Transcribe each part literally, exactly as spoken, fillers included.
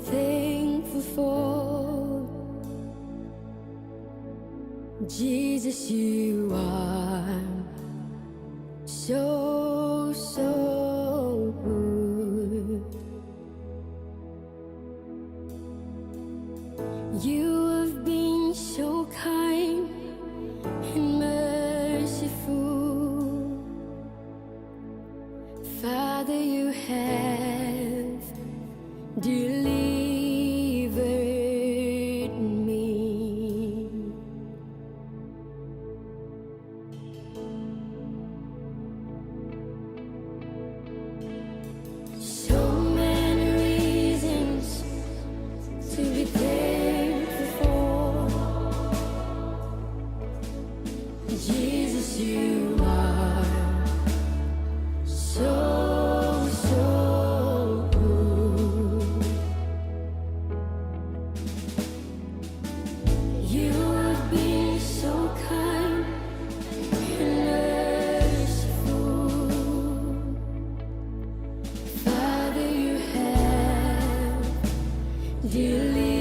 Thankful for Jesus, you are so, so good. You have been so kind and merciful. Father, you have delivered me. So many reasons to be thankful for. Jesus, you are so, so good. You have been so kind and merciful. Father, you have delivered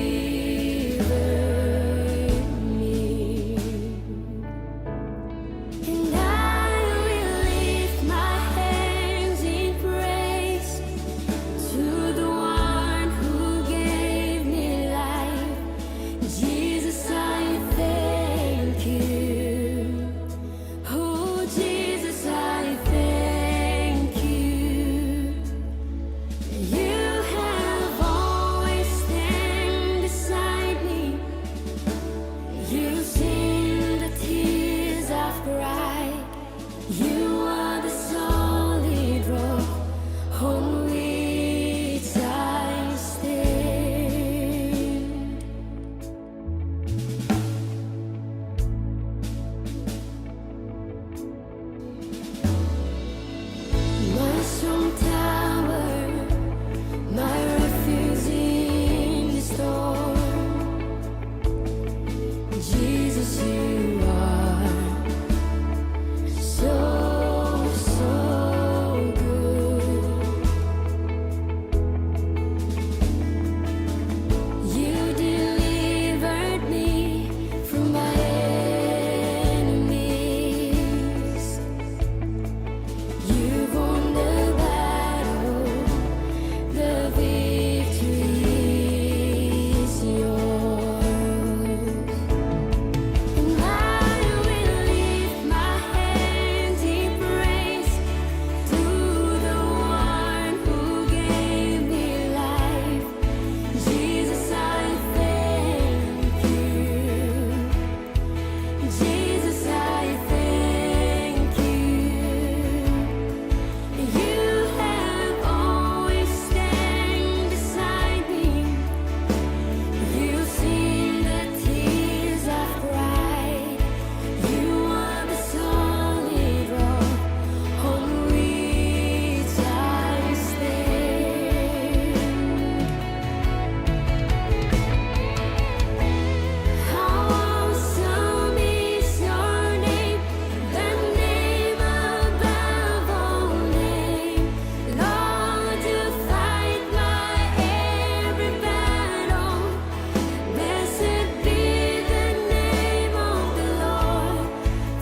me. And I will lift my hands in praise to the one who gave me life. Jesus, I thank you. Oh, Jesus, I thank you. You have always stand beside me. You've seen the tears I've cried. You are the solid rock on which I stand. My strong tower, my refuge in the storm. Jesus, you are so, so good. You delivered me from my enemies. You've won the battle, the victory is yours. And I will lift my hands in praise to the one who gave me life. Jesus, I thank you. Jesus, I thank you. You have always stand beside me. You've seen the tears I've cried. You are the solid rock on which I stand. How awesome is your name, the name above all names. Lord, you fight my every battle. Blessed be the name of the Lord,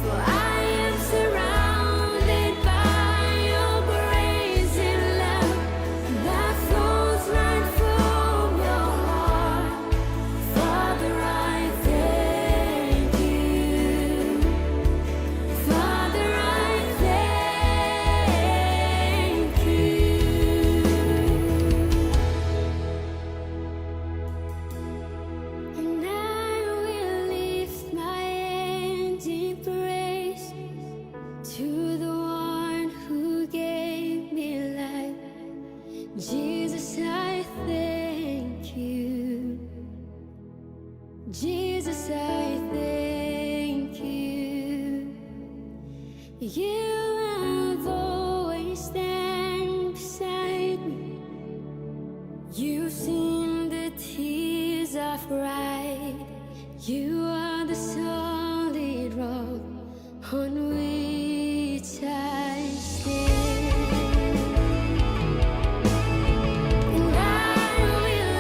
for I am surrounded by your grace and love that flows right from your heart. Father, I thank you. Father, I thank you. And I will lift my hands in praise to the one who gave me life. Jesus, I thank you. Jesus, I thank you. You have always stand beside me. You've seen the tears I've cried. You are the solid rock on which I stand. And I will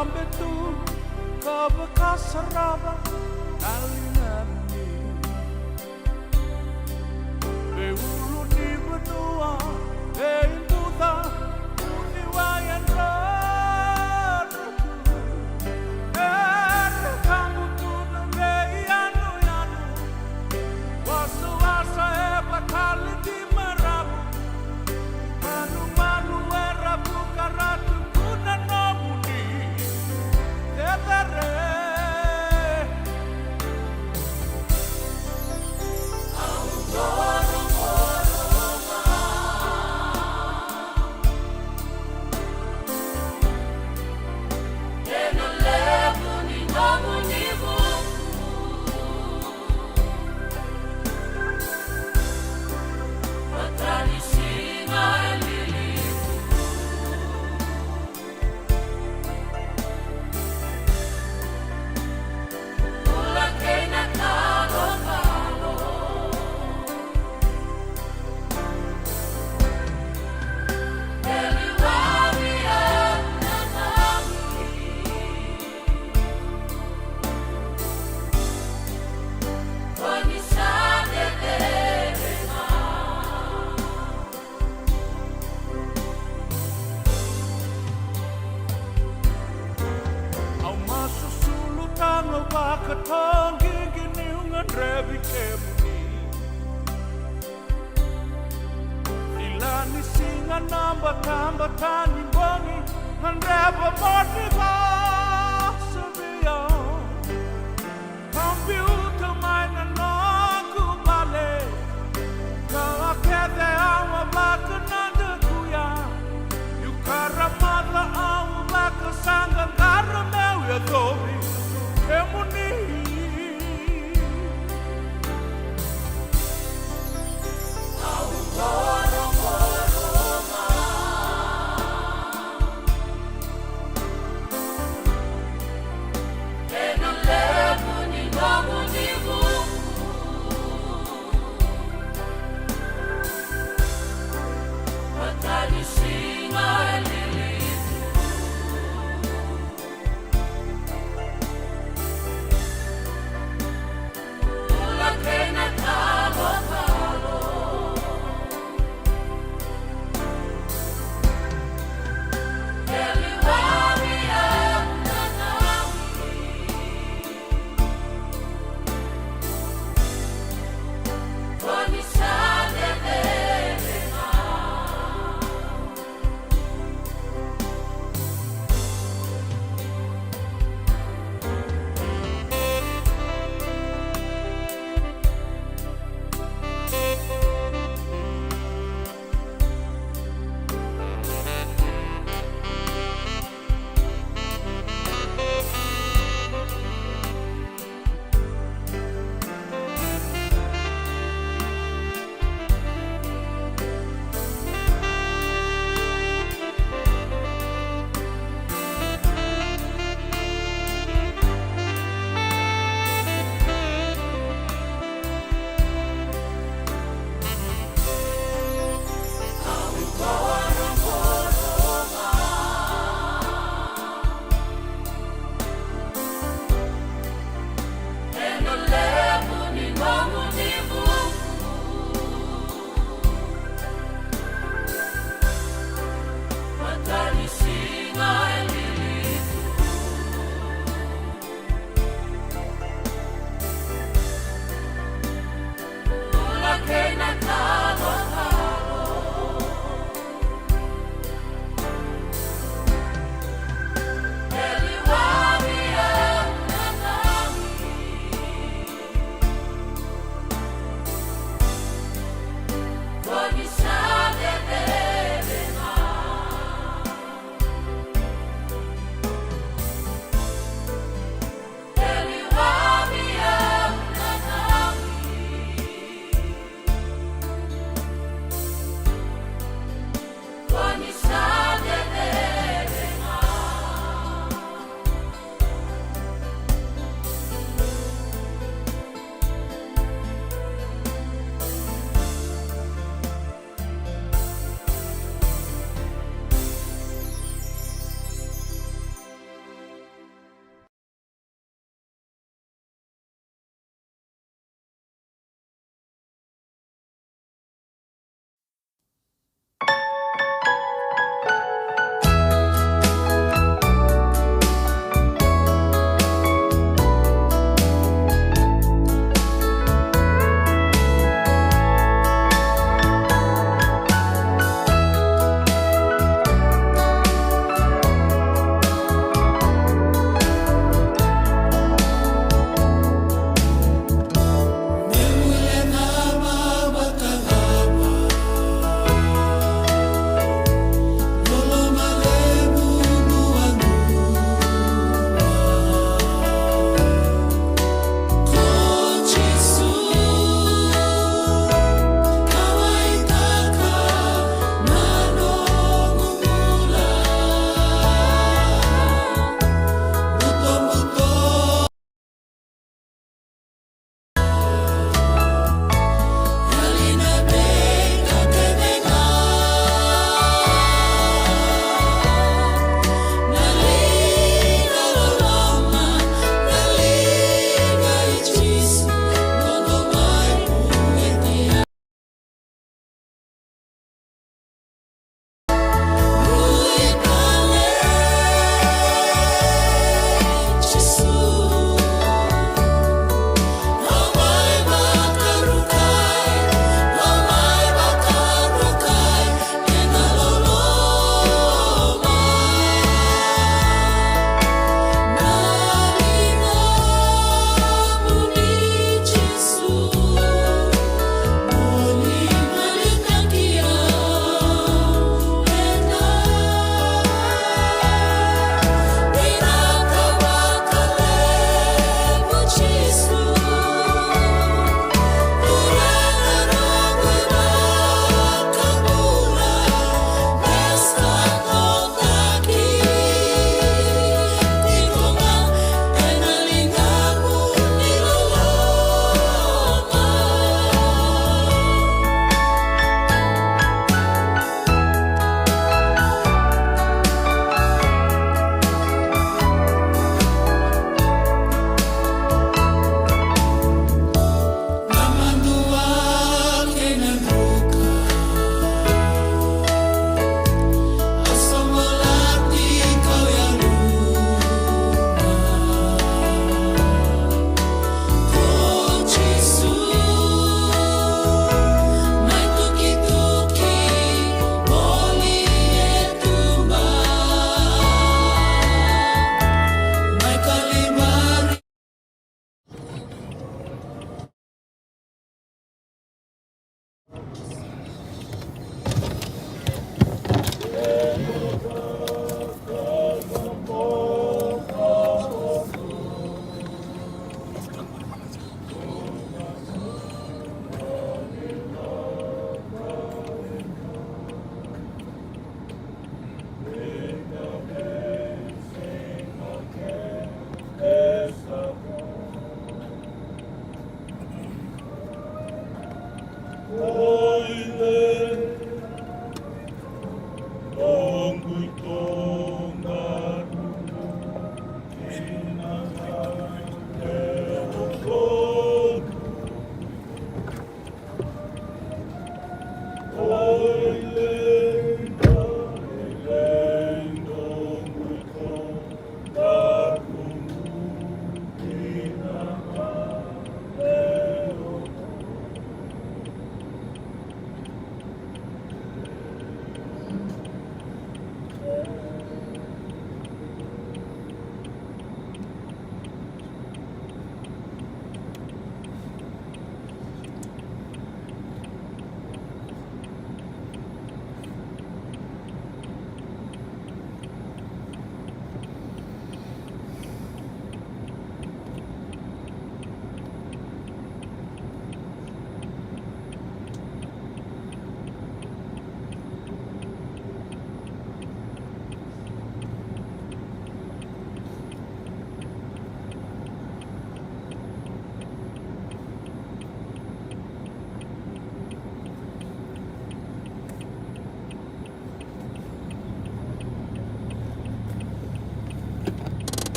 Betu ka vakasarava na ligana ni veiulunivanua, veibuca, uciwai, e drodro tu. Era kabu tu na veiyanuyanu, wasawasa e vakali di maravu. Malumalu era vuka ratu tu na nomuni cecere. Au masu sulu tano vakatoqiqi niu gadrevi kemuni. Ila ni siga na batabata ni bogi, gadreva mo ni vosa vei au. Ka biuta mai na noqu vale, ka a kece au a vakanadakuya. Niu karamaca au a vakasaqaqara meu yacovi kemuni.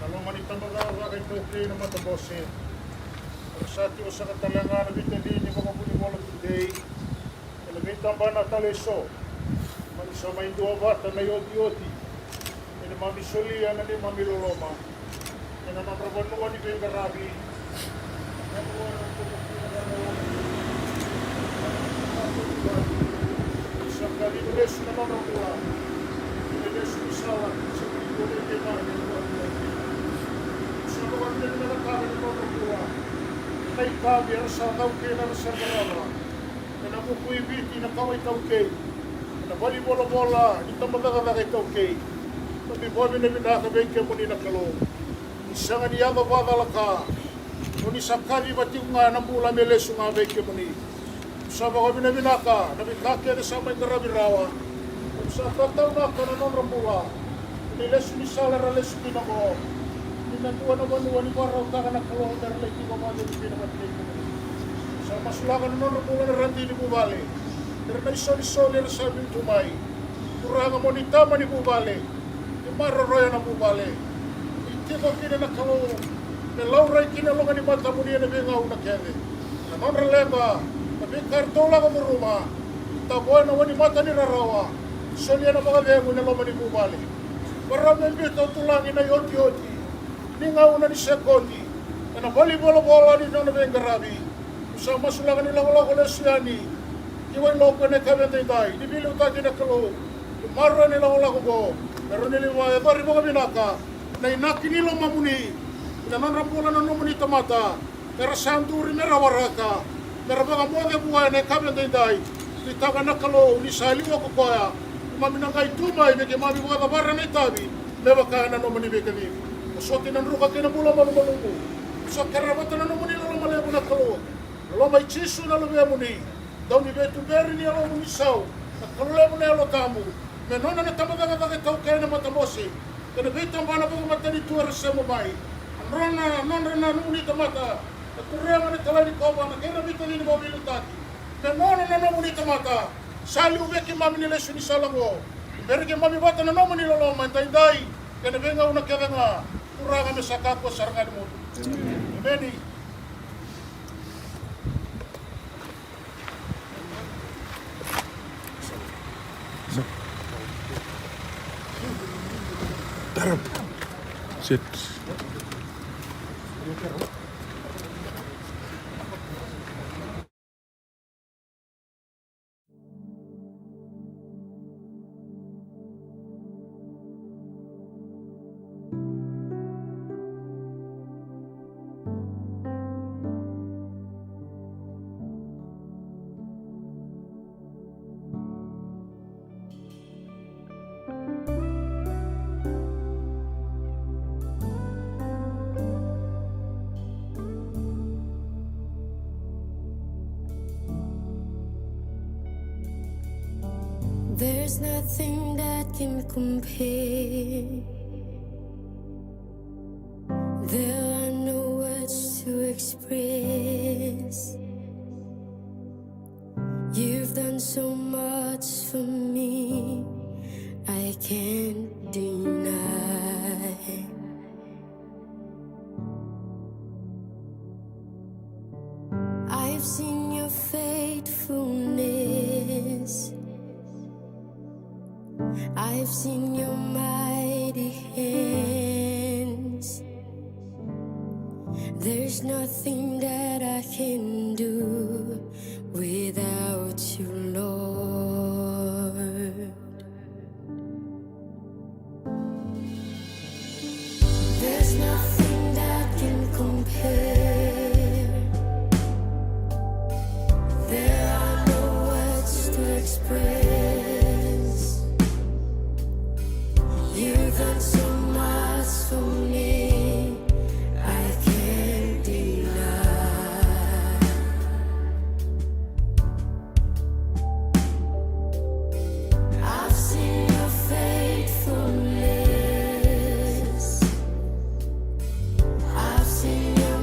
Na loma ni tabacakacaka iTaukei na Matabose. Era sa tiko saka tale ga na veitacini vakavunivola tudei. Ena veitabana tale eso, mani sa mai duavata na iotioti. Ena neimami solia na neimami loloma ena nodra vanua ni veiqaravi. Sa kacivi lesu na nodra bula. Ena lesu ni sala, sa kacivi lesu na nodra bula. Sa vakavinavinakataka na nodra bula. Na itavi era sa cau kei na era sa qarava. Ena vuku i Viti na kawa iTaukei, ena valenivolavola ni tabacakacaka iTaukei. Keimami vakavinavinaka vei kemuni na Kalou. Ni sega ni yaco vakacalaka, o ni sa kaciva tiko ga na bula me lesu ga vei kemuni. Sa vakavinavinaka na veika kece sa mai qaravi rawa. Sa tataunaka na nodra bula. Ni lesu ni sala era lesu kina oqo, ni na dua na vanua ni vakarautaka na Kalou mera lai tiko vakacegu kina vata kei kemuni. Sa masulaka na nodra bula na radini vuvale. Era na isolisoli era sa vitu mai. Turaga mo ni tama ni vuvale. Ni maroroya na vuvale. Ni tiko kina na Kalou me laurai kina loga ni matamuni ena veigauna kece. Na nodra leqa, na veika eratou lako curuma. Tavoya na wainimata ni rarawa. Solia na vakacegu ena loma ni vuvale. Varau me biuta o tulagi na iotioti ni gauna ni sekodi ena valenivolavola ni nona veiqaravi. Au sa masulaka ni lakolako lesu yani ki Wailoku ena yakavi edaidai, ni veiliutaki na Kalou. Ni maroroi na ilakolako oqo, me rawa ni lai vakayacori vakavinaka na inaki ni lomamuni ena nodra bula na nomuni tamata. Era sa duri mera waraka, mera vakamoce vua ena yakavi edaidai. Ni taka na Kalou ni sa liwa ko koya. Keimami na qai tu mai me keimami vakacavara na itavi me vaka na nomuni veikacivi. Vosoti na druka kei na bula malumalumu. Sa kerea vata na nomuni loloma levu na Kalou. Loloma i Jisu na Luvemuni. Dau ni veituberi ni yalomuni sau, na Kalou levu na Yalo Tabu. Me nona na tabacakacaka iTaukei na Matabose. Kei na veitabana vakamatanitu era sema mai. A nodra na, nodra na nomuni tamata. Na turaga na talai ni kovana kei na veitacini vakaveiliutaki. Me nona na nomuni tamata. Sa liu vei keimami ni lesu ni sala oqo. Bera keimami vata na nomuni loloma edaidai. Kei na veigauna kece ga. Turaga me sa kakua sara ga ni mudu. Emeni. Sit. There's nothing that can compare Praise. You've done so much for me, I can't deny. I've seen your faithfulness. I've seen your mighty hands. There's nothing that I can do without you, Lord. There's nothing that can compare. There are no words to express. You've done so much for me, I can't deny. I've seen your faithfulness. I've seen your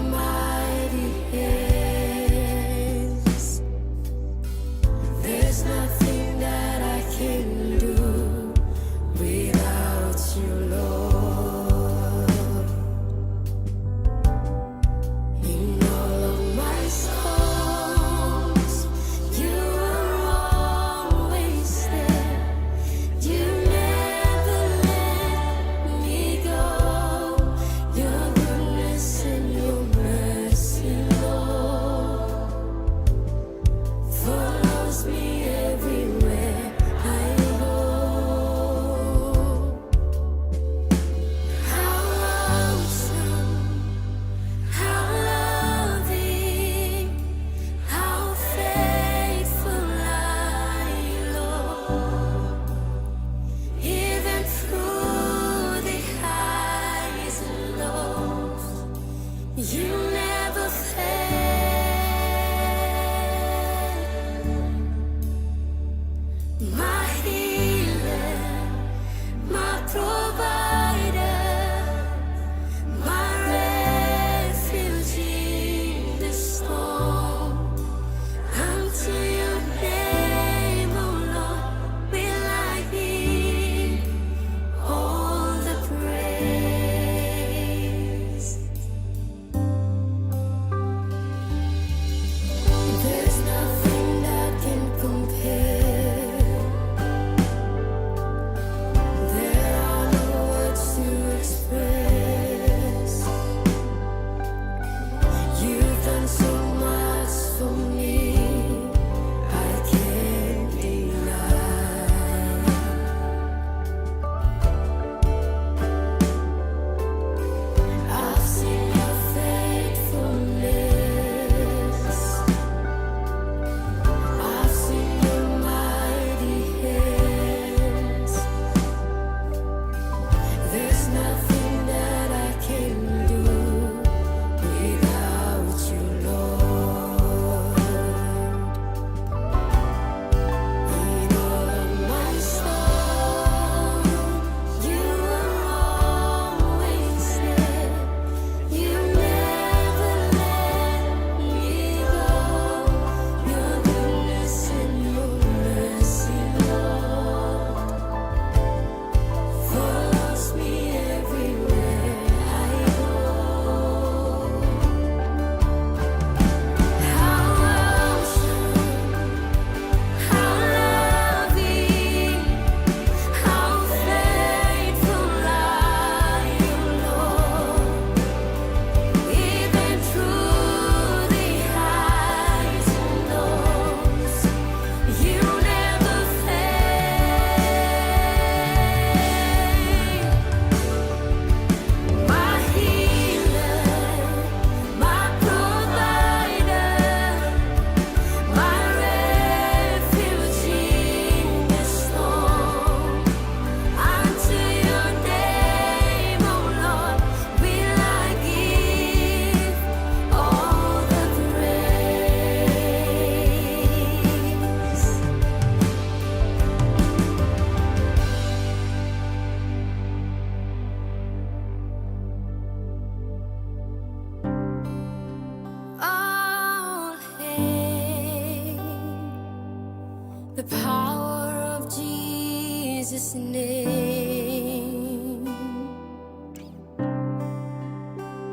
name.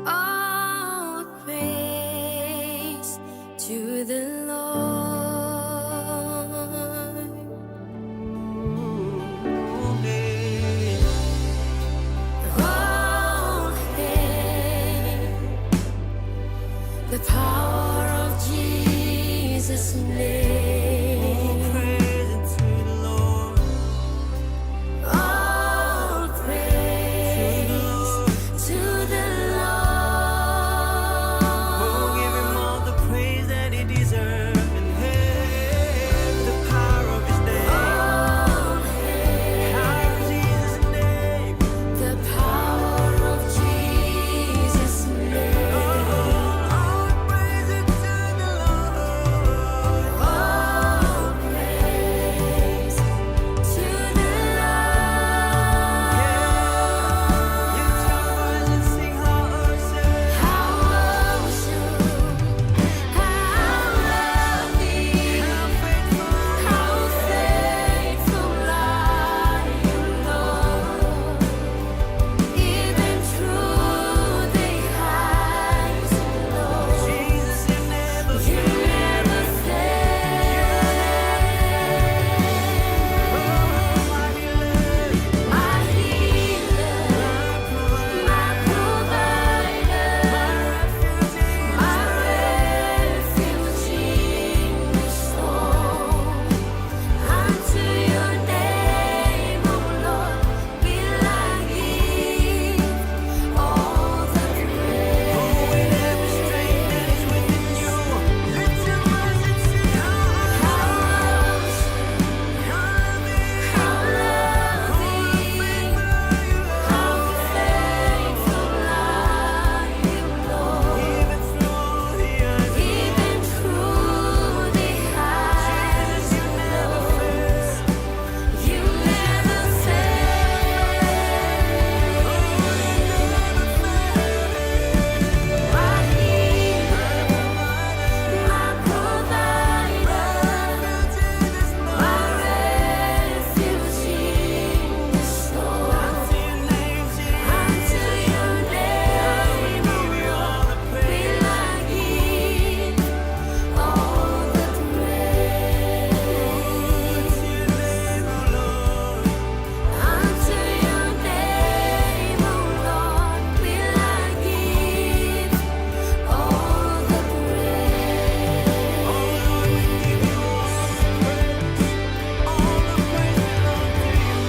All praise to the Lord. Oh, hail the power of Jesus' name. All praise to the Lord. All praise to the Lord. Oh, give him all the praise that he deserves. And hail the power of his name. Oh, hail the power of Jesus' name. The power of Jesus' name. Oh, all praise to the Lord. All praise to the Lord. Yeah. Lift your voice and sing, how awesome. How awesome. How lovely. How faithful. How faithful are you, Lord. Even through the highs and lows, Jesus, you never fail. You never fail. Oh, my healer, my healer, my provider, my provider, my refuge in the storm. Unto your name, O Lord, will I give all the praise. Oh, with every strength that is within you, lift your voice and sing, how awesome, how loving, how loving, how faithful are you, Lord. Even through the highs and lows, you never fail. My healer, my provider, my refuge in the storm. Unto your name, O Lord, will I give all the praise. Unto your name, O Lord, will I give all the praise. Oh Lord, we give you all the praise. All the praise belongs to you.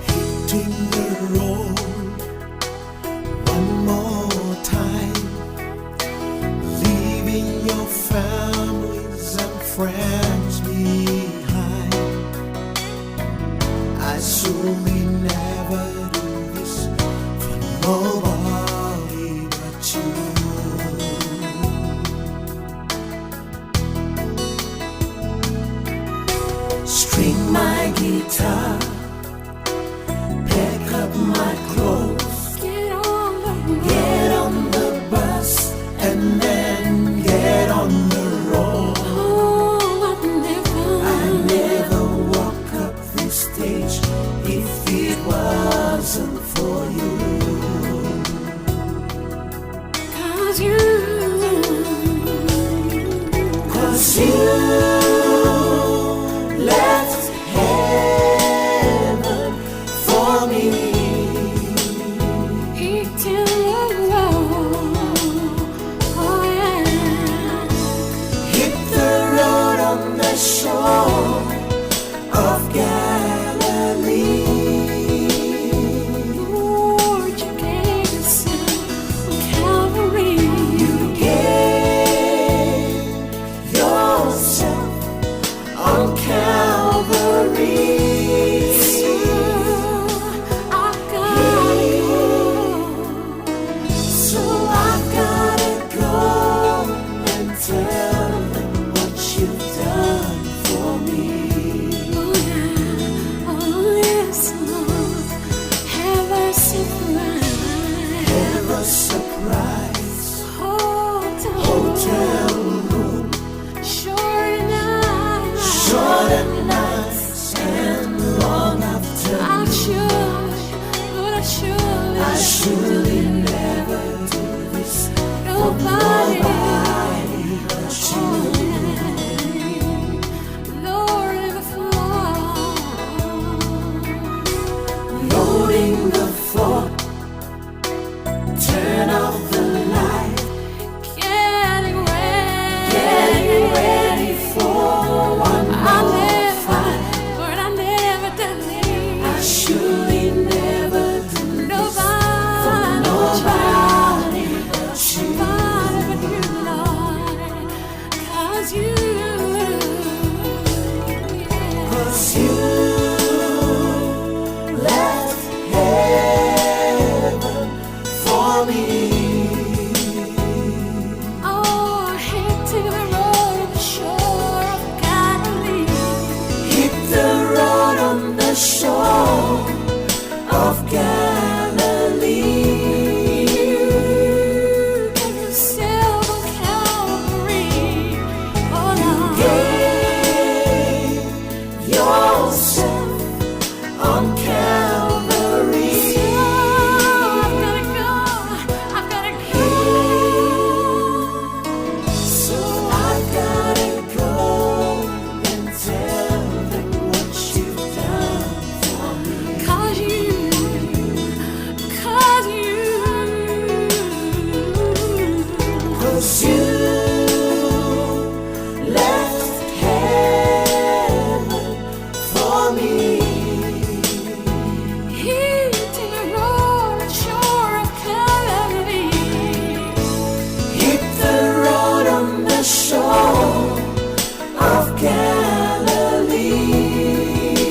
Hitting the road one more time, leaving your families and friends behind. I surely never do this for nobody but you. String my guitar, pack up my clothes, get on the, get on the bus, and then get on the road. Oh, I never, I never walk up this stage if it wasn't for you. 'Cause you, 'cause you left heaven for me. Eternal love, oh yeah. Hit the road on the shore of Galilee. Lord, you gave yourself on Calvary. You On Calvary. So I've gotta go. So I've gotta go and tell them what you've done for me. Oh, yeah. Oh, yes, Lord. Have a surprise. Have a surprise. Hotel room. Hotel room. Short nights. Short nights and long afternoons. I surely, Lord, I surely, I surely never do this for nobody, nobody but you. Lord, in the floor. Loading the fort. Turn off the light. Getting ready. Getting ready for one more fight. But I never did this. I surely never do this for nobody but you. Nobody but you, Lord. 'Cause you, 'cause you left heaven for me. Oh, hit the road on the shore of Galilee. Hit the road on the shore of Galilee. You gave yourself on Calvary. Oh, Lord. You gave yourself on Calvary. So I've gotta go. I've gotta go. So I've gotta go and tell them what you've done for me. 'Cause you, 'cause you, 'cause you left heaven for me. Hit the road on the shore of Galilee. Hit the road on the shore of Galilee.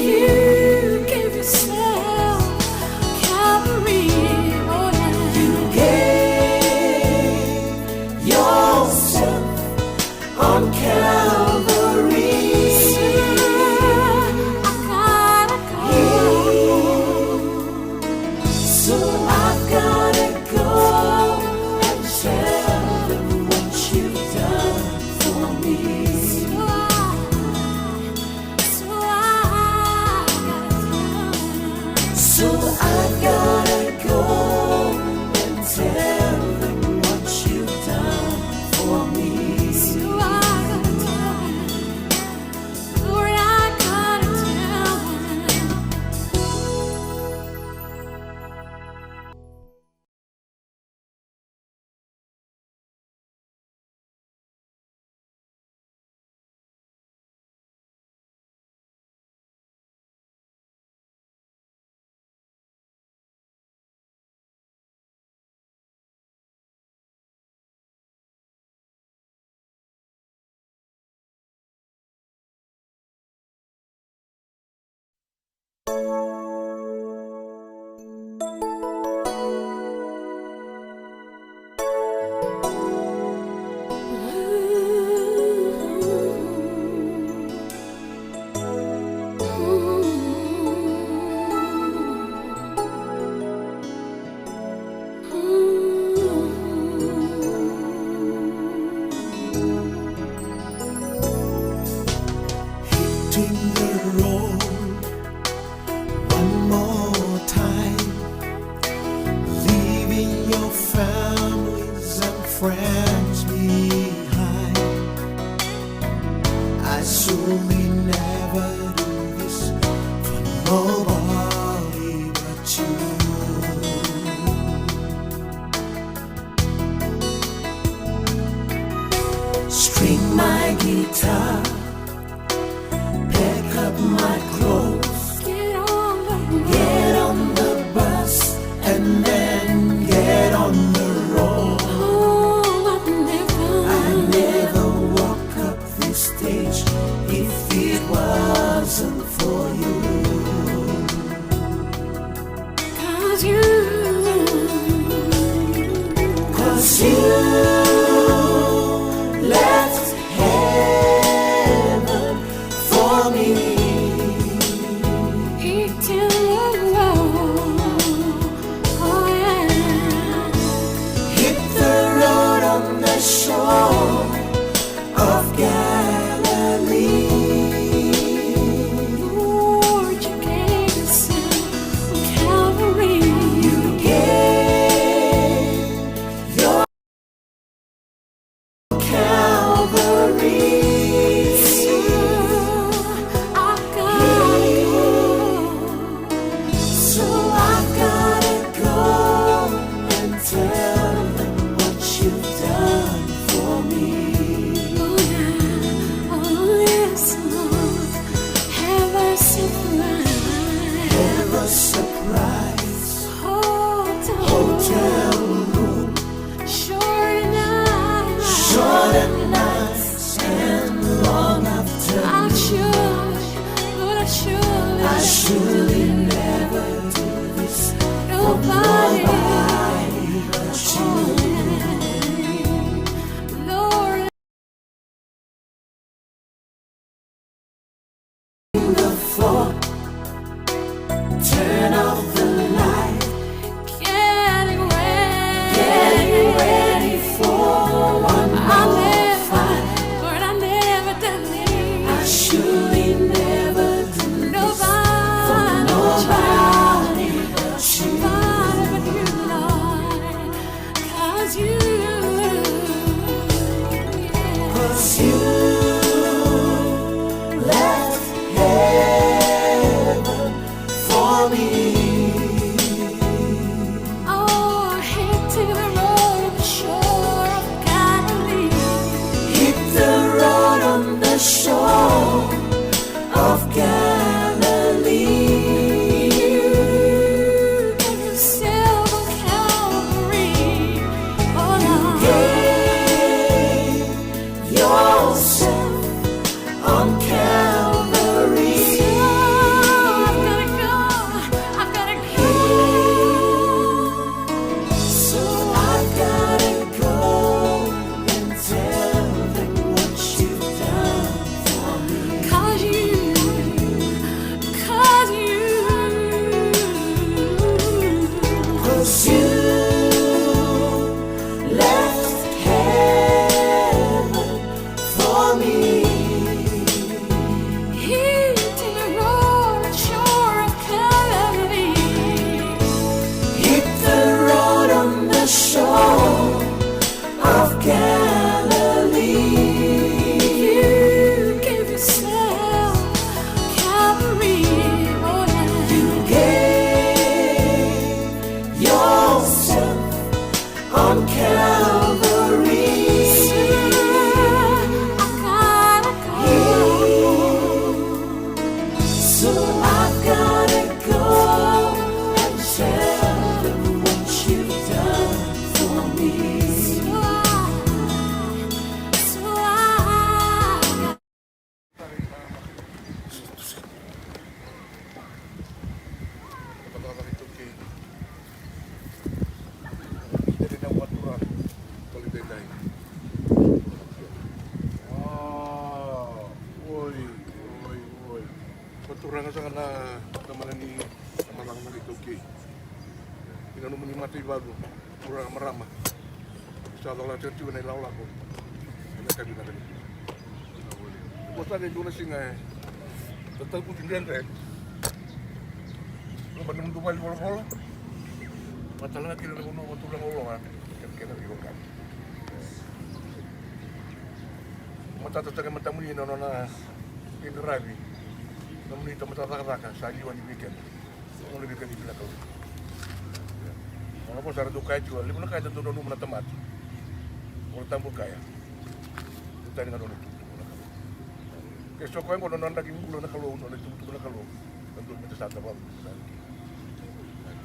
You gave yourself Calvary, oh yeah. You gave yourself on Calvary. So I gotta go. So I've gotta go and tell them what you've done for me. So I, so I gotta tell them. So I've gotta go and tell them what you've done for me. So I gotta tell them. Lord, I gotta tell them. Hitting the road one more time, leaving your families and friends behind. I surely never do this for nobody but you. String my guitar, pack up my clothes, get on the bus, and then get on the road. I never woke up this day For you. 'Cause you, 'cause you left heaven for me. He did the road. Oh, yeah. Hit the road on the shore of Galilee. Lord, you gave yourself on Calvary. You gave your Calvary. So I gotta go. So I gotta go and tell them what you've done for me. Oh, yeah. Oh, yes, Lord. Have a surprise. Have a surprise. Hotel room. Hotel room. Short nights. Short nights and long afternoon. I should, Lord, I should, I surely never do this for nobody, nobody but you. Lord, the floor. Turn off the light. Getting ready. Getting ready for one more fight. Lord, I never done this. I surely never do this for nobody but you. Nobody but you, Lord. 'Cause you, 'cause you left heaven for me. Oh, hit the road on the shore of Galilee. Hit the road on the shore of Galilee. You gave yourself on Calvary. Oh, Lord. You gave yourself on Calvary. So I've gotta go. So I've gotta go and tell them what you've done for me. 'Cause you, 'cause you, 'cause you left heaven for me. Hit the road on the shore of Calvary. Hit the road on the shore of Galilee. You gave yourself Calvary, oh, yeah. You gave yourself on Calvary. So I gotta go. So I gotta go and tell them what you've done for me. So I, so I Oi, oi, oi. Ko turaga saka na, na mana ni, na mana ni taukei. Ina nomuni mataivalu, turaga marama. Sa cola tiko na ilakolako. Ena kavi na kavi. Ko sa dua na siga e tatakuti dredre. Loma ni mudu vale volavola. Matalaga kina na vanua vakaturaga oloa. Kena kena veiwekani. Matata saka e matamuni na nona iqaravi. Nomuni tamata cakacaka sa liwa ni weekend. Gona vei kemuni na Kalou. Gona vou sa ra dau kaya tiko, levu na ka e dau nanuma na tamata. Gona tabu kaya. Tani ga nona tukutuku na Kalou. Ke soko e gona nona draki bula na Kalou, nona tukutuku na Kalou. Na dua me ta sa tavau.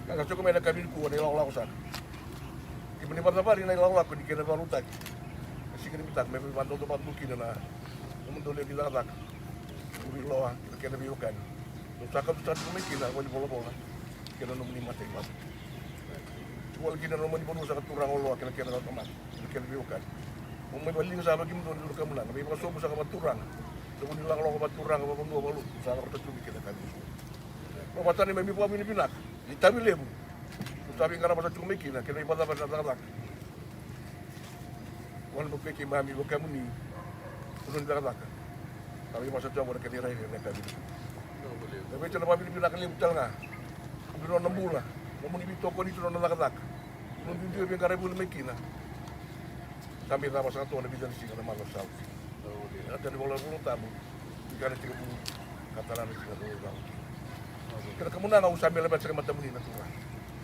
Ka ga soko mai na kavi nikua na ilakolako sara. Kemuni vakacavari na ilakolako ni kena vakarautaki. Na siga ni mataka me vakadodonu vakadodonu kina na nomudou lewe ni cakacaka. Turaga Loa kei na kena veiwekani. Dou sa kauta saka tiko mai kina na valenivolavola kei na nomuni mataivalu. Tiko wale kina na nomuni vanua saka Turaga Loa kei na kena tamata kei na kena veiwekani. Mo mai vakaliga saka vei kemudou na kamunaga, veivakasobu saka vakaturaga. Sa vuni lakolako vakaturaga, vakavanua, vakalotu, sa lako tiko mai kina ka vei. Mo vakatani mai, mi vakavinavinaka. Ni tavi levu. Dou sa veiqaravi saka tiko mai kina kei na ivakacavara na cakacaka. Wale mo peke mami, vakamuni. Kuno ni cakacaka. Kami masa tu amo na kena rai na kami. Na vei tena vavili vinaka levu tale ga. Kuno na bula. Nomuni vitokoni tu na cakacaka. Kuno ni dio vei qaravi vuli mai kina. Kami cava sa tu na vica ni siga na malo sau. Na tena vola vola tabu. Ika na tiko bulu, ka tara na tiko bulu na tiko. Kena kamunaga au sa mai laveta saka matamuni na Turaga.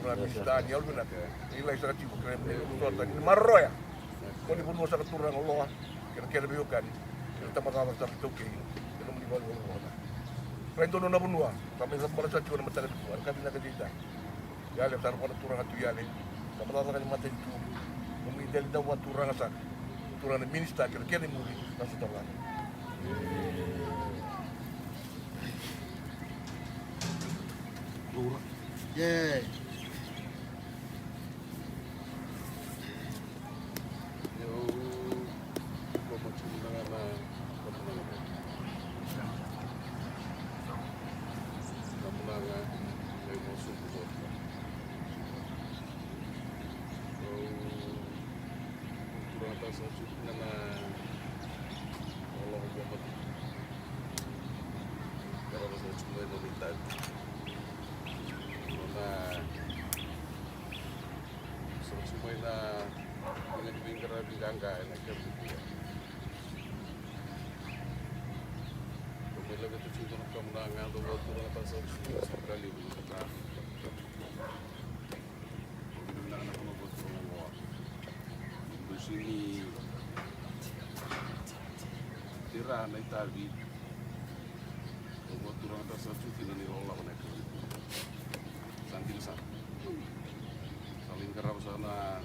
Turaga minisita ni yalo vinaka. Ni lai saka tiko, kena muni sota, ni maroroya. Ko ni vanua saka Turaga Loa, kena kena veiwekani. Kena tamata saka taukei. Kena muni valu valu valu. Kena donu na vanua, sa mai sa mara saka tiko na mataka ni vanua, ka vinaka deita. Yale, sa na vua na turaga tu yale. Sa macacaka ni matanitu. Nomuni deli dau vua turaga saka. Turaga na minisita kei na kena imuri, na sota vua. Yay. Io, ko ma tiko na, na, na, na, na, na, na, na, Turaga sa tiko kina na loloma vakamatei. Turaga sa tiko mai na nona itavi. Nona sa tiko mai na, na veiqaravi qaqa ena kena veiqaravi. Ko mai laveta tiko na kamunaga, dou vua Turaga sa tiko kina. Sini tira na itavi. Ko turaga ta sa tu kina ni lolava na itavi. Sa dina sa. Sa lai qarava sa na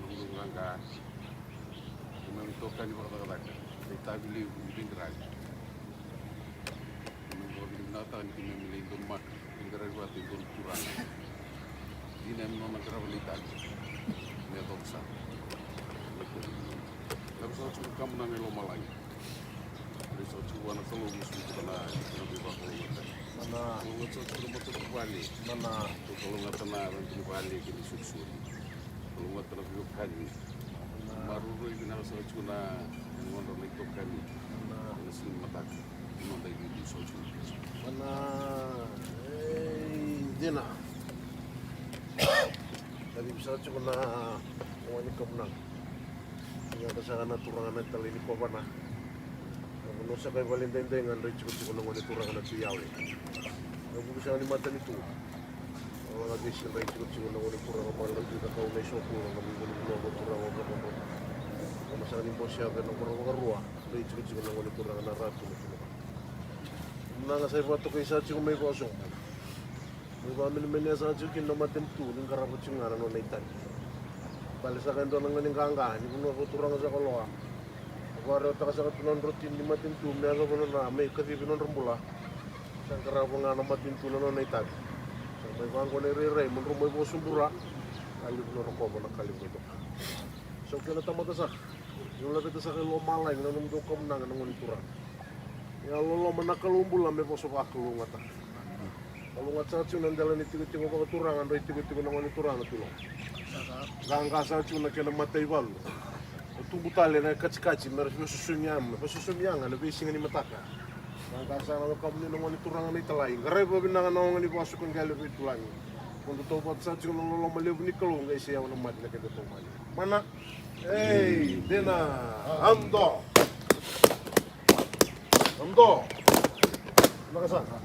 nomu qaqa. Ko mai tokani vakacakacaka. Na itavi levu ni veiqaravi. Ko mai vakavinavinakataka ni ko mai lai donumaka. Qaravi vata e dua na turaga. Dina me nona qarava na itavi. Me yacova sara. Qarava sara tiko na kamunaga e lomalagi. Rai sara tiko vua na Kalou me susuka na, na veivakalougatataki. Mana. Kalougata sara tiko na matavuvale. Mana. Kalougata na, na matavuvale kei na isolisoli. Kalougata na veiwekani. Mana. Maroroi vinaka sara tiko na, na nodra na itokani. Mana. Na siga ni mataka. Mana, ei, dina. Kacivi saka tiko na wai ni kamunaga. Ia ka saka na turaga na italai ni kovana. Na vanua saka i Valedaidai ga drai tikotiko na gone turaga na Tui Yawe. Na vuku saka ni matanitu. Au a gavesi drai tikotiko na gone turaga Malautu, Cakau, na iSoku, na vuvale ni vanua, turaga o Cakau. Na saka ni bose yaco na Vorovakarua. Drai tikotiko na gone turaga na Ratu na Tui Yawe. Kamunaga sa ivakatokai sa tiko mai vakasoqo. Mai vakamenemenea sa tiko kina na matanitu ni qarava tiko ga na nona itavi. Bale saka e dua na gone qaqa ni vanua vakaturaga saka Loa. Vakarewataka saka tu na nodra tini ni matanitu me yacova nona mai kacivi nodra bula. Sa qarava ga na matanitu na nona itavi. Sa mai vaqo na irairai mo drau mai vakasubura. Ka levu na rokova na ka levu na toka. Sa kena tamata saka. Ni laveta saka e lomalagi na nomudou kamunaga na gone turaga. Ia loloma na Kalou bula me vosa vakalougatataka. Kalougata saka tiko na dela ni tikotiko vakaturaga, drai tikotiko na gone turaga na Tui Yawe. Qaqa saka tiko na kena mataivalu. Na tubu tale na kacikaci me ra vesosomi yaga, me vesosomi yaga na veisiga ni mataka. Qaqa saka na wekamu ni na gone turaga na italai. Qaravi vakavinaka na oga ni vakasuka qele veitulagi. Ko dou tauvata saka tiko na loloma levu ni Kalou qai se yawa na mate na keda tauvale. Mana. Ei, dina. Amdo. Amdo. Vinaka saka.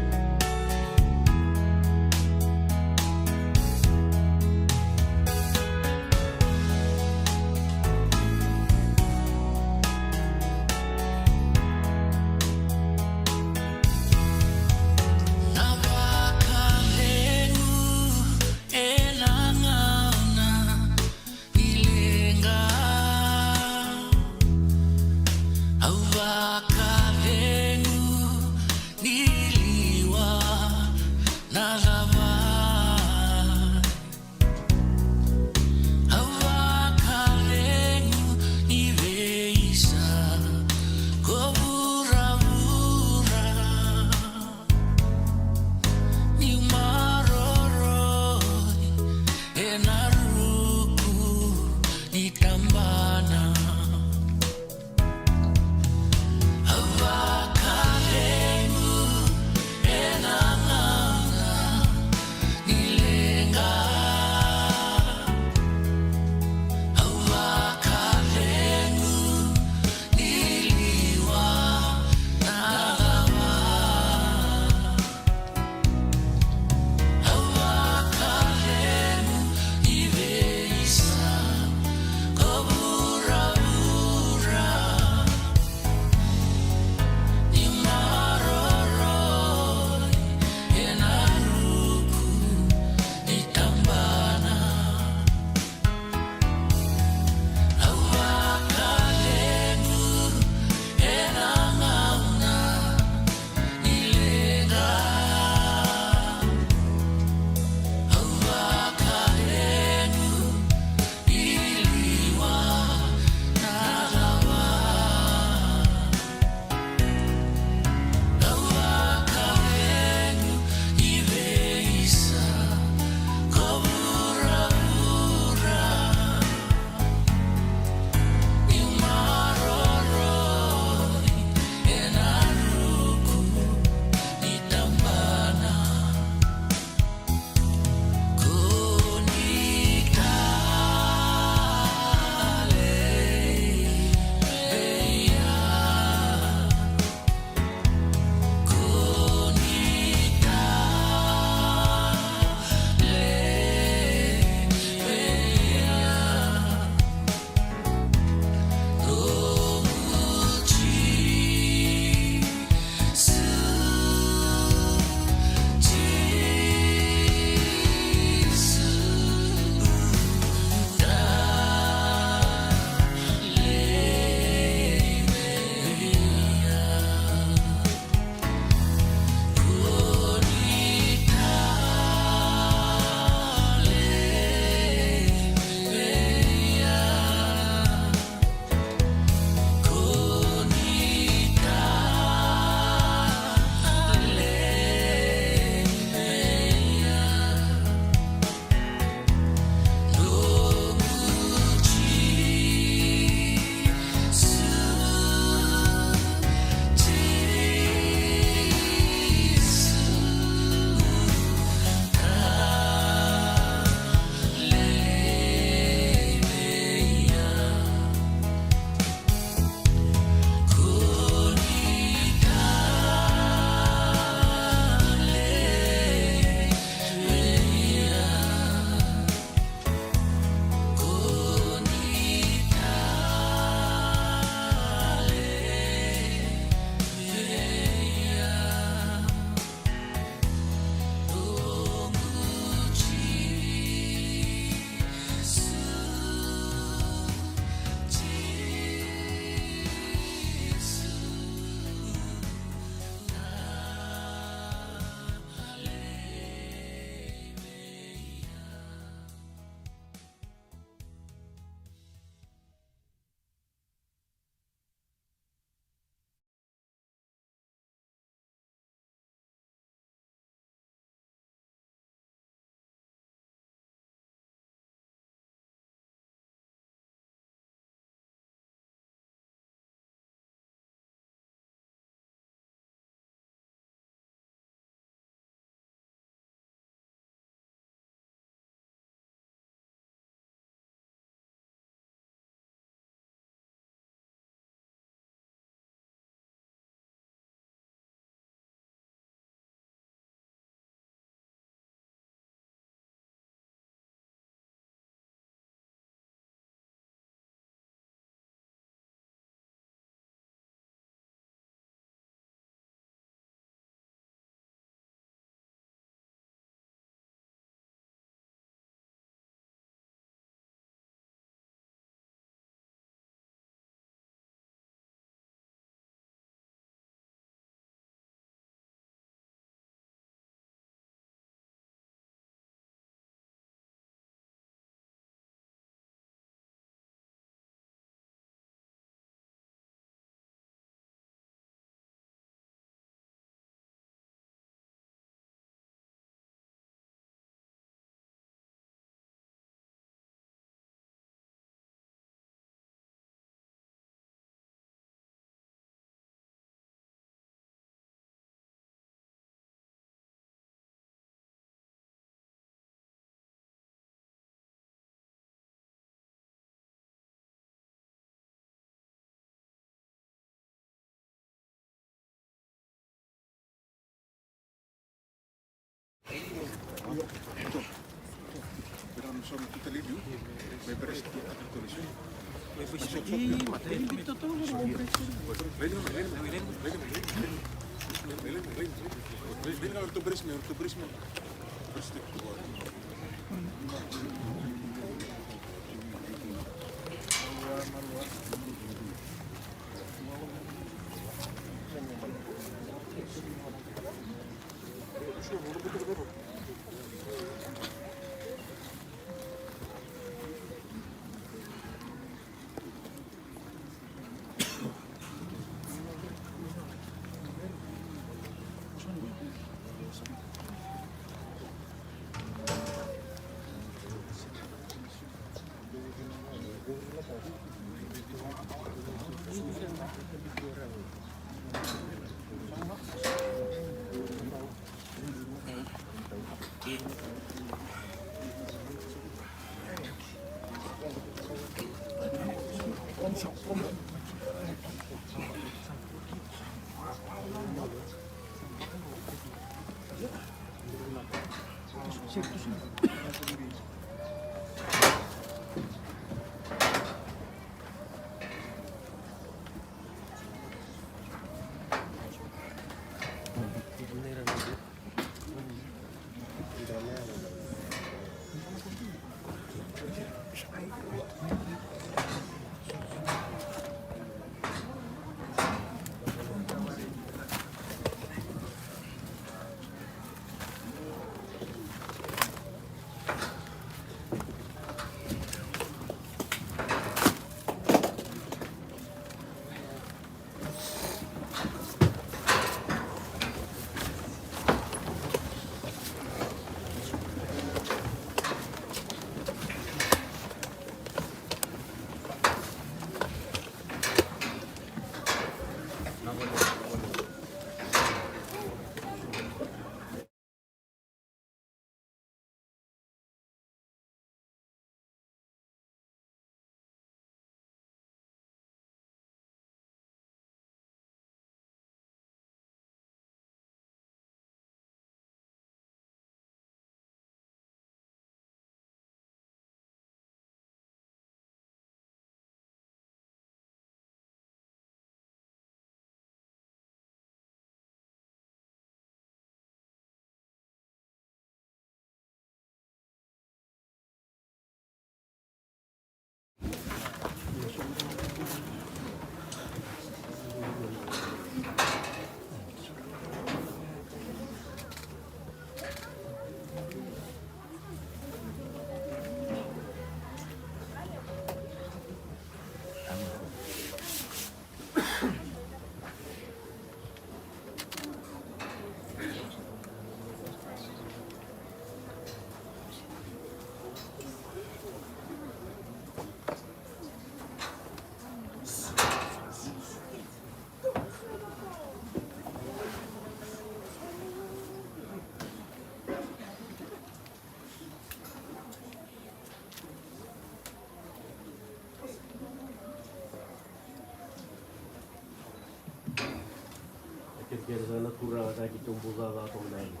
Kerekere saka na turaga sa ki tobu caca toka na yani.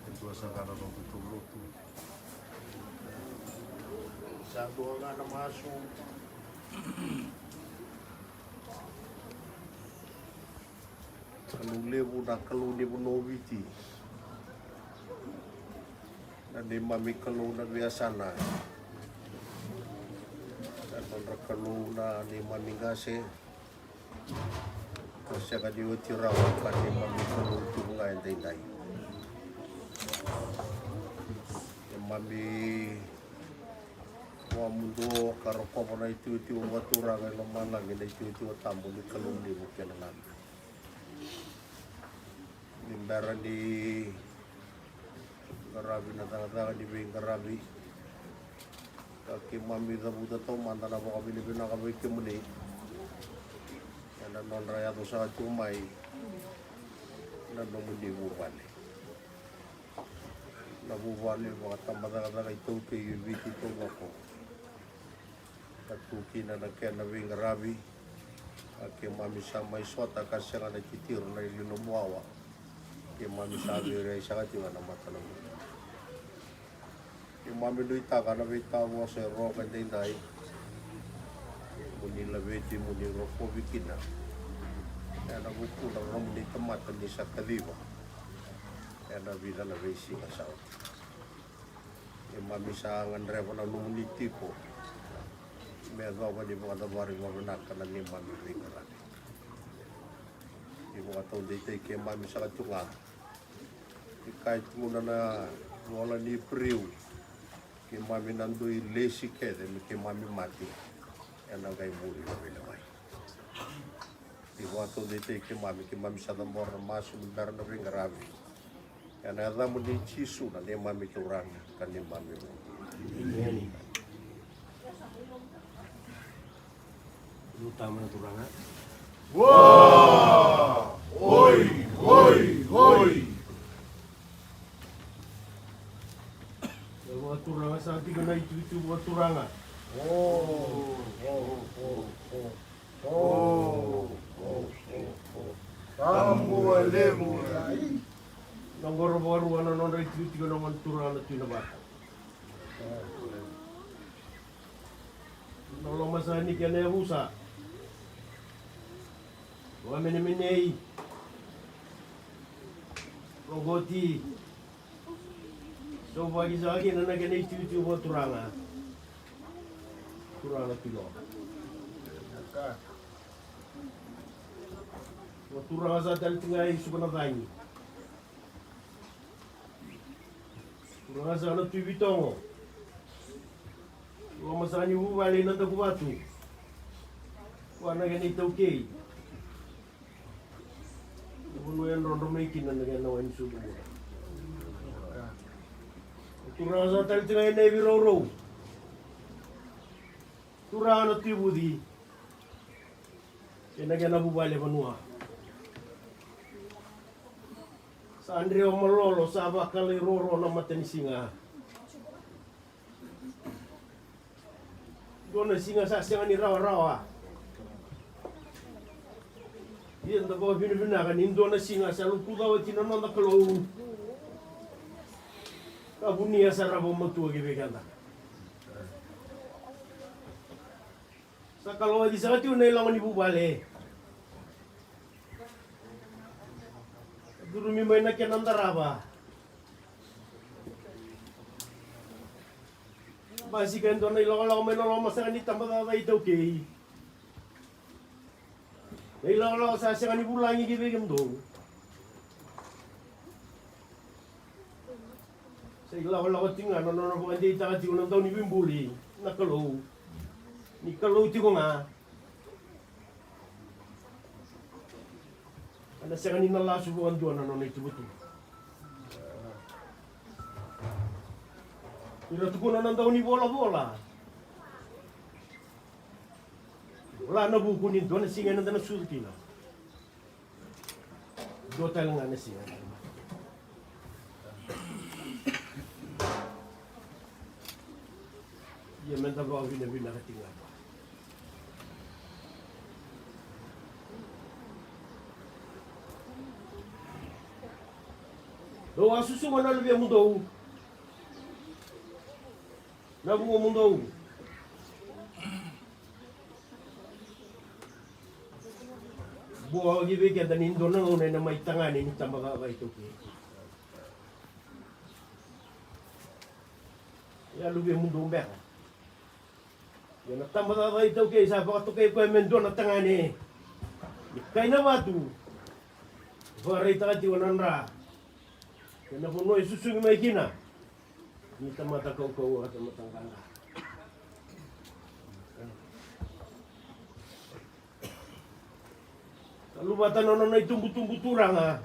E dua saka na noqu tou lotu. Sa dua ga na masu. Kalou levu, na Kalou ni vanua o Viti, na neimami Kalou na veiyasana, na nodra Kalou na neimami qase, ka sega ni oti rawa, ka neimami Kalou tu ga edaidai. Neimami vakabudua ka rokova na itikotiko vakaturaga i lomalagi, na itikotiko tabu ni Kalou levu kei na lami. Ni bera ni qaravi na cakacaka ni veiqaravi, ka keimami cavuta taumada na vakavinavinaka vei kemuni ena nodra yaco saka tiko mai na nomuni vuvale. Na vuvale vakatabacakacaka iTaukei e Viti taucoko. Ka tu kina na kena veiqaravi, a keimami sa mai sota ka sega na titiro na ililo muawa. Keimami sa veirai saka tiko ga na mata na bula. Keimami nuitaka na veitavosa e roka daidai. Mo ni laveti, mo ni rokovi kina ena vukuna na nomuni tamata ni sa kaciva ena vica na veisiga sa oti. Keimami sa gadreva na nomuni tiko me yacova ni vakacavari vavinaka na neimami veiqaravi. Ni vakataudeitaki keimami saka tu ga. Ni kai tukuna na vola ni Iperiu, keimami na dui lesi kece me keimami mate ena qai muri vakaveilewai. Ni vakataudeitaki keimami, keimami sa cabora na masu ni bera na veiqaravi. Ena yacamuni Jisu na neimami Turaga ka neimami Rua. Emeni. Lutama na Turaga. Wa! Oi, oi, oi! Vakaturaga sa tiko na itikotiko vakaturaga. O, o, o, o. O, o, o, o. Tabu levu. Na qoro vakarua na nodra itikotiko na gone turaga na Tui Navata. Na loma sa ni kena yavusa. Vakamenemenei. Rogoti. Sauvaki saka kina na kena itikotiko vakaturaga. Turaga na Tui Loa. Vakaturaga sa tale tiko ga i Suka na Cagi. Turaga sa na Tui Vitogo. Loma sa ni vuvale i Nadakuvatu. Vua na kena itaukei. Na vanua e drodro mai kina na kena wai ni sucu bula. Turaga sa tale tiko ga i Naivirourou. Turaga na Tui Vuci. Kei na kena vuvale vanua. Sa drewa malolo, sa vakalai roro na matanisiga. Dua na siga sa sega ni rawarawa. Ia da vakavinavinaka ni dua na siga sa lukuca oti na noda Kalou. Ka vunia sara vakamatua ki vei keda. Sa kalougati saka tiko na ilago ni vuvale. Curumi mai na kena darava. Basika e dua na ilakolako mai na loma saka ni tabacakacaka iTaukei. Na ilakolako sa sega ni vulagi ki vei kemudou. Sa ilakolako tiko ga na nona vakadeitaka tiko na Dauniveibuli na Kalou. Ni Kalou tiko ga. Ena sega ni na lasu vakadua na nona ituvatuva. Ni ra tukuna na daunivolavola. Vola na vuku ni dua na siga eda na sucu kina. Dua tale ga na siga. Ia meda vakavinavinaka tiko ga. Dou a susuga na luvemudou. Na vugomudou. Bua oqi vei keda ni dua na gauna ena mai tagane ni tabacakacaka iTaukei. Ia luvemudou beka. Ia na tabacakacaka iTaukei sa vakatokai koya me dua na tagane. Ni kai na vatu. Vakaraitaka tiko na dra. Ia na vanua e susugi mai kina. Ni tamata kaukauwa, tamata qaqa. Sa luvata na nona itubutubu turaga.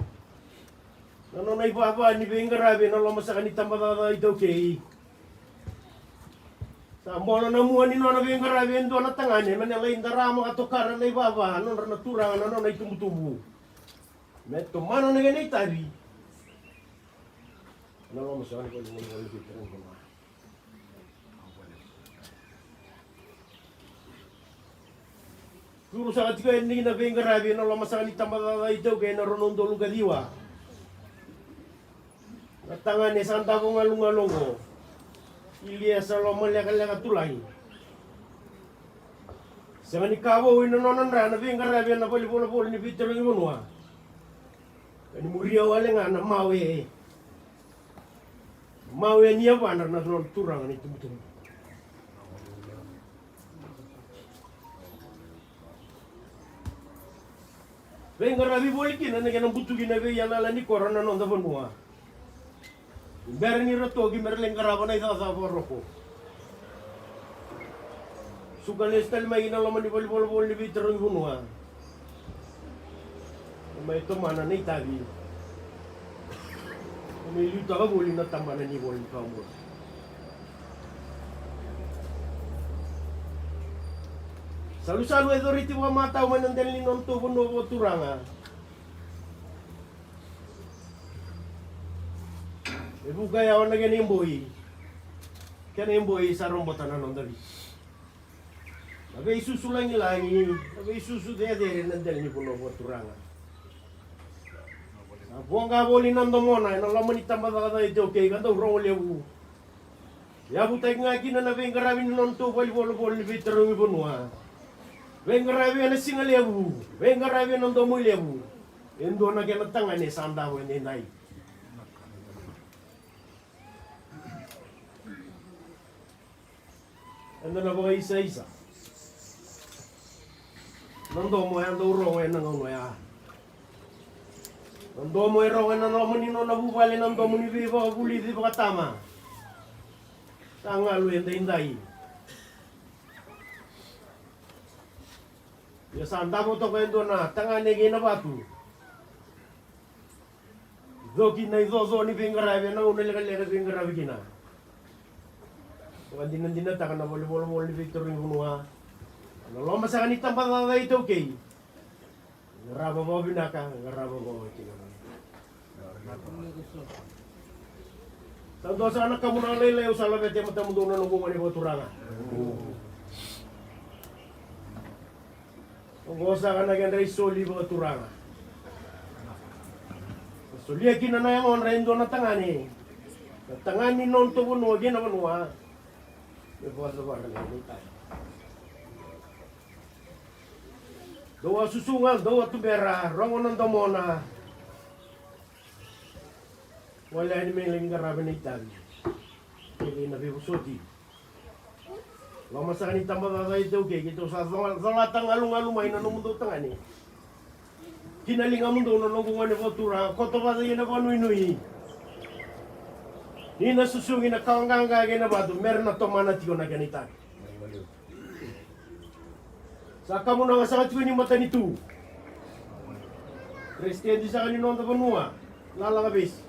Na nona ivava ni veiqaravi ena loma saka ni tabacakacaka iTaukei. Sa bola na mua ni nona veiqaravi e dua na tagane me na lai darama ka tokara na ivava nodra na turaga na nona itubutubu. Me tomana na kena itavi. Na loma saka ni kena itavi. Curu saka tiko yani na veiqaravi ena loma saka ni tabacakacaka iTaukei ena rua na udolu ka ciwa. Na tagane sa davo galugalu oqo, Iliesa Lomalekaleka Tulagi. Sega ni ka vou ena nona dra na veiqaravi ena valenivolavola ni veitarogi vanua. Ka ni muria wale ga na mawe, mawe ni yavadra na nona turaga na itubutubu. Veiqaravi voli kina na kena butuki na veiyalayala ni koro na noda vanua. Bera ni ra toki me ra lai qarava na icavacava vakaroko. Suka lesu tale mai ki na loma ni valenivolavola ni veitarogi vanua. Mai tomana na itavi. Mai liutaka voli na tabana ni vola ni kawamura. Salusalu e coriti vakamatau mai na dela ni nodatou vanua vakaturaga. E vuka yawa na kena iboi. Kena iboi sa robota na noda Viti. Na veisusu lagilagi, na veisusu cecere na dela ni vanua vakaturaga. Sa voqa voli na domona ena loma ni tabacakacaka iTaukei ka dau rogo levu. Yavutaki ga kina na veiqaravi ni nodatou valenivolavola ni veitarogi vanua. Veiqaravi ena siga levu, veiqaravi ena domo levu. E dua na kena tagane sa davo edaidai. Eda na vakaisaisa. Na domo e dau rogo ena gauna oya. Na domo e rogo ena loma ni nona vuvale, na domo ni veivakavulici vakatama. Sa galu edaidai. Ia sa davo toka e dua na tagane kei na vatu. Coki na icoco ni veiqaravi ena gauna lekaleka e veiqaravi kina. Vakadinadinataka na valenivolavola ni veitarogi vanua. Na lomasaka ni tabacakacaka iTaukei. Qarava vakavinaka, qarava vakawati na. Sa dua saka na kamunaga lailai au sa laveta e matamudou na noqu gone vakaturaga. Oqo saka na kedra isoli vakaturaga. Sa solia kina na yagodra e dua na tagane. Na tagane ni nodatou vanua kei na vanua. Me vakacavara na kena itavi. Dou a susuga, dou a tubera, rogo na domona. Gole yani me lai qarava na itavi. Kei na veivosoti. Lomasaka ni tabacakacaka iTaukei, keitou sa cola, colata galugalu mai na nomudou tagane. Ki na ligamudou na noqu gone vakaturaga, koto vata ina vakanuinui. Ni na susugi na kawa qaqa kei na vatu, me ra na tomana tiko na kena itavi. Sa kamunaga saka tiko ni matanitu. President saka ni noda vanua, Lalaga Vesi.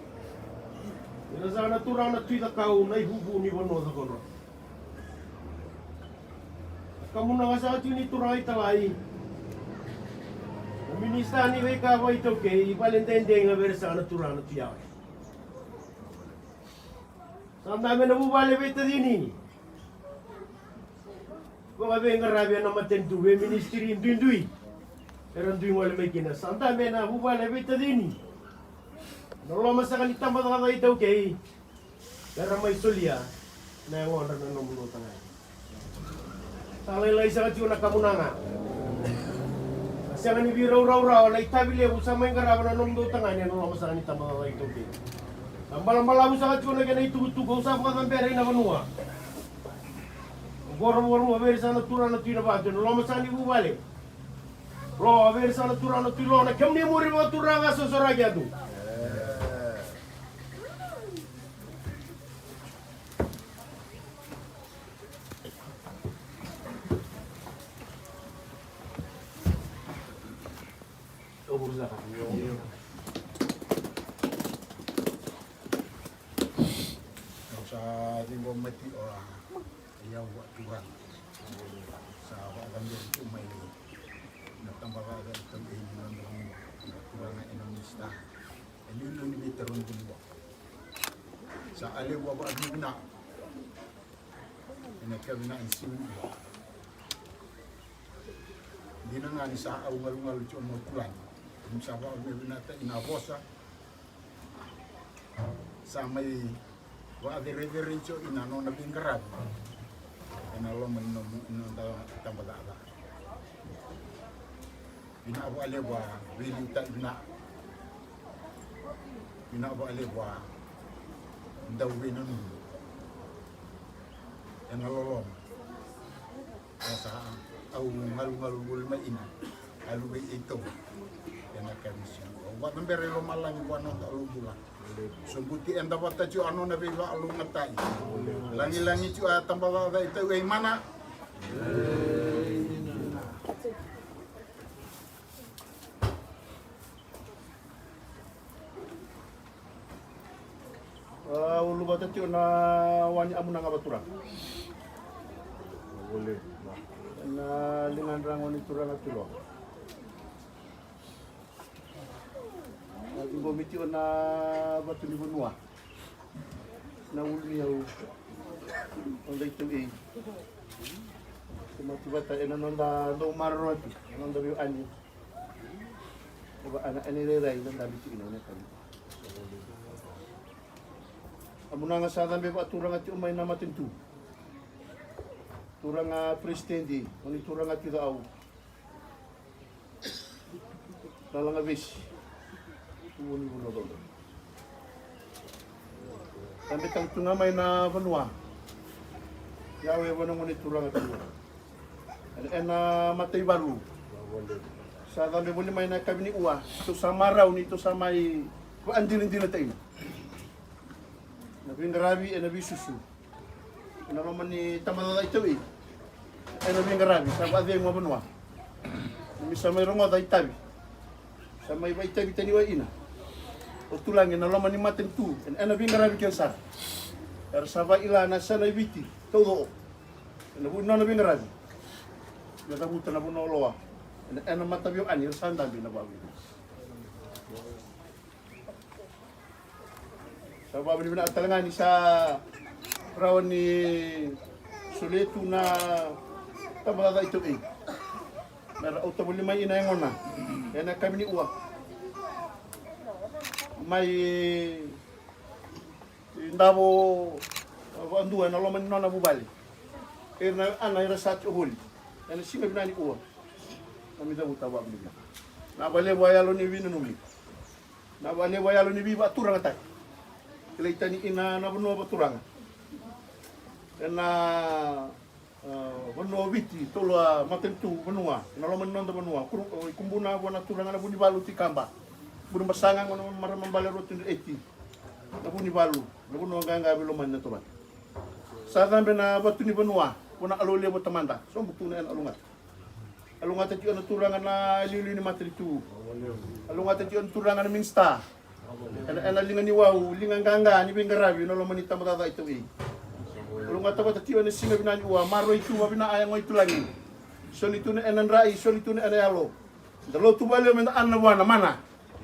Ira saka na turaga na Tui Cakau, na ivuvu ni vanua Cakaudrove. Sa kamunaga saka tiko ni turaga italai. Na minisita ni veika vakaitaukei, vale dedega vei ira saka na turaga na Tui Yawe. Sa da me na vuvale veitacini. Vakaveiqaravi ena matanitu, vei ministry duidui. Era dui gole mai kina. Sa da me na vuvale veitacini. Na lomasaka ni tabacakacaka iTaukei. Era mai solia na yagodra na nomudou tagane. Sa lailai saka tiko na kamunaga. Sa sega ni veiraurau rawa na itavi levu sa mai qarava na nomudou tagane ena lomasaka ni tabacakacaka iTaukei. Sa balabalavu saka tiko na kena itukutuku, au sa vakacabera ina vanua. Qoro vakarua vei ira saka na turaga na Tui Navatu ena lomasaka ni vuvale. Ro vei ira saka na turaga na Tui Lo, na kemuni muri vakaturaga sosoraki yatu. Au sa ciqoma tiko, a, i au vakaturaga. Sa vakacaberi tu mai na tabacakacaka iTaukei ni noda vanua, na turaga ena minisita. E liuliu ni veitarogi vanua. Sa a levu a vakavinavinaka. Ena kena vinaka ni siga nikua. Dina ga ni sa au galugalu tiko mai Okulagi. Ni sa vakavinavinaka ina vosa. Sa mai vacerecerei tiko ina nona veiqaravi ena loma ni nomu, ni noda tabacakacaka. Vinaka vakalevu a veiliutaki vinaka. Vinaka vakalevu a dau veinanumi ena loloma. Sa au galugalu voli mai ina a luvei eitou ena kamisi. Au vakacabera i lomalagi vua noda Alou bula. Sobuti eda vata tiko a nona veivakalougatataki. Lagilagi tiko a tabacakacaka i tau ei mana. A, uluvata tiko na wa ni amunaga vaturaga. Na ligadra gone turaga tiko. Na ciqomi tiko na vatu ni vanua. Na ulu ni yau. Noda i tau ei. Tomati vata ena noda dau maroroya tu. Noda veiwekani. Eva ana ena irairai na dabe tiko ina ena kani. Amunaga sa cabe vakaturaga tiko mai na matanitu. Turaga peresitedi, oni turaga tiko au. Lalaga vesi. Tuvo ni vanua cauda. Cabe tale tu ga mai na vanua. Yau e vanua gone turaga tu. Ena, ena mataivalu. Sa cabe voli mai na yakavi ni ua. Tou sa marau ni tou sa mai vakadinadinataina. Na veiqaravi ena veisusu. Ena loma ni tabacakacaka i tau ei. Ena veiqaravi sa vakacegu a vanua. Ni sa mai rogoca itavi. Sa mai vakaitavi tani wa ina. O tulagi ena loma ni matanitu. Ena, ena veiqaravi kece sara. Era sa vakaila na yasana i Viti taucoko. Ena vu ni nona veiqaravi. Me cavuta na vanua o Loa. Ena, ena mataveiyau ani era sa dabe na vakavuvu. Sa vakavinavinaka tale ga ni sa rawa ni solia tu na tabacakacaka i tau ei. Me ra auta voli mai ina yagona ena yakavi ni ua. Mai davo vakadua ena loma ni nona vuvale. Ira na ana era sa tiko voli ena siga vinaka ni ua. Na mi cavuta vakavinavinaka. Na vakalevu a yalo ni veinanumi. Na vakalevu a yalo ni veivakaturagataki. Kilai tani ina na vanua vakaturaga. Ena, a, vanua o Viti, tolu a matanitu vanua. Ena loma ni noda vanua. Kuru, o, i Kubuna vua na turaga na Vunivalu Tikaba. Burebasaga gona marama bale rua Tui Dredreti. Na Vunivalu, na vanua qaqa vei lomani na tovata. Sa cabe na vatu ni vanua, vua na Alou levu o tamada. Sobu tu na ena Alougata. Alougata tiko na turaga na liuliu ni matanitu. Alougata tiko na turaga na minisita. Ena, ena liga ni wau, liga qaqa ni veiqaravi ena loma ni tabacakacaka i tau ei. Alougata vata tiko ena siga vinaka ni ua, maroroi tu vakavinaka a yago i tulagi. Soli tu na ena drai, soli tu na ena yalo. Da lotu valevu meda ana vua na mana.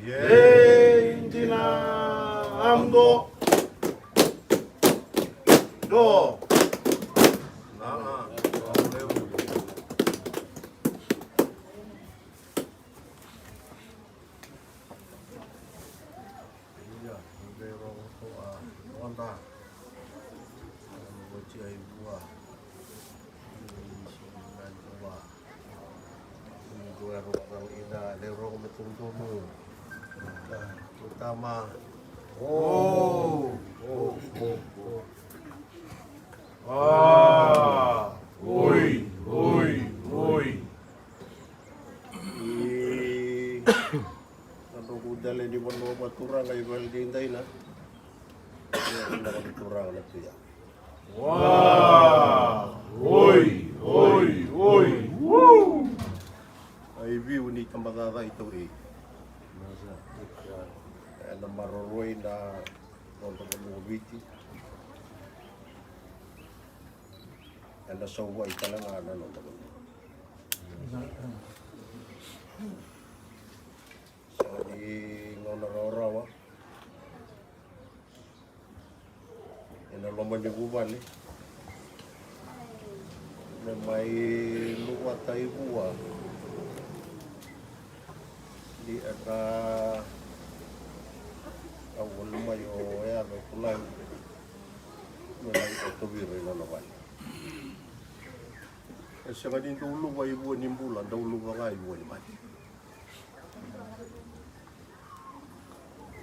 Ei dina. Amudo. Do. Ida, le rogo me tonu tonu. Tama. O. O, o, o. A. Oi, oi, oi. I na noqu dela ni vanua vakaturaga i Valenidina. Ia na vakaturaga na tuya. Wa, oi, oi, oi. Woo! A iviu ni tabacakacaka i tau ei. Ena maroroi na noda vanua o Viti. Ena sauvai tale ga na noda vanua. Sa ni gauna rawarawa. Ena loma ni vuvale. Me mai luvatai vua. Ni ena a voli mai o yaco tu Lai me lai o Tavira i nona vale. E sega ni dau luva i vua ni bula, dau luva ga i vua ni mate.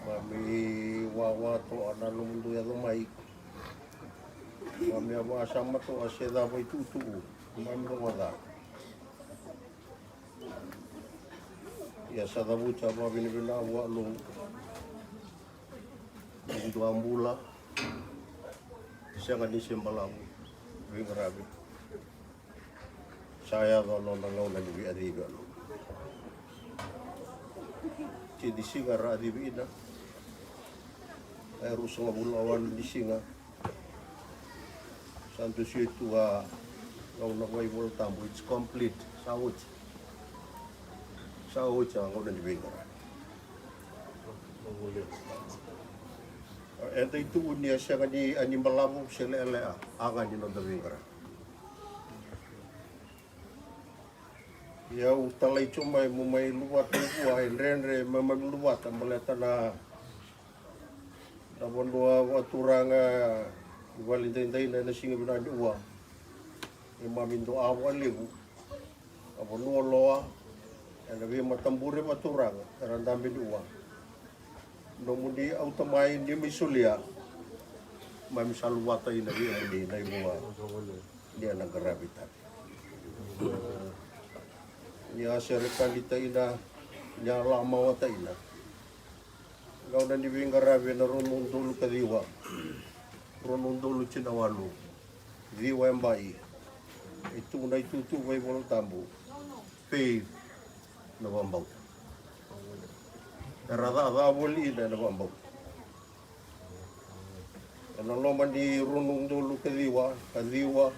Mami wawa toa na nomudou yaco mai. Mami a vasa matoa se cava i tutu. Mami rogoca. Ia sa cavuti a vavinavina vua lou. Ni dua bula. Sega ni se balavu. Veiqaravi. Sa yaco a nona gauna ni veiacivi a lou. Tini siga ra acivi ina. E ruasagavulu a walu ni siga. Sa dusia tu a gauna vaivola tabu, it's complete. Sa oti. Sa oti a gauna ni veiqaravi. Eda itukuni a sega ni a ni balavu se lealea, a ga ni noda veiqaravi. Ia au talai tiko mai mo mai luvata i vua e dredre me mami luvata baleta na na vanua vakaturaga i vale daidaina ena siga vinaka ni ua. E mami dua a vakalevu a vanua loa ena veimatabure vakaturaga era dabe ni ua. Nomuni auta mai ni mai solia mami sa luvata ina vei muni na ivua. Ni a na qaravi tani. Ni a sere kalita ina, ni a la mawata ina. Gauna ni veiqaravi ena rua na udolu ka ciwa, rua na udolu tini na walu, ciwa e bai. E tu na itutu vaivola tabu. Faith na vakabauta. Era caca voli ina ena vakabauta. Ena loma ni rua na udolu ka ciwa, ka ciwa.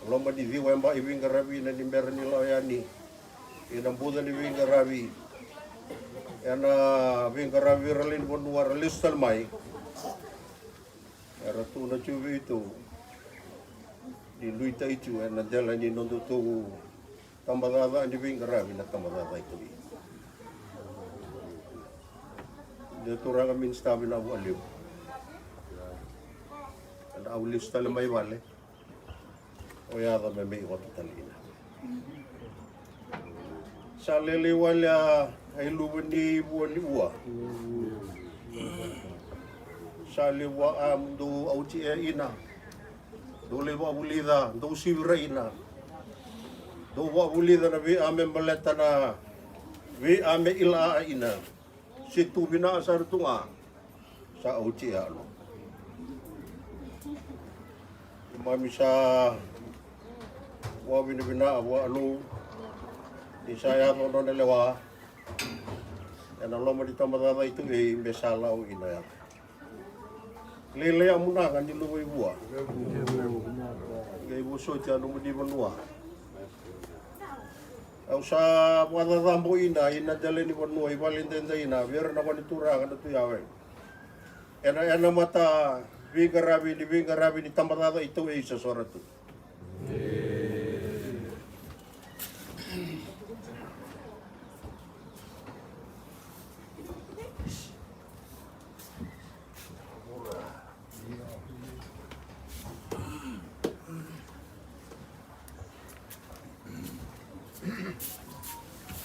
Loma ni ciwa e bai veiqaravi ina ni bera ni lawa yani. Ina buca ni veiqaravi. Ena veiqaravi ira lewe ni vanua era lesu tale mai. Era tu na tu vei tu. Ni luitai tu ena dela ni noda tu. Tabacaca ni veiqaravi na tabacaca i Tavira. Ni turaga minisita vinaka vakalevu. Ena au lesu tale mai vale. O yaca me mei ota tale ina. Sa lele wale a iluva ni vua ni ua. Sa levu a mudou auti e ina. Dou lai vakavulica, dou sivi ira ina. Dou vakavulica na vei a me baleta na vei a me ila a ina. Se tu vina sara tu ga. Sa auti e alo. Mami sa vakavinavina a vua alo. Ni sa yaco nona lewa. Ena loma ni tabacaca i tu ei me sa lau ina yaco. Lailai a munaga ni luva i vua. Qai vosoti a nomuni vanua. Au sa vakacacabo ina ina dela ni vanua i vale daidai ina vei ira na gone turaga na tu yawe. Ena ena mata veiqaravi ni veiqaravi ni tabacaca i tau ei sasora tu.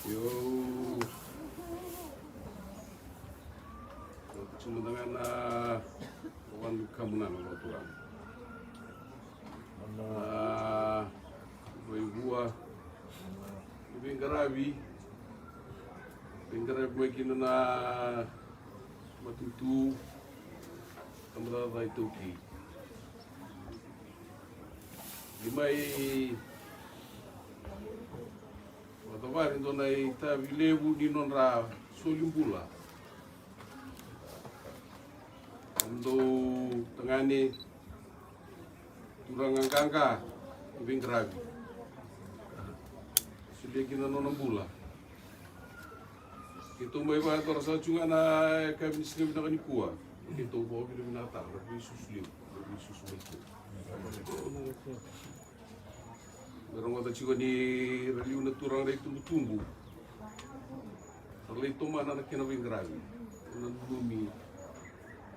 Io. Io, tiko mada ga na wanu kamu na na lotu ga. Na vaivua. Veiqaravi. Veiqaravi mai kina na matutu. Tamata cai tauki. Ni mai vakacavari dua na itavi levu ni nodra soli bula. Dou tagane turaga qaqa ni veiqaravi. Solia kina nona bula. Keitou mai vakayacora saka tiko ga na yakavi ni siga vinaka nikua. Keitou vakavinavinakataka na veisusu levu, na veisusu mai kina. Me rogoca tiko ni ra liu na turaga na itubutubu. Ra lai tomana na kena veiqaravi. Na nanumi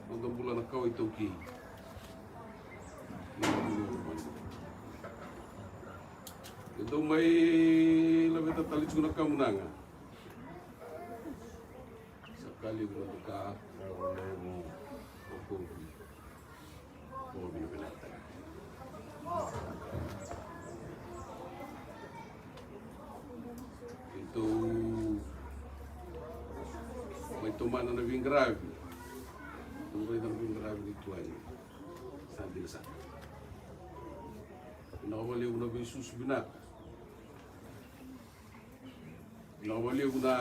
noda bula na Kawa iTaukei. Keitou mai laveta tale tiko na kamunaga. Sa ka levu na doka. Sa ka levu. Ko kovi. Ko vinavinaka. Keitou mai tomana na veiqaravi. Keitou raica na veiqaravi ni tuani. Sa dina sara. Vinaka vakalevu na veisusu vinaka. Vinaka vakalevu na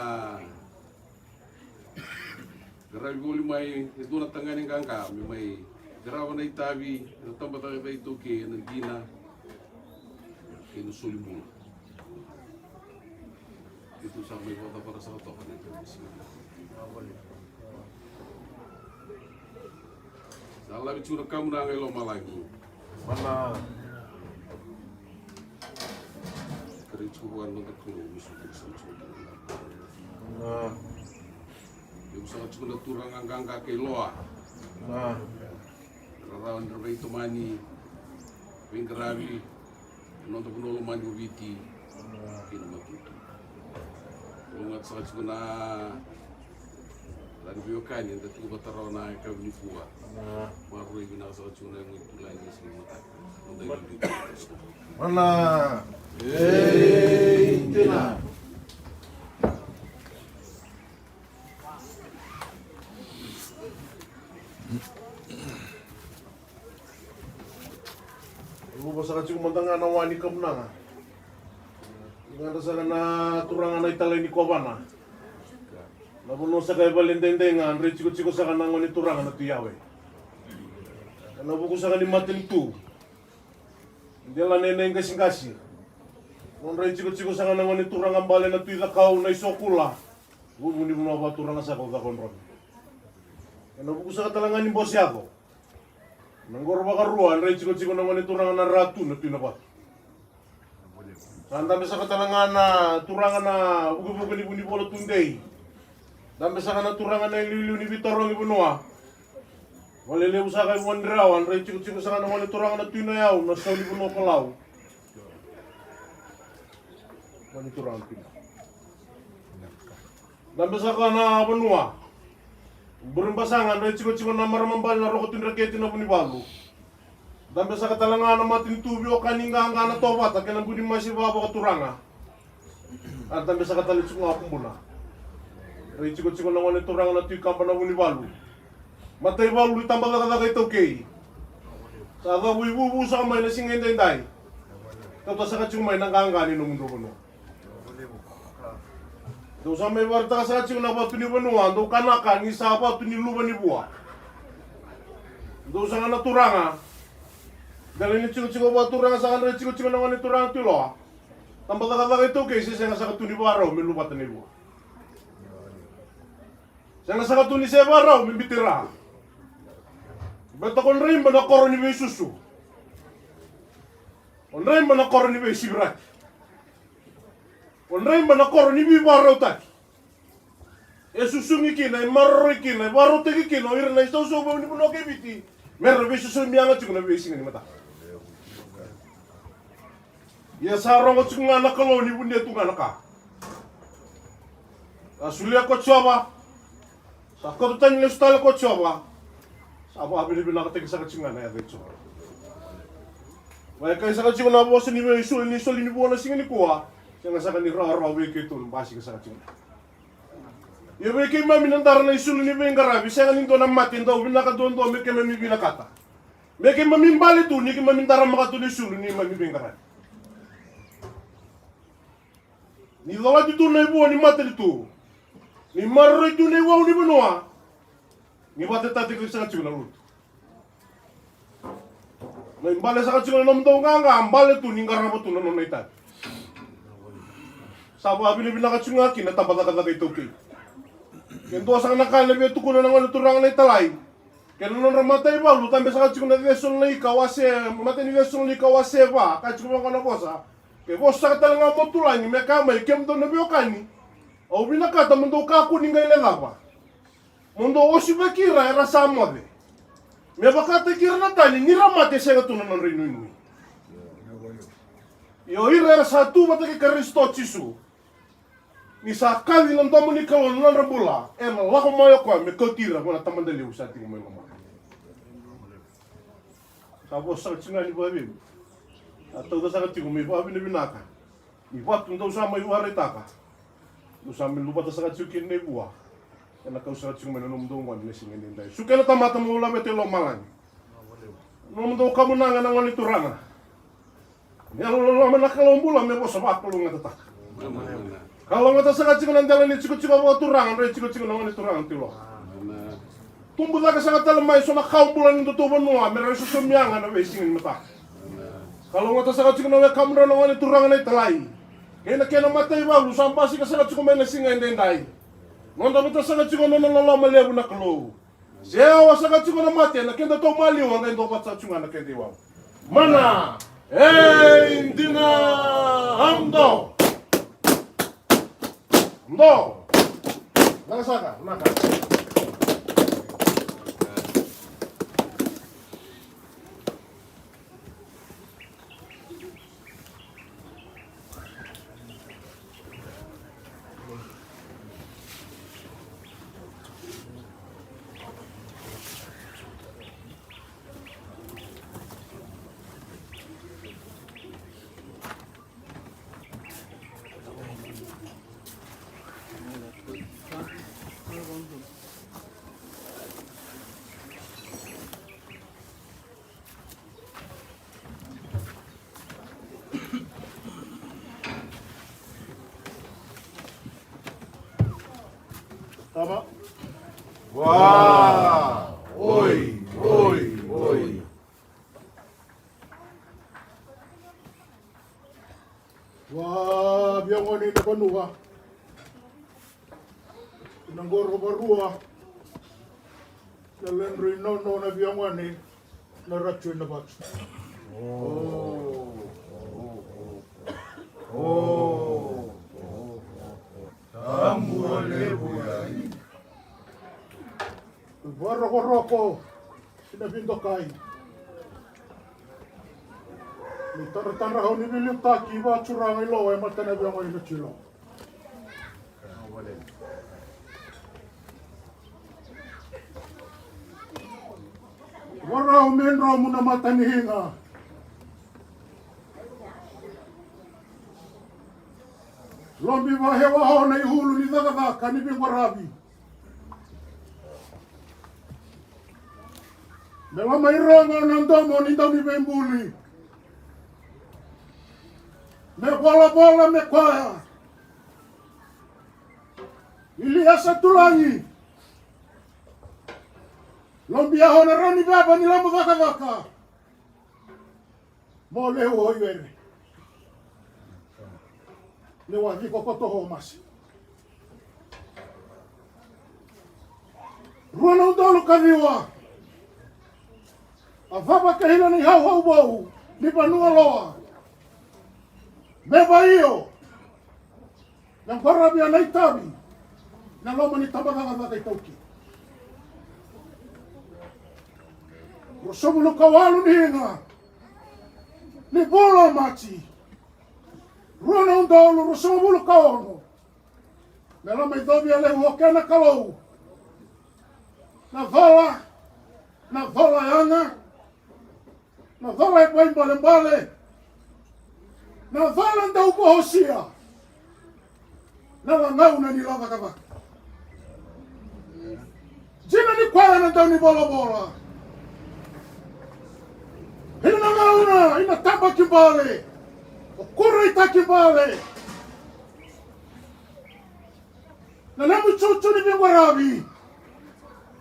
qaravi voli mai e dua na tagane qaqa me mai qarava na itavi ena tabacakacaka iTaukei ena dina kei na soli bula. Keitou sa mai vakacavara saka toka na itavi ni siga. Sa lave tiko na kamunaga i lomalagi. Mana. Kerei tiko vua na noda Kalou me soqoni saka tiko na kamunaga. Mana. Levu saka tiko na turaga qaqa kei Loa. Mana. Rarawa ni ra veitomani, veiqaravi ena noda vanua lomani o Viti kei na matanitu. Lougata saka tiko na ra ni veiwekani eda tiko vata rawa na yakavi nikua. Maroroi vinaka saka tiko na yago itulagi ni siga ni mataka. Noda iliuliu. Mana. Ei, tina. Luva saka tiko mada ga na wa ni kamunaga. Gadra saka na turaga na italai ni kovana. Na vanua saka e vale daidai ga, drai tikotiko saka na gone turaga na Tui Yawe. Ena vuku saka ni matanitu. Dela na ena iqasiqasi. Nodra itikotiko saka na gone turaga bale na Tui Cakau na isokula. Vuvu ni vanua vakaturaga saka o Cakaudrove. Ena vuku saka tale ga ni Bose Yaco. Na qoro vakarua, dra itikotiko na gone turaga na Ratu na Tui Navatu. Sa dabe saka tale ga na turaga na vukevuke ni Vunivola tudei. Dabe saka na turaga na iliuliu ni veitarogi vanua. Valelevu saka i Vuadrewa, dra itikotiko saka na gone turaga na Tui Nayau na sau ni vanua ko Lau. Gone turaga na Tui Nayau. Dabe saka na vanua. Burebasaga, dra itikotiko na marama bale na Roko Tui Dreketi na Vunivalu. Dabe saka tale ga na matanitu veiwekani qaqa na Tovata kei na Bunimasiva vakaturaga. A dabe saka tale tiko ga o Kubuna. Dra itikotiko na gone turaga na Tui Kaba na Vunivalu. Mataivalu ni tabacakacaka iTaukei. Sa cavu ivuvu saka mai na siga edaidai. Kauta saka tiko mai na qaqa ni nomudou vanua. Dou sa mai vakaraitaka saka tiko na vatu ni vanua, dou kanaka ni sa vatu ni luva ni vua. Dou saka na turaga. Dela ni tikotiko vakaturaga saka dra itikotiko na gone turaga Tui Loa. Tabacakacaka iTaukei se sega saka tu ni vakarau me luvata na ivua. Sega saka tu ni se vakarau me biti ra. Baleta ko Draiba na koro ni veisusu. O Draiba na koro ni veisiviraki. O Draiba na koro ni veivakarautaki. E susugi kina, e maroroi kina, e vakarautaki kina o ira na isausau vou ni vanua kei Viti. Me ra veisusu ni yaga tiko na veisiga ni mataka. Ia sa rogo tiko ga na Kalou ni vunia tu ga na ka. Sa solia ko Jiova. Sa kauta tani lesu tale ko Jiova. Sa vakavinavinakataki saka tiko ga na yaca i Jiova. Vakayakai saka tiko na vosa ni veisoli ni soli ni vua na siga nikua. Sega saka ni rawarawa vei keitou na basika saka tiko ga. Ia vei keimami na dara na isulu ni veiqaravi, sega ni dua na mate dau vinaka duadua me keimami vinakata. Me keimami bale tu ni keimami daramaka tu na isulu ni neimami veiqaravi. Ni colati tu na ivua ni matanitu. Ni maroroi tu na iwau ni vanua. Ni vakatataki saka tiko na lotu. Mai bale saka tiko na nomudou qaqa, bale tu ni qarava tu na nona itavi. Sa vakavinavinaka tiko ga kina tabacakacaka iTaukei. Ke dua saka na ka ena via tukuna na gone turaga na italai. Kei na nodra mataivalu, tabe saka tiko na Cesalonaika wase, matai ni Cesalonaika wase va, ka tiko vaka na vosa. Ke vosa saka tale ga o Matulagi, me kaya mai, kemudou na veiwekani. Au vinakata mo dou kakua ni qai lecava. Mo dou osivaki ira era sa moce. Me vakataki ira na tani ni ra mate, sega tu na nodra inuinui. Io, ira era sa tu vata kei Karisito Jisu, ni sa kaci na domo ni Kalou na nodra bula, ena lako mai o koya me kauti ira vua na Tamada levu sa tiko mai loma. Sa vosa saka tiko ga ni vaveu. A tauca saka tiko me ivavinavinaka. Ni vatu dou sa mai vakaraitaka, dou sa mai luvata saka tiko kina na ivua. Ena kau saka tiko mai na nomudou gone na siga edaidai. Suka na tamata mo laveta i lomalagi. Nomudou kamunaga na Gone Turaga. Me yalololoma na Kalou bula me vosa vakalougatataka. Kalougata saka tiko na dela ni tikotiko vakaturaga, dra tikotiko na Gone Turaga tiko. Tubu cake saka tale mai so na kawa bula ni dotou vanua me ra isosomi yaga na veisiga ni mataka. Kalougata saka tiko na wekamudrau na Gone Turaga na italai kei na kena mataivalu sa basika saka tiko mai na siga edaidai. Noda vata saka tiko na nona loloma levu na Kalou. Se yawa saka tiko na mate na kedatou maliwa, qai dau vata saka tiko ga na keda iwawa. Mana. Ei dina. Amdo. Amdo. Naka saka, naka. Tama. Wa, oi, oi, oi. Wa, via gone na vanua. Na qoro varua, na ledru i nono na via gone, na ratu i na vatu. Tabu a levu ya. Varokoroko ina vidokai. Ni taratara hau ni veiliutaki vakaturaga i loa e matana via gone na tilo. Varau me dromu na mata ni higa. Lobi vahewaho na ihulu ni cakacaka ni viqwaravi. Me lama irogo na domo ni dau ni veibuli. Me volavola me koya. Iliasa Tulagi. Lobi yaho na rau ni vava ni lamu cakacaka. Mo lehu o iwere. Lewa viko koto ho masi. Rua na udolu ka ciwa. A vava ka hila ni hauhau vou ni vanua loa. Me vaio. Na qwaravi a na itavi. Na loma ni tabacakacaka i tauki. Ruasagavulu ka walu ni higa. Ni vula o Maji. Rua na udolu ruasagavulu ka ono. Me lama icovi a lehu o kena Kalou. Na cola. Na cola yaga. Na cola e vaibalebale. Na cola dau vohosia. Na lagau na ni lavakavaka. Jina ni koya na dau ni volavola. Ina na gauna ina taba ki bale. O kura ita ki bale. Na lemu cucu ni viqwaravi.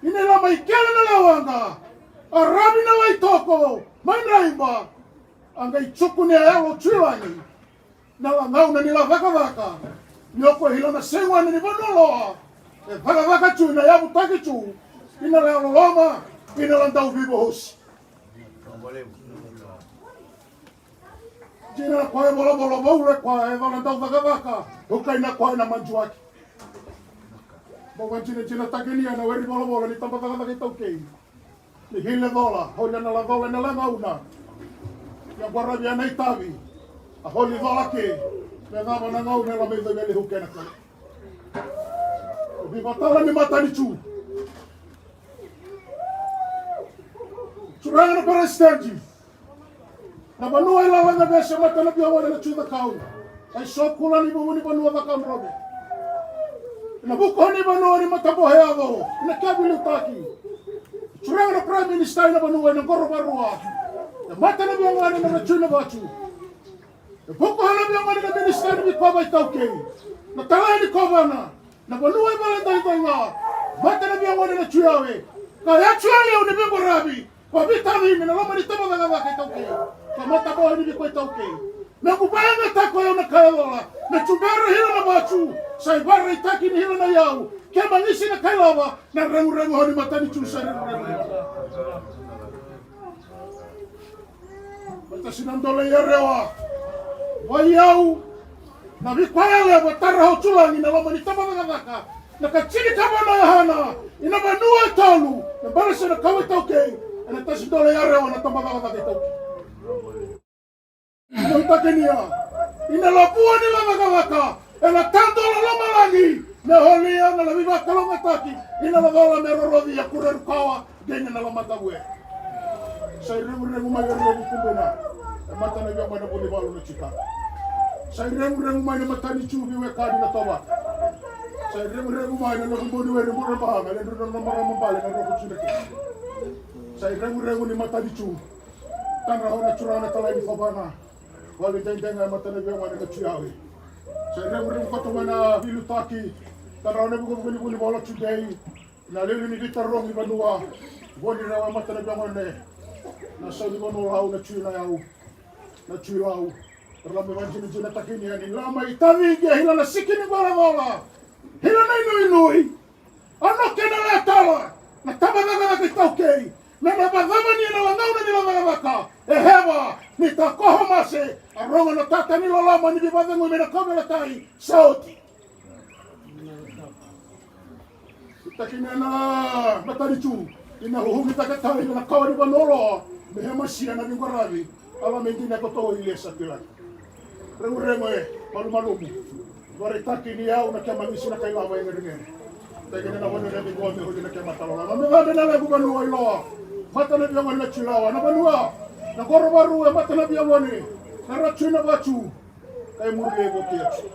Ina lama i kele na lewanga. A ravi na lai toko mai na iba. A qai cuku ni a yalo cuilani. Na lagau na ni lavakavaka. Ni o ko hila na segwani ni vanua loa. E vakavaka cu ina yavutaki cu. Ina la loloma. Ina la dau vivohosi. Jina na koya e volavola vou le koya e vana dau cakacaka. Ukai na koya na majuaki. Mo ga jinajinataki ni a na weri volavola ni taba cakacaka i taukei. Ni hile cola, holi na la cola ena la gauna. Ia qwaravi a na itavi, a holi cola ke, me cava na gauna ela mai covele huke na kau. Vivatala ni matanitu. Turaga na peresitedi. Na vanua e lala na vese mata na via wana na tui cakau. Ai so kula ni vuvu ni vanua cakau drove. Na vuko ni vanua ni matabohe yaco. Na kia viliutaki. Turaga na prime minister ina vanua ina qoro varua. E mata na via wana na tui na vatu. E vuko na via wana na minister ni viko vaitaukei. Na talai ni kovana. Na vanua e vale daidai ga. Mata na via wana na tui awe. Ka ya tui a liu ni viko ravi. Ko vitavini na loma ni tabacakacaka iTaukei. Ko matabohe ni viko iTaukei. Me ku vakayagataka o yau na ka e cola. Me tubera hila na vatu. Sa ivakaraitaki ni hila na iyau. Ke magisi na ka ilava. Na reguregu hau ni matanitu sa reguregu. Mata sina dole yarewa. Vaiyau. Na viko yalewa tara hau tulagi na loma ni tabacakacaka. Na ka tini ka vana e hana, ina vanua e tolu, na balesa na kawa iTaukei, ena tasi dole yarewa na tabacakacaka iTaukei. Ina utakinia, ina lavua ni lavakavaka, ena tadola lomalagi, me holia na lavi vakalougatataki, ina lavola me rorovi a kureru kawa, Dei na lomata vue. Sa ireguregu mai na levu kubuna. E mata na via mai na vunivalu na tita. Sa ireguregu mai na matanitu veiwekani na tovata. Sa ireguregu mai na levu boni weri mura baha na ledru na marama bale na roko tuna ke. Sa ireguregu ni matanitu. Tana hona turaga na talai ni kovana. Wale daidai ga e mata na via mai na tiawe. Sa ireguregu koto mai na vilutaki. Tana hona vukavuka ni vunivalu tudei. Na lili ni veitarogi vanua. Voni rewa mata na via gone. Na sau ni vanua lau na tui na yau. Na tui lau. Ra lama e vajinajinataki ni yani lama i tavi qia hila na siki ni qwalacola. Hila na inuinui. A no kena la tala. Na tavacakacaka i taukei. Me na vacava ni na lagau na ni lavacavaka. E heva ni ta koho mase. A rogo na tata ni loloma ni vivacegui me na kauveilatai. Sa oti. Takina na matanitu ina huhumitaka tale na kawa ni vanua loa me he masia na viqwaravi. Ala me dina koto i lesa tilaki. Reguregu e malumalumu. Varetaki ni au na kea magisi na kailava e geregere. Takina na vanua na viqwa me huli na kea matalola. Na me vame na levu vanua i loa. Mata na viogoni na tilawa. Na vanua. Na koro varu e mata na viogoni. Na ratu na vatu. Kai muri e voki atu.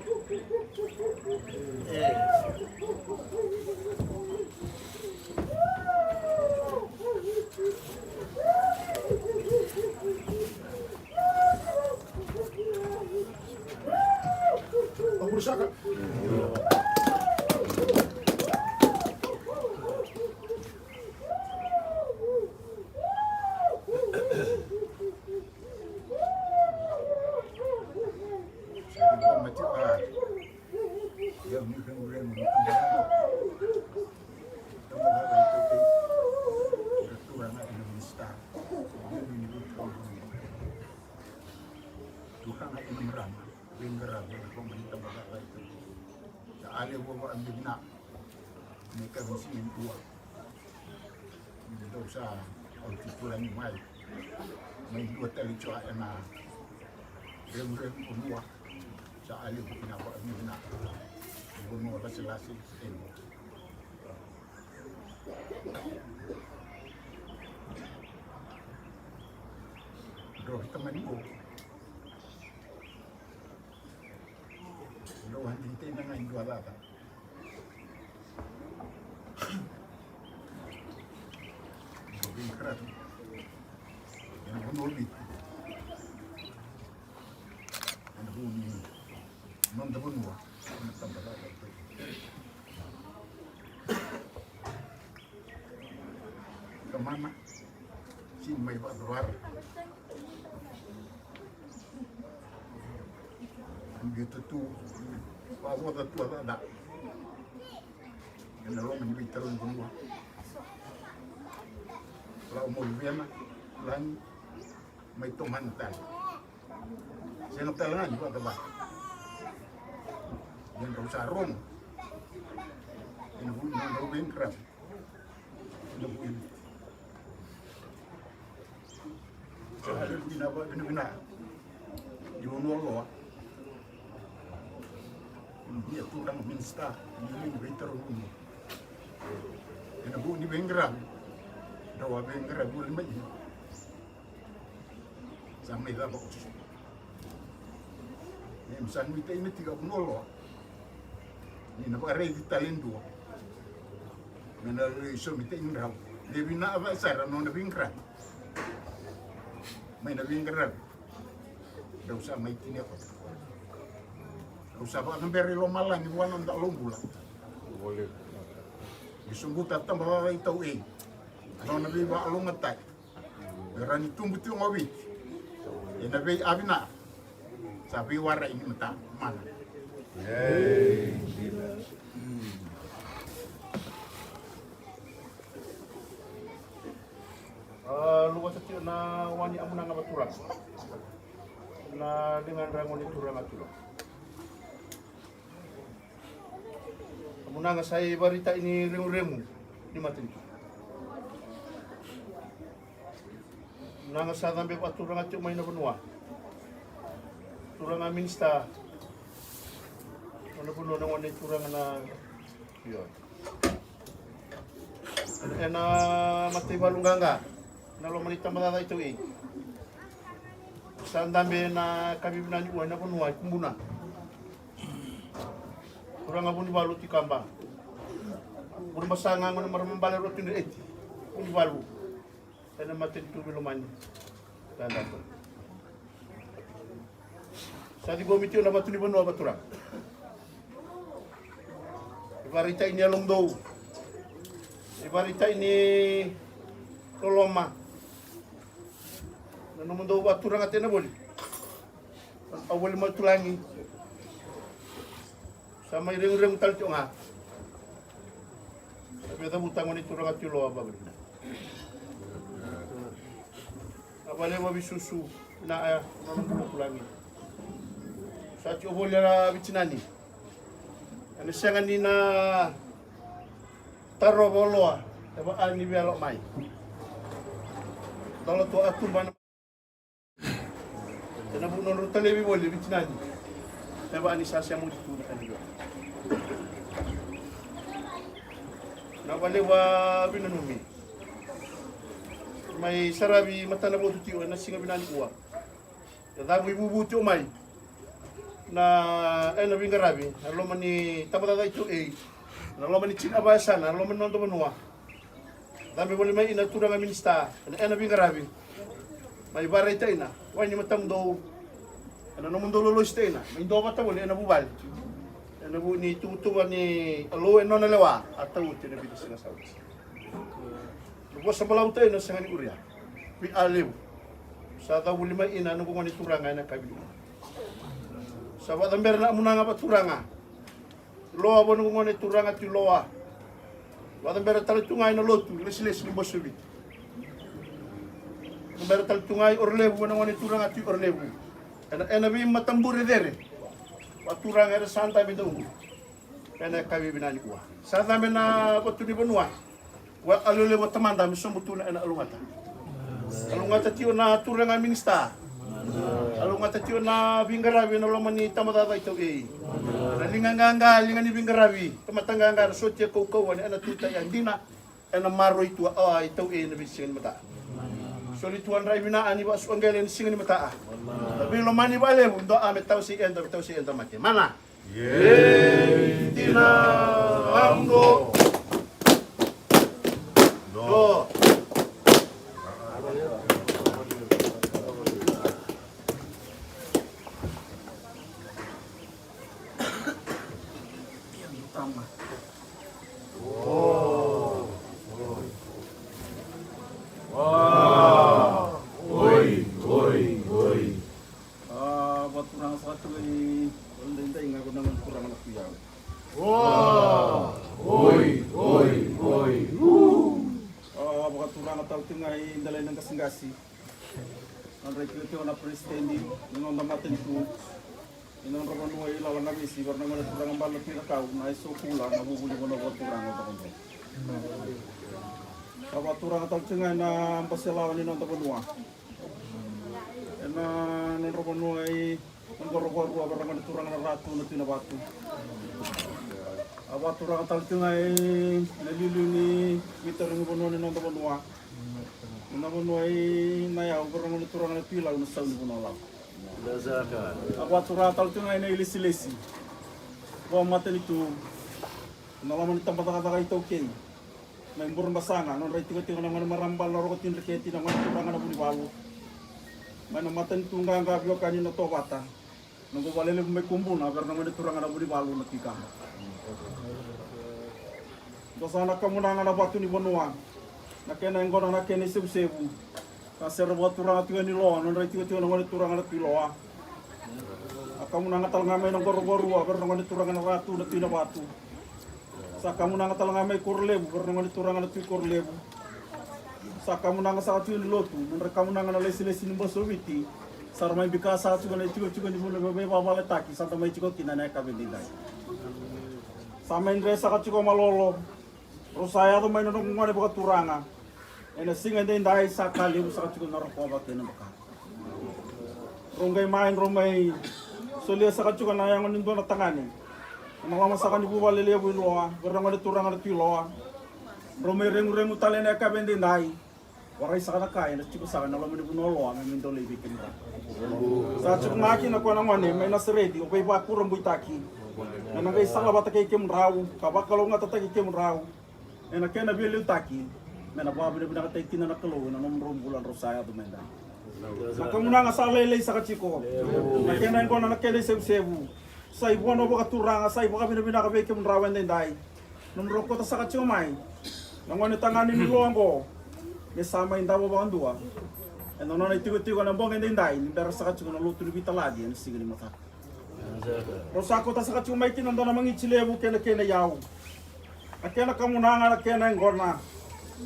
Aburusaka. Turaga ina marama, veiqaravi ena loma ni tabacakacaka. Sa a levu vakavinaka me ka vinaka ni dua. Ni dou sa oti tulani mai. Mai dua tale tiko ena revurevu o Nua. Sa a levu kina vakavinaka. Vanua lasilasi e Nua. Dro vita mani o. Dro vita mani o. Dro vita mani o. Ena vu ni noda vanua, ena tabacakacaka. Ka mana, sini mai vakacavara. Biuta tu, vakavoca tu a cakacaka. Ena loma ni veitaro ni vanua. Lau mo luvena, lagi, mai tomana tale. Sega tale ga ni vakacavara. Ia drau sa rogo. Ena vu ni nodrau veiqaravi. Ena vu ni. Levu ni na vakavinavinaka ni vanua loa. Ia turaga minisita ni veitaro nunu ena vuku ni veiqaravi. Drau a veiqaravi voli mai. Sa mai cava oso. Ia sa nuitaka ina tika vanua loa ni na vakaraici tale e dua me na lai somitaki drau. Levu na a vaka sara na nona veiqaravi mai na veiqaravi. Drau sa mai tinia kota. Drau sa vakacabera i lomalagi vua na noda Alou bula. Ni sobuta tabacakacaka i tau ei. A nona veivakalougatataki me rawa ni tubu tiko ga o Viti ena veiavina. Sa veiwarai ni mata mana. A luvata tiko na wani amunaga vaturaga. Na ligadra gone turaga tiko. Amunaga sa ivaritai ni reguregu ni matanitu. Amunaga sa cabe vakaturaga tiko mai na vanua. Turaga minisita. Nona vanua na gone turaga na io. Ena mataivalu qaqa na loma ni tabacakacaka i tau ei. Sa dabe na kavivinani ua ena vanua i Kubuna. Turaga Vunivalu Tikaba. Vunimasaga gone marama bale Rotudreti Vunivalu. Ena matanitu veilomani. Sa ciqomi tiko na vatu ni vanua vaturaga. Ivaraitai ni yalodou. Ivaraitai ni loloma. Na nomudou vaturaga tena voli. Au voli mai tulagi. Sa mai reguregu tale tiko ga. Sa vei cavuta gone turaga tiko loa vavina. Na vale vavisusu na aya na nona bula kulagi. Sa tiko voli a vitinani. Ena sega ni na tarova loa e vaka ni via loa mai. Dala tu a tuba na Tena vu nodrau talevi voli vitinani. Me vaka ni sa sema oti tu na kena via. Na valevu a vinanumi. Mai saravi matana votu tio ena siga vinani ua. E cavu ivuvu tio mai. Na ena viqaravi na loma ni tabacacai tu ei. Na loma ni tina vayasana na loma ni noda vanua. Cabe voli mai ina turaga minisita ena ena viqaravi. Mai varaitaina wai ni matamudou ena nomudou lolosi taina mai dua vata voli ena vuvale. Ena vu ni tuvatuva ni alou e nona lewa a tau oti ena vica siga sa oti. Na vosa balavu taina sega ni uria. Vei a levu sa cau voli mai ina na gogone turaga ena kavi. Sa vakacabera na amunaga vaturaga. Loa vua na gone turaga tui Loa. Vakacabera tale tu ga ina lotu lesilesi ni Boseviti. Vakacabera tale tu ga i Orolevu vua na gone turaga tui Orolevu. Ena ena veimatabure cere. Vaturaga era sa dabe dauqu. Ena yakavi vinani ua sa dabe na vatu ni vanua. Ua a lewe levu a tamada me sobu tu na ena alugata. Alugata tio na turaga minisita. Alugata tio na viqaravi ena loma ni tabacacai tau ei. Na liga qaqa liga ni viqaravi tamata qaqa na sotia kaukauwa na ena tuta ia dina. Ena maroi tua awa i tau ei na veisiga ni mata. Soli tua dra i vina a ni vasu aqele ena siga ni mata. Na veilomani valevu dua a me tau sei eda me tau sei eda mate mana. Yay, dina, lamdo. Do. Tama. Oi, oi, oi. A, vakaturaga saka tu i valedaidai ga ko na gone turaga na kuya. Oi, oi, oi. A, vakaturaga tau tu ga i dela i na qaseqase. Nodra i kila tiko na peresitedi ni noda matanitu. Ni nodra vanua i lala na visi vara na gone turaga bala na kuya kau na i so kula na vuvuli vanua vakaturaga na vakadua. A, vakaturaga tau tu ga i na baselawa ni noda vanua. Na nodra vanua i Naqorovuarua, vei ira na gone turaga na Ratu na Tui Navatu. A vakaturaga tale tiko ga i na liuliu ni veitarogi vanua ni noda vanua, na vanua i Nayau, vei ira na gone turaga na Tui Lau na Sau ni Vanua Lau. A vakaturaga tale tiko ga i na ilesilesi vakamatanitu, na loma ni tabacakacaka iTaukei mai Burebasaga, nodra itikotiko na gone marama bale na Roko Tui Dreketi, na gone turaga na Vunivalu, mai na matanitu qaqa veiwekani na Tovata, noqu vakalelevu mai Kubuna, vei ira na gone turaga na Vunivalu na Tui Kaba. Dua saka na kamunaga na Vatu ni Vanua, na kena yaqona, na kena isevusevu. Sa sere vakaturaga tiko yani Loa, nodra itikotiko na gone turaga na Tui Loa. A kamunaga tale ga mai Naqorovuarua, vei ira na gone turaga na Ratu na Tui Navatu. Sa kamunaga tale ga mai Korolevu, vei ira na gone turaga na Tui Korolevu. Sa kamunaga saka tiko ni lotu, nodra kamunaga na lesilesi ni bose o Viti. Sa ra mai bika saka tiko na itikotiko ni vuna veivakavaletaki, sa da mai tiko kina na yakavi edaidai. Sa mai dre saka tiko malolo, rau sa yaco mai na noqu gone vakaturaga. Ena siga edaidai sa ka levu saka tiko na rokova kei na doka. Rau qai mai, rau mai solia saka tiko na yago ni dua na tagane ena loma saka ni vuvale levu i Loa, vei ira na gone turaga na Tui Loa. Rau mai reguregu tale ena yakavi edaidai. Warai saka na ka ena tiko saka ena loma ni vanua o Loa me mai dolei vei kemudrau. Sa tiko ga kina o koya na gone mai Nasareci, o veivakurabuitaki, me na qai sala vata kei kemudrau ka vakalougatataki kemudrau ena kena veiliutaki, me na vakavinavinakataki kina na Kalou ena nomudrau bula drau sa yaco mai edai. Na kamunaga sa lailai saka tiko, na kena yaqona, na kena isevusevu. Sa ivona vakaturaga, sa ivakavinavinaka vei kemudrau edaidai. Nomudrau kauta saka tiko mai na gone tagane ni Loa oqo, me sa mai davo vakadua ena nona itikotiko ena bogi edaidai, ni bera saka tiko na lotu ni Vitalaci ena siga ni mataka. Rau sa kauta saka tiko mai kina dua na magiti levu kei na kena iyau. Na kena kamunaga, na kena yaqona,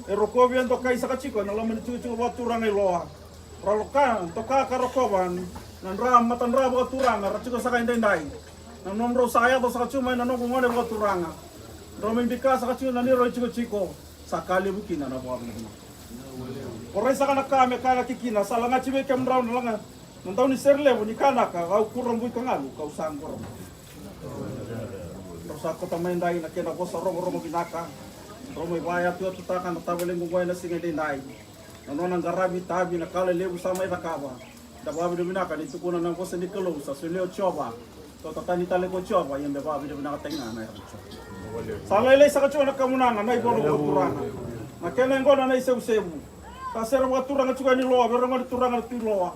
e rokovi, e dokai saka tiko ena loma ni tikotiko vakaturaga i Loa. Ra loka, doka ka rokova na dra, matadra vakaturaga ra tiko saka edaidai. Na nomudrau sa yaco saka tiko mai na noqu gone vakaturaga, drau mai bika saka tiko na neirau itikotiko. Sa ka levu kina na vakavinavinaka. Ko rai saka na ka me ka laki kina, sa lagati vei kemudrau na laga na daunisere levu ni kanaka, au kurabui ka galu, kau sa qorobu. Drau sa kauta mai edai na kena vosa rogorogo vinaka. Drau mai vakayatuyatutaka na tavalequ oqo ena siga edaidai. Na nona qaravi itavi, na ka lelevu sa mai cakava. Da vakavinavinaka ni tukuna na vosa ni Kalou, sa solia o Jiova, kauta tani tale ko Jiova, ia me vakavinavinakataki ga na yaca i Jiova. Sa lailai saka tiko na kamunaga, na ivona vakaturaga, na kena yaqona, na isevusevu. Sa sere vakaturaga tiko yani Loa, vei ira na gone turaga na Tui Loa,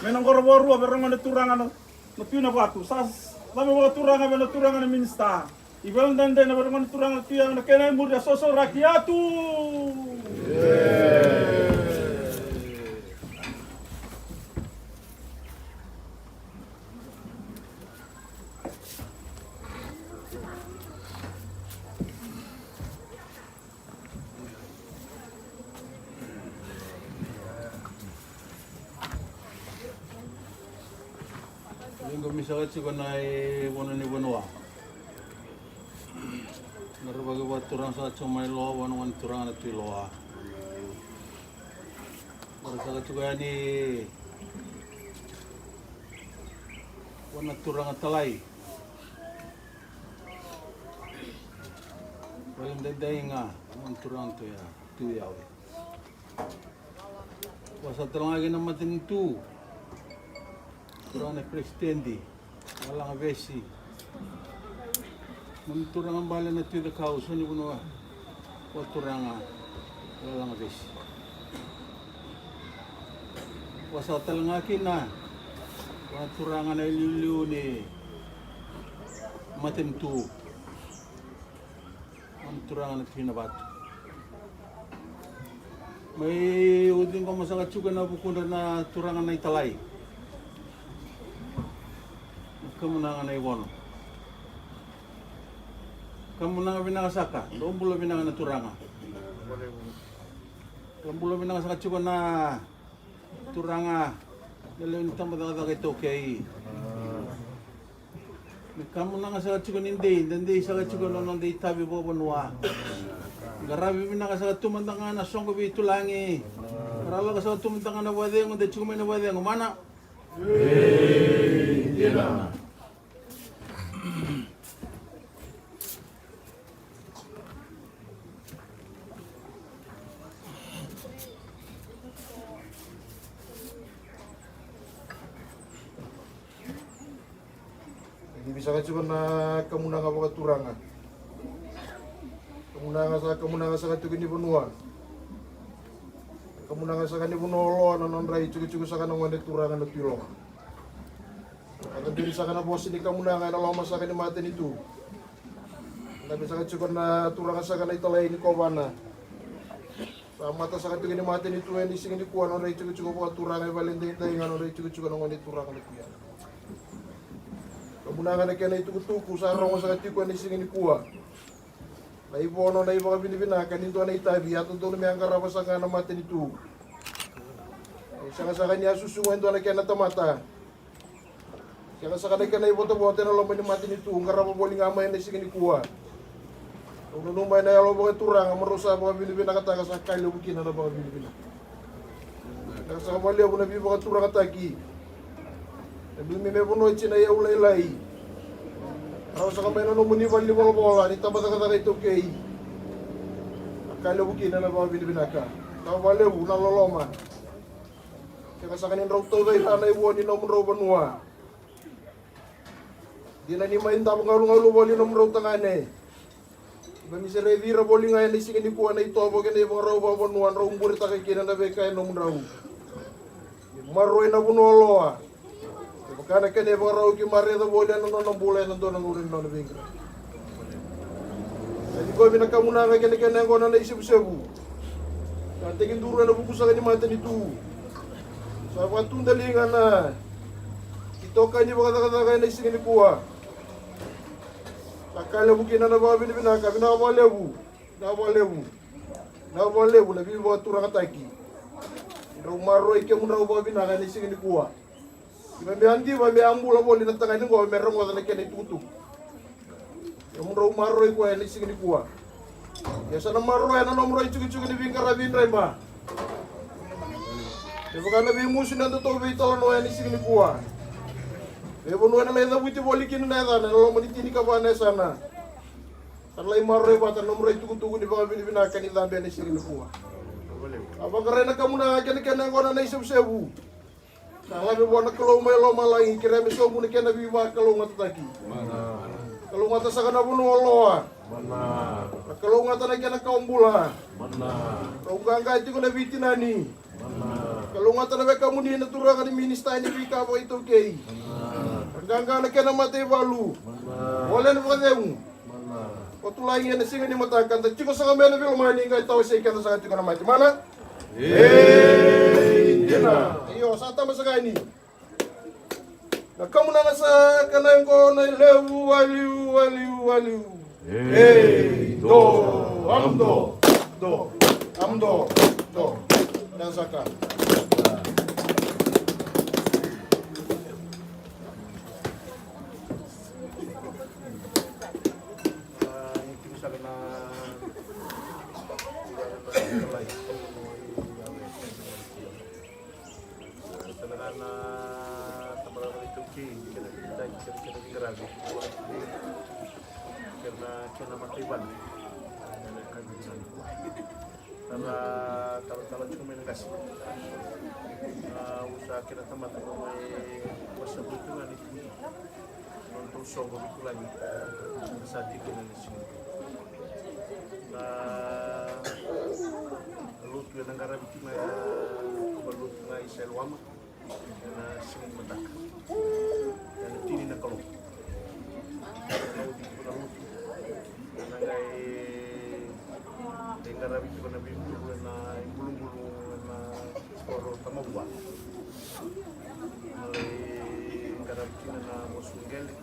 mai Naqorovuarua, vei ira na gone turaga na, na Tui Navatu. Sa cava vakaturaga vei na turaga na minisita. I Veladedena, vei ira na gone turaga na Tui Yaga, na kena imuri a sosoraki, Atu! Liga mi saka tiko na ivona ni vanua. Na ra vakaturaga saka tiko mai Loa, vua na gone turaga na Tui Loa. Na ra saka tiko yani vua na turaga Talai. Vale daidai ga, vua na turaga Tui Ya, Tui Yawe. Vua sa tale ga kina matanitu, turaga na peresitedi, Lalagavesi. Nomu turaga bale na Tui Cakau, so ni vanua, vua turaga Lalagavesi. Vua sa tale ga kina, vua na turaga na iliuliu ni matanitu. Nomu turaga na Tui Navatu. Mai uci qo mo saka tiko ena vukudra na turaga na italai. Na kamunaga na ivono. Kamunaga vinaka saka, drau bula vinaka na turaga. Drau bula vinaka saka tiko na turaga na lewe ni tabacakacaka iTaukei. Me kamunaga saka tiko ni dei, da dei saka tiko na noda itavi vakavanua. Qaravi vinaka saka tu mada ga na soqo veitulagi. Qaravi lako saka tu mada ga na vakacegu, da tiko mai na vakacegu. Mana, Ei, dina. Ni bibi saka tiko na kamunaga vakaturaga. Kamunaga sa kamunaga saka tiko ni vanua. Kamunaga saka ni vanua o Loa na nodra itikotiko saka na gone turaga na Tui Loa. A caberi saka na vosa ni kamunaga ena loma saka ni matanitu. Caberi saka tiko na turaga saka na italai ni kovana. Sa mata saka tiko ni matanitu ena siga nikua na nodra itikotiko vakaturaga e vale daidai ga na nodra itikotiko na gone turaga na Tui Loa. Kamunaga na kena itukutuku sa rogo saka tiko ena siga nikua. Na ivono na ivakavinavinaka ni dua na itavi a dodonu me a qarava saka na matanitu. E sega saka ni a susuga e dua na kena tamata. Sega saka na kena ivotavota ena loma ni matanitu qarava voli ga mai ena siga nikua. Au nanuma ena yalo vakaturaga mo rau sa vakavinavinakataka sa ka levu kina na vakavinavinaka. Saka vakalevu na veivakaturagataki. Na lumi me vanoti na iyau lailai. Rawa saka mai na nomuni valenivolavola ni tabacakacaka iTaukei. A ka levu kina na vakavinavinaka. Saka vakalevu na loloma. Sega saka ni drau tauca ira na ivo ni nomudrau vanua. Dina ni mai davo galugalu voli nomudrau tagane. Ni mai sereci ira voli ga ena siga nikua na itovo kei na ivakarau vakavanua drau buretaka kina na veika e nomudrau. Ni maroroi na vanua o Loa. Me vaka na kena ivakarau keimami raica voli ena nona bula ena dua na gauna ni nona veiqaravi. Sa ciqomi na kamunaga kei na kena yaqona na isevusevu. Sa tekiduru ena vuku saka ni matanitu. Sa vakatudaliga na itokani vakacakacaka ena siga nikua. Sa ka levu kina na vakavinavinaka, vinaka vakalevu, vinaka vakalevu, vinaka vakalevu na veivakaturagataki. Drau maroroi kemudrau vakavinaka ena siga nikua. Ia me a diva me a bula voli na tagane qo me rogoca na kena itukutuku. Ia mudrau maroroi koya ena siga nikua. Ia sa na maroroya na nomudrau itikotiko ni veiqaravi Draiba. Me vaka na veimusu ni nodatou veitalanoa ena siga nikua. Veivanua ena lai cavuti voli kina na yacana ena loma ni tinikava na yasana. Sa na lai maroroi vata na nomudrau itukutuku ni vakavinavinaka ni cabe ena siga nikua. A vakarai na kamunaga kei na kena yaqona na isevusevu. Sa lave vua na Kalou mai lomalagi, kerea me sobu na kena veivakalougatataki. Kalougata saka na vanua o Loa. Na kalougata na kena kawa bula. Rau qaqa tiko na veitinani. Kalougata na wekamuni na turaga ni minisita ni veika vakaitaukei. Ra qaqa na kena mataivalu. Ole na vakacegu. Ko tulagi ena siga ni mataka da tiko saka mai na veilomani qai tawasei keda saka tiko na mate. Mana? Ei, dina. Io, sa tama saka yani. Na kamunaga saka na yaqona levu, waliu, waliu, waliu. Ei, do, am do, do, am do, do. Na saka. Tale ga na tabacakacaka iTaukei, kena veitaki, kena, kena veiqaravi. Kena, kena mataivalu. Kena ka veiqaravi. Tara, tara, tara tiko mai na qase. Na usa kena tamata ko mai wasa butu ga ni tutu. Nodratou soqo veikulagi. Sa tiko na siga. Na lotu ena qaravi tiko ga, na lotu ga i Sailoama. Ena siga ni mataka. Ena tini na kaloko. Na oti tiko na lotu. Ena qai, qai qaravi tiko na veibulu ena ibulubulu ena koro Tamavua. Na lai qaravi kina na vosa qele.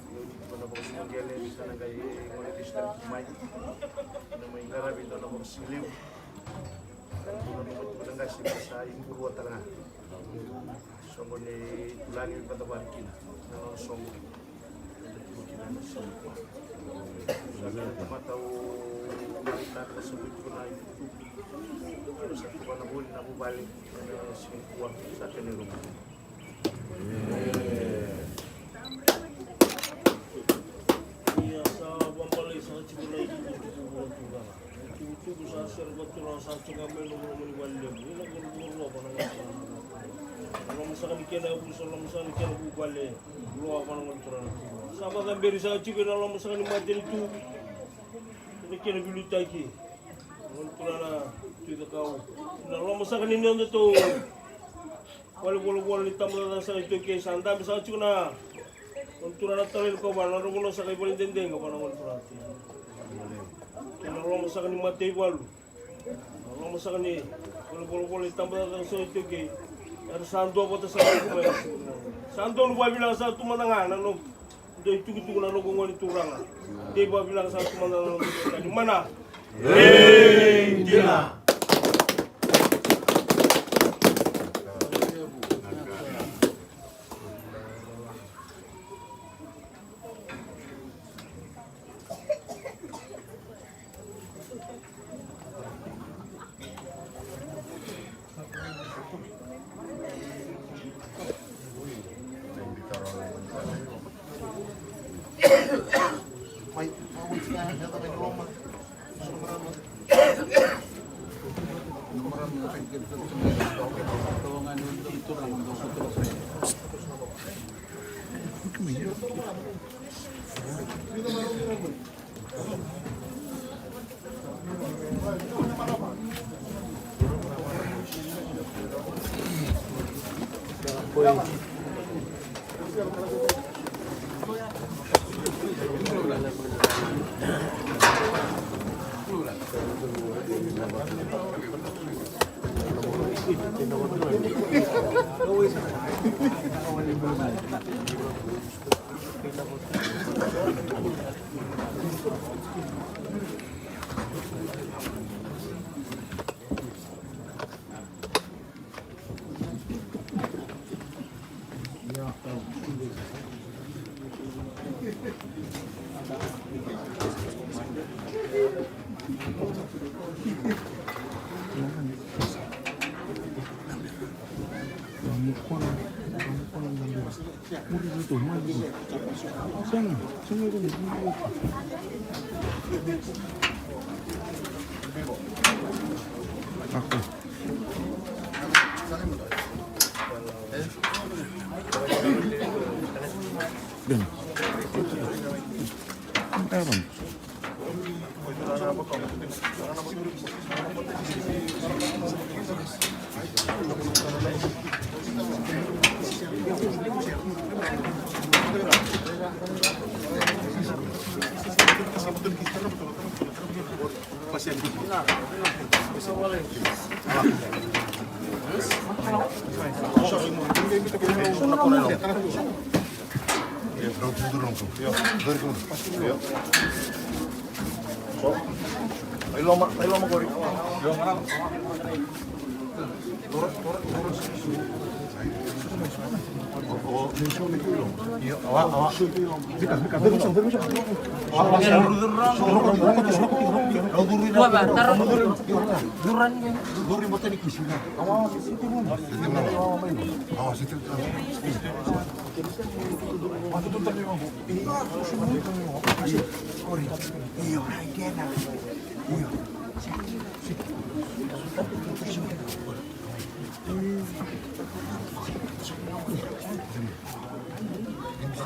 Io, ni tukuna na vakasama qele, ni sa na qai gole lesu tale tu mai. Na mai qaravi dua na vakasama levu. Dua na mai tukuna qase ni sa iburua tale ga. Soqo ni tulagi me vakacavari kina. Na nona soqo. Eda tu kina na siga nikua. Sa kena tamata o mai tata sa mai tukuna i tutu. Sa tukuna voli na vuvale. Ena siga nikua. Sa kena irumu. Ia sa vabalai saka tiko na itukutuku vua na Turaga. Itukutuku sa sere vua na Turaga, sa tiko mai na loma ni vale levu. Ina vua na Turaga vua na gone. Na loma saka ni kena yavusa, loma saka ni kena vuvale. Loa vua na gone Turaga. Sa vakacaberi saka tiko ena loma saka ni matanitu. Ena kena veiliutaki. Gone Turaga na Tui Cakau. Na loma saka ni nodatou vale volavola ni tabacakacaka saka iTaukei, sa dabe saka tiko na gone Turaga na Talai ni Kauvana, na vanua saka i Valededega vua na gone Turaga. Kei na loma saka ni mataivalu. Na loma saka ni vale volavola ni tabacakacaka saka iTaukei. Era sa dua vata saka tiko mai. Sa donu vakavinaka saka tu mada ga na noqu dau itukutuku na noqu gone Turaga. Dei vakavinaka saka tu mada ga na noqu dau tani mana. Ei, dina.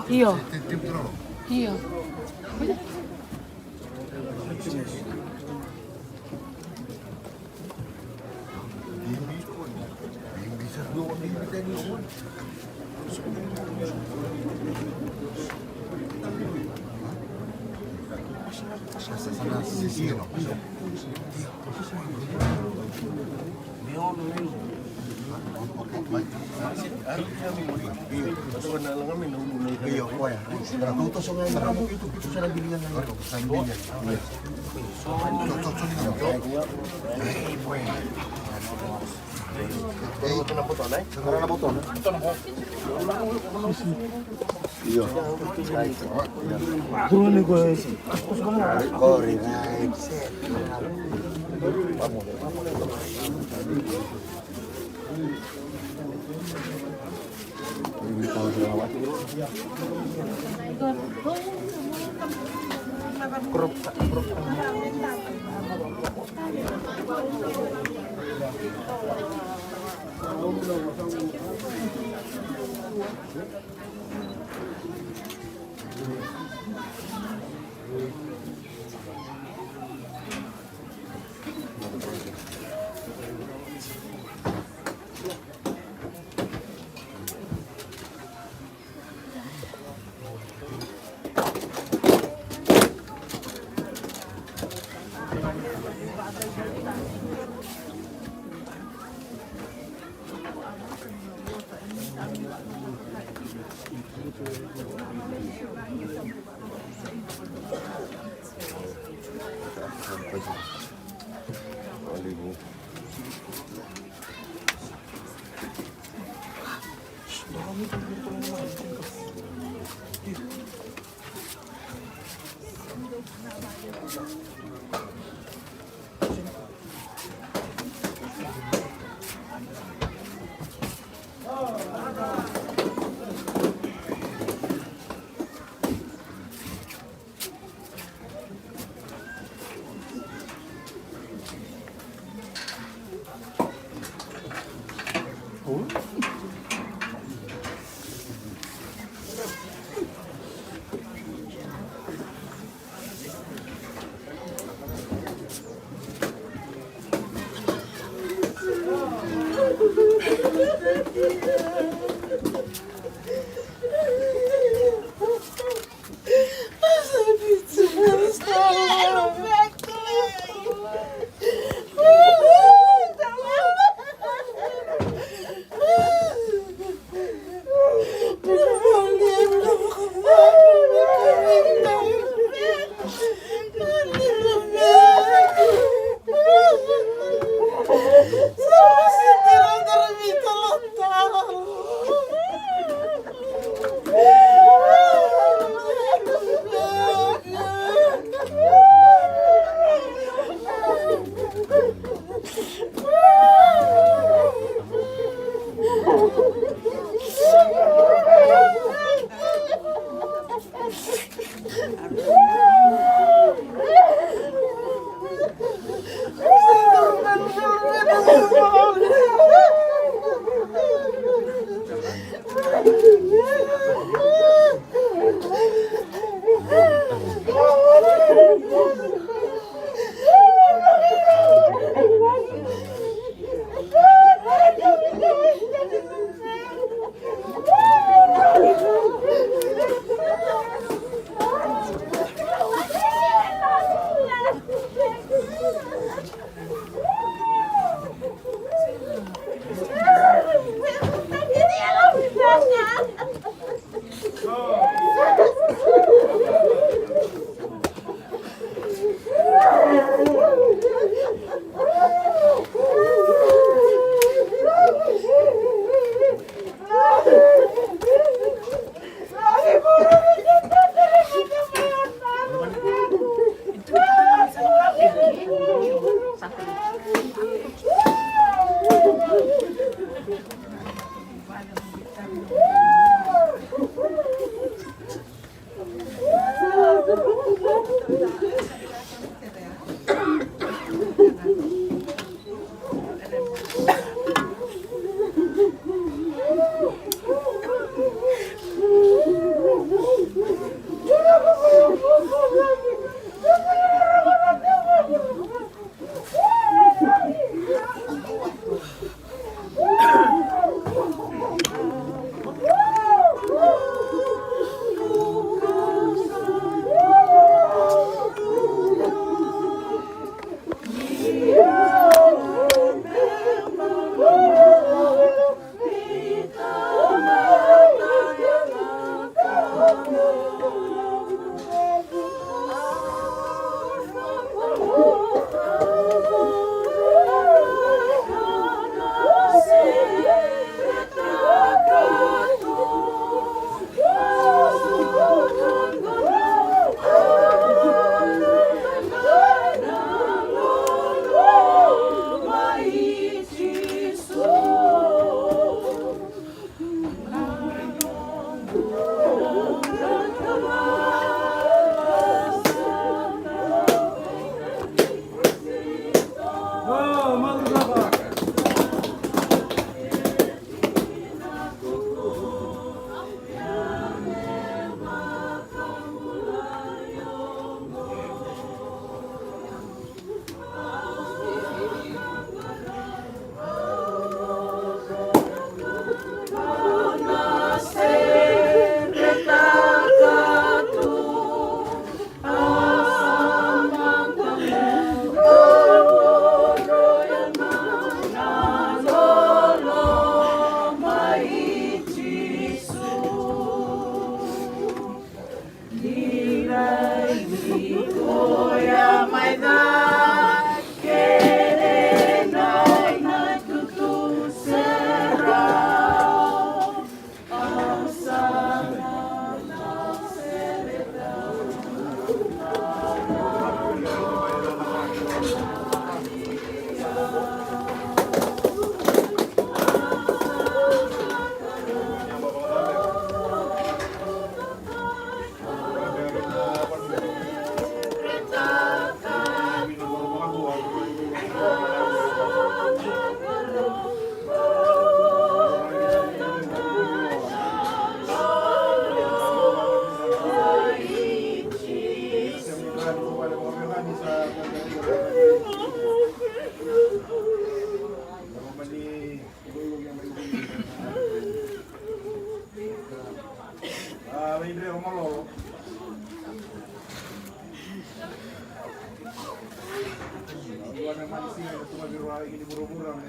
Io. Io.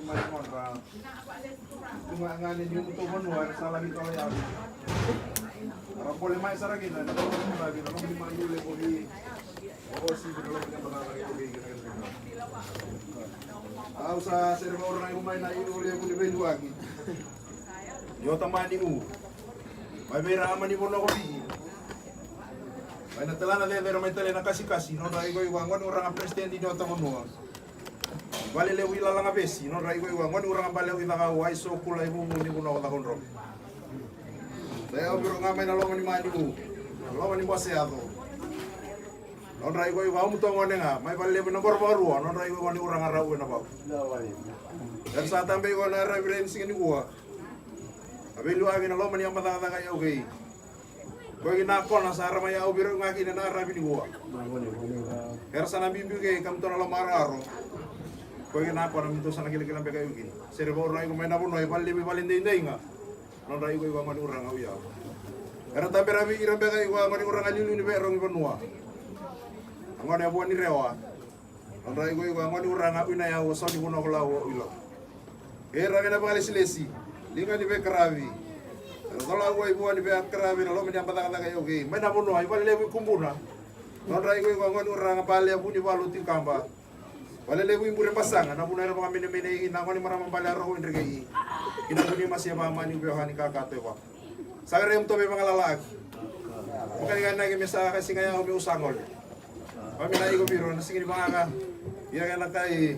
ni mai modra. Tu ga ga ni ni mutu vanua era sa lagi tola yavu. Era bole mai sara kina na loma ni maliu levu ni osi na loma ni matata ni oki kina kina. Au sa sere vaura na iu mai na iu levu ni veiluaki. Ni o tamani u. Mai vei ira a mani vanua ko Viti. Mai na talana cecere mai tale na kasikasi nodra ikoiko a gone uraga peresitedi ni ota vanua. Vale levu i Lalagavesi nodra ikoiko a gone uraga bale au i Cakau ai so kula i vuvu ni vanua ko Cakaudrove. Sa yau viro ga mai na loma ni mani u. Na loma ni bose yaco. Nodra ikoiko a umutua gone ga mai vale levu i na koro vakarua nodra ikoiko ni uraga rau e na vau. Era sa tabe iko na ravi rei ni siga ni kua. A veiluaki na loma ni yabacakacaka i au kei. Ko i na kona sa ra mai au viro ga kina na ravi ni kua. Era sa na biubiu kei ka mutua na loma araro. Ko i na kona mutua sa na kilakila beka i au kina. Sere vaura iko mai na vanua i vale levu i vale deidei ga. Nodra ikoiko a gone uraga au i au. Era tabe ravi ira beka iko a gone uraga liuliu ni vei rogi vanua. A gone a vua ni rewa. Nodra ikoiko a gone uraga u i na yau a sau ni vanua ko lau au i lau. Kei ra kei na vakalesilesi liga ni veikaravi. Era colau ai vua ni veikaravi na loma ni yabacakacaka i au kei mai na vanua i vale levu i Kubuna. Nodra ikoiko a gone uraga bale a vu ni valu tikaba. Vale levu i bure basaga na vuna era vakamenemenei na gone marama bale a roko i drekei. Ki na vuni masia vamani u veohani kakato e vaka. Sa kerei mutoa me vagalalaki. Vakaliganaki me sa ka siga yau me u sa gole. Vamina iko viro na siga ni vagaka. Ia kena kai.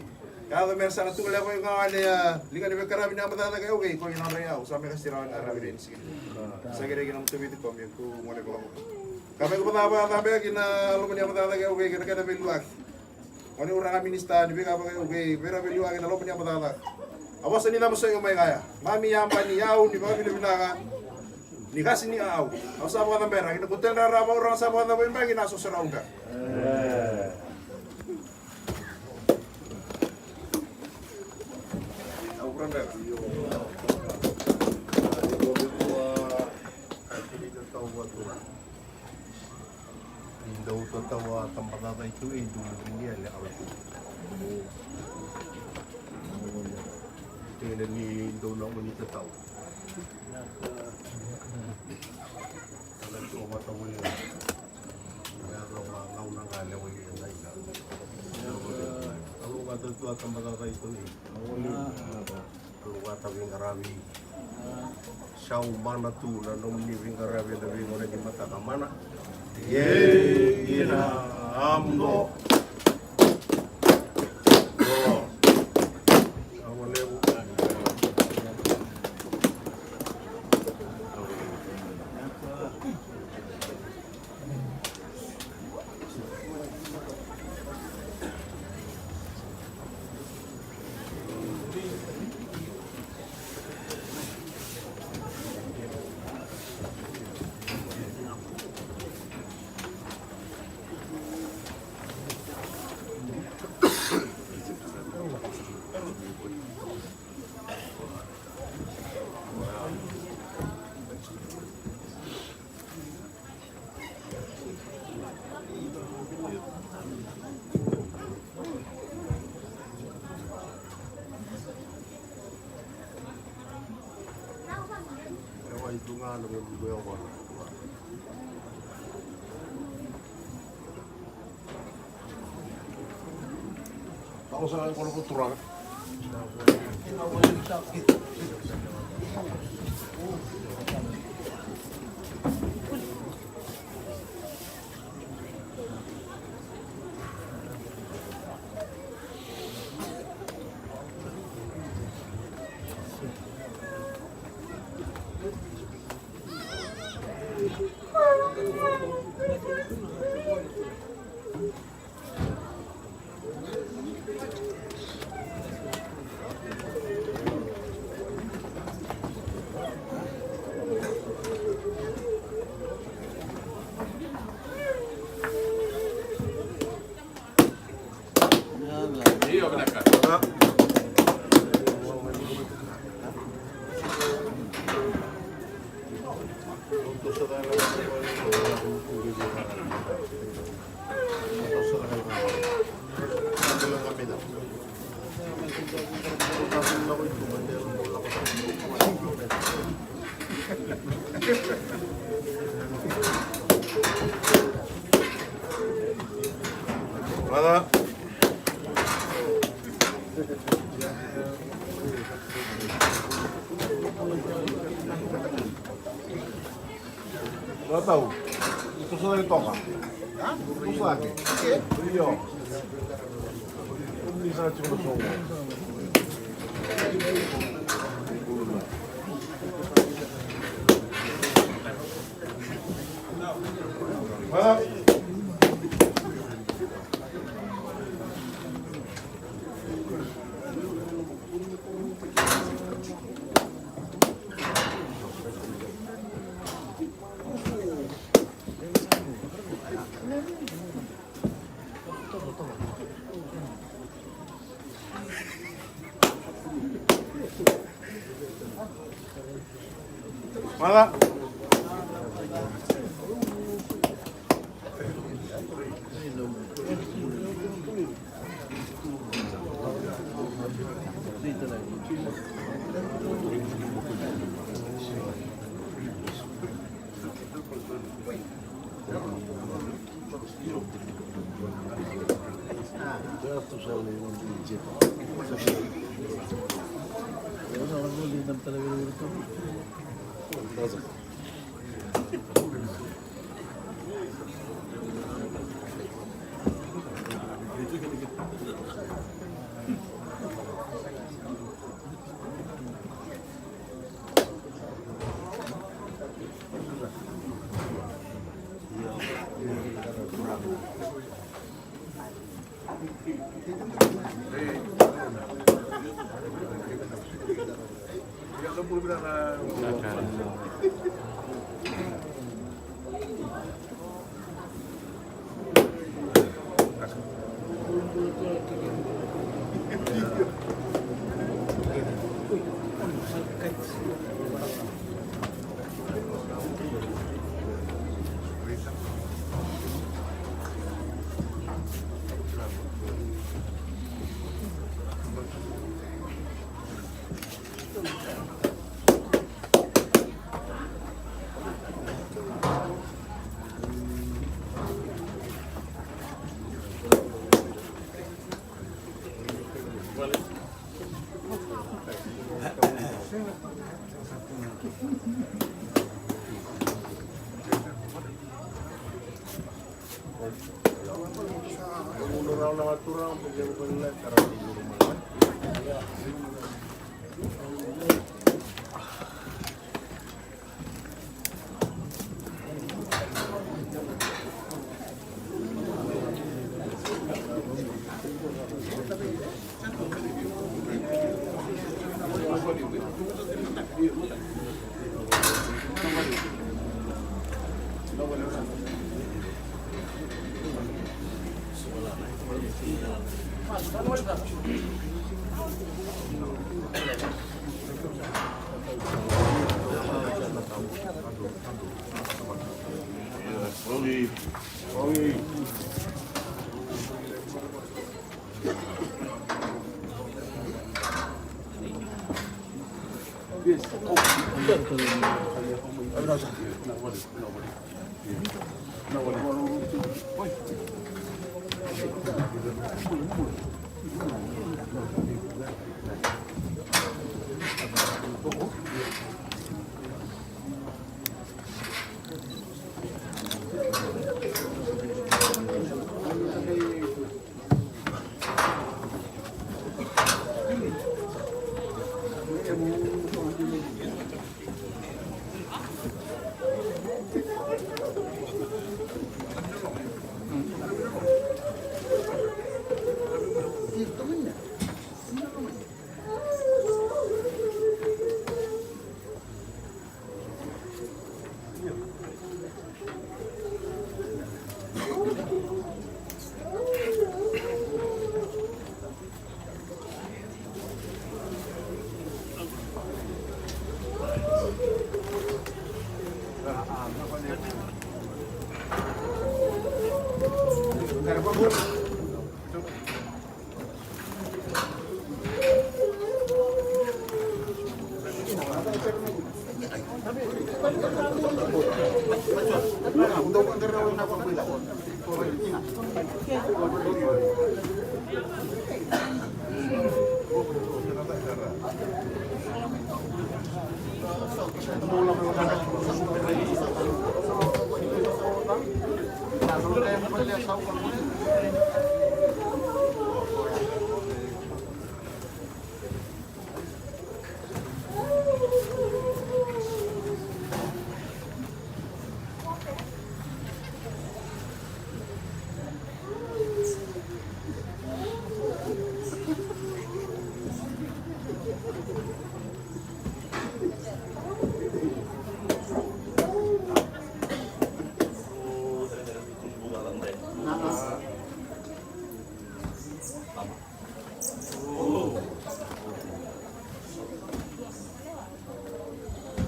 Ka yaco me ra sa na tuku levo i gawane a liga ni veikaravi ni yabacakacaka i au kei ko i nodra i au sa me ka sira na ravi rei ni siga ni. Sa kerei kina mutoa viti ko me ku gone vakavuka. Ka me ku vacavacavea kina loma ni yabacakacaka i au kei kena kena veiluaki. Oni uraga minisita ni veika vakayaukei vei ira veiluaki na loma ni yabacakacaka. A vosa ni cava so io mai kaya mami yabani yau ni vakavinavinaka. Ni kasi ni au au sa vakacabera kina kutena ra vauraga sa vakacava i baki na sosorau beka. Au vura beka. I dau tatawa tabacakacaka i tu e dulu vini e le au tu. Tena ni dau na uni tatawa. Ana tu o vata voli ga. Ia dau ma gauna ga lewa i e dai ga. Au ga tatawa tabacakacaka i tu e. Au ga tatawa i garavi. Sau mana tu na nomuni veiqaravi ena veigauna ni mataka mana. Ei ina amudo. Awa levu. Vatau. Tusa cake toka. Tusa cake. Io. Ni sa tiko na sogo. Vatau. Mala.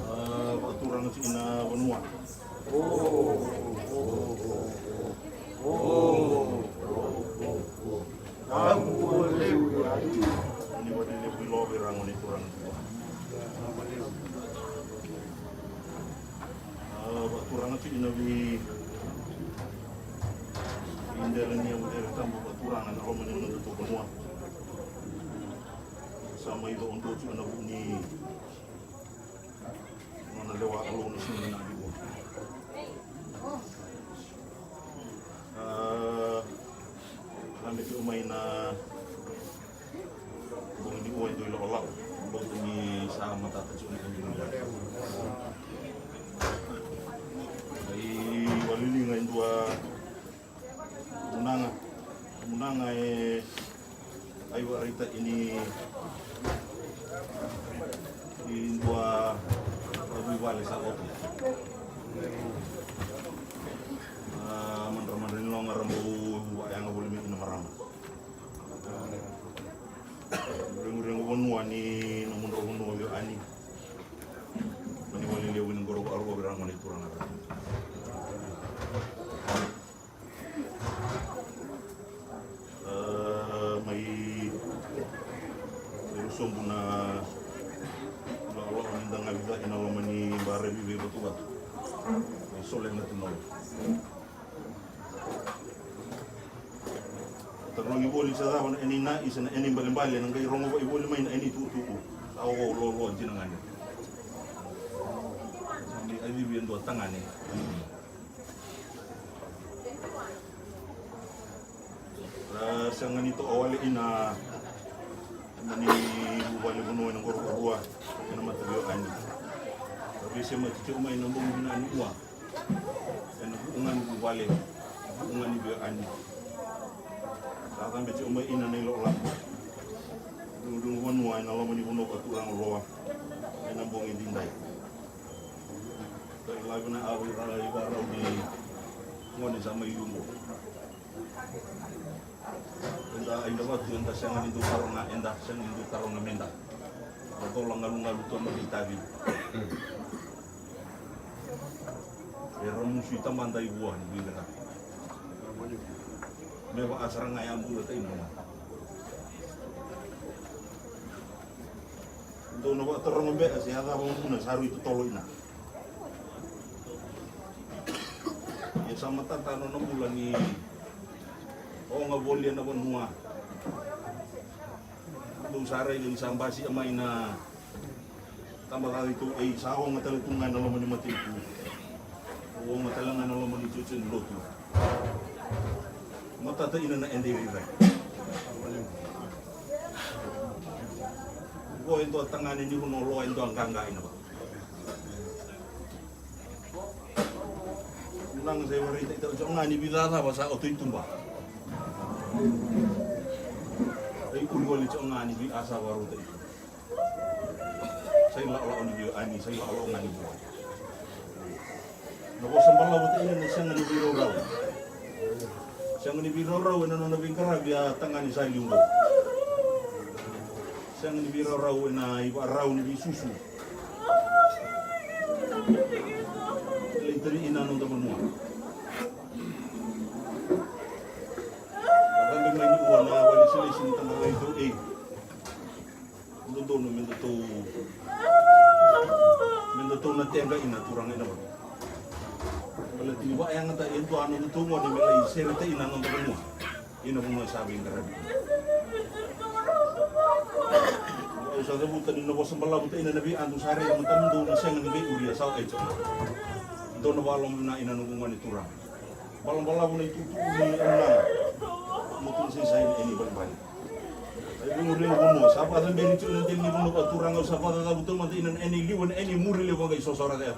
A, vakaturaga tiko na vanua. Ni vale levu i love ira gone turaga tiko. A, vakaturaga tiko na vei, vei dela ni yavu dela tabu vakaturaga na loma ni noda tou vanua. Sa mai dou dou tiko na vu ni nona lewa a lou na siga na liu. A, na me tiko mai na bogi ni ua e dua i lakolako. Bogi ni sa matata tiko na bogi ni ua. Ai, waliliga e dua. Munaga, munaga e ai varaita ini, i dua a vuvale sa oto. A, madra madra ni loga ra bau vayaga voli mai ina marama. Reguregu vanua ni nomudrau vanua vei ani. Mani vale levu ni qoro vakarua vei ra gone turaga. A, mai, mai sobu na lololo ni da gavica ina loma ni bara vivi vatuvatu. Mai sole na tinola. Tarogi voli sa cava na ena ina isa na ena ibalebale na qai rogo voli mai na ena itukutuku. Sa o lololo dina gane. Sa mai acivi e dua tagane. Ra sega ni toka wale ina mani vuvale vanua ena qoro karua ena mata veiwekani. Ra veisemati tiko mai na bogi vinaka ni ua ena vuqa ni vuvale, vuqa ni veiwekani. Ra cabe tiko mai ina na ilawalawa. Dugudugu vanua ena loma ni vanua ka turaga loa ena bogi didai. Ka ilavi na avu i ra i varau ni gone sa mai liu qo. Eda, eda vatu, eda sega ni dau taroga, eda sega ni dau taroga meda. Eda cola galugalu tu na veitavi. E ramusu i tabada i vua ni veiqaravi. Me vaka sara ga ya bula ta ina. Dou na vakataroga beka se a cava na vuna sa rui totolo ina. Ia sa matata na nona bula ni oga voli ena vanua. Dou sa raica ni sa basia mai na tabacakacaka i tou ei sa oga tale tu ga ena loma ni matanitu. Oga tale ga ena loma ni jojo ni lotu. Matata ina na ede ira. Vo e dua tagane ni vanua loa e dua qaqa ina vaka. Naga sa ivaraita i tau tiko ga ni vica cava sa oto i tuba. Sa ikuri wale tiko ga ni via sa varauta i tuba. Sa ilawalawa ni veiwekani, sa ilawalawa ga ni vua. Na vosa balavu ta ina na sega ni veiraurau. Sega ni veiraurau ena nona veiqaravi a tagane sa liu qo. Sega ni veiraurau ena ivakarau ni veisusu. Lai tari ina noda vanua. Vakabe mai ni ua na wale silesi ni tabacakacaka i tou ei. Dodonu me datou, me datou na teqa ina turaga ina vaka. Baleta ni vakayagataki e dua na nodatou gone me lai sereta ina noda vanua. Ina vanua sa veiqaravi. Au sa cavuta ni na vosa balavu taina na veiya dou sa rai e matamudou na sega ni veiuria sa o Ejo. Dou na vakaloma vina ina noqu gone turaga. Balabalavu na itutu ni na. Mutu ni sai sai ni balibali. Ai vungu ri na vanua sa vakacaberi tu na deli ni vanua vakaturaga au sa vakacavuta mata ina na ena iliu na ena imuri levu a qai sosora cea.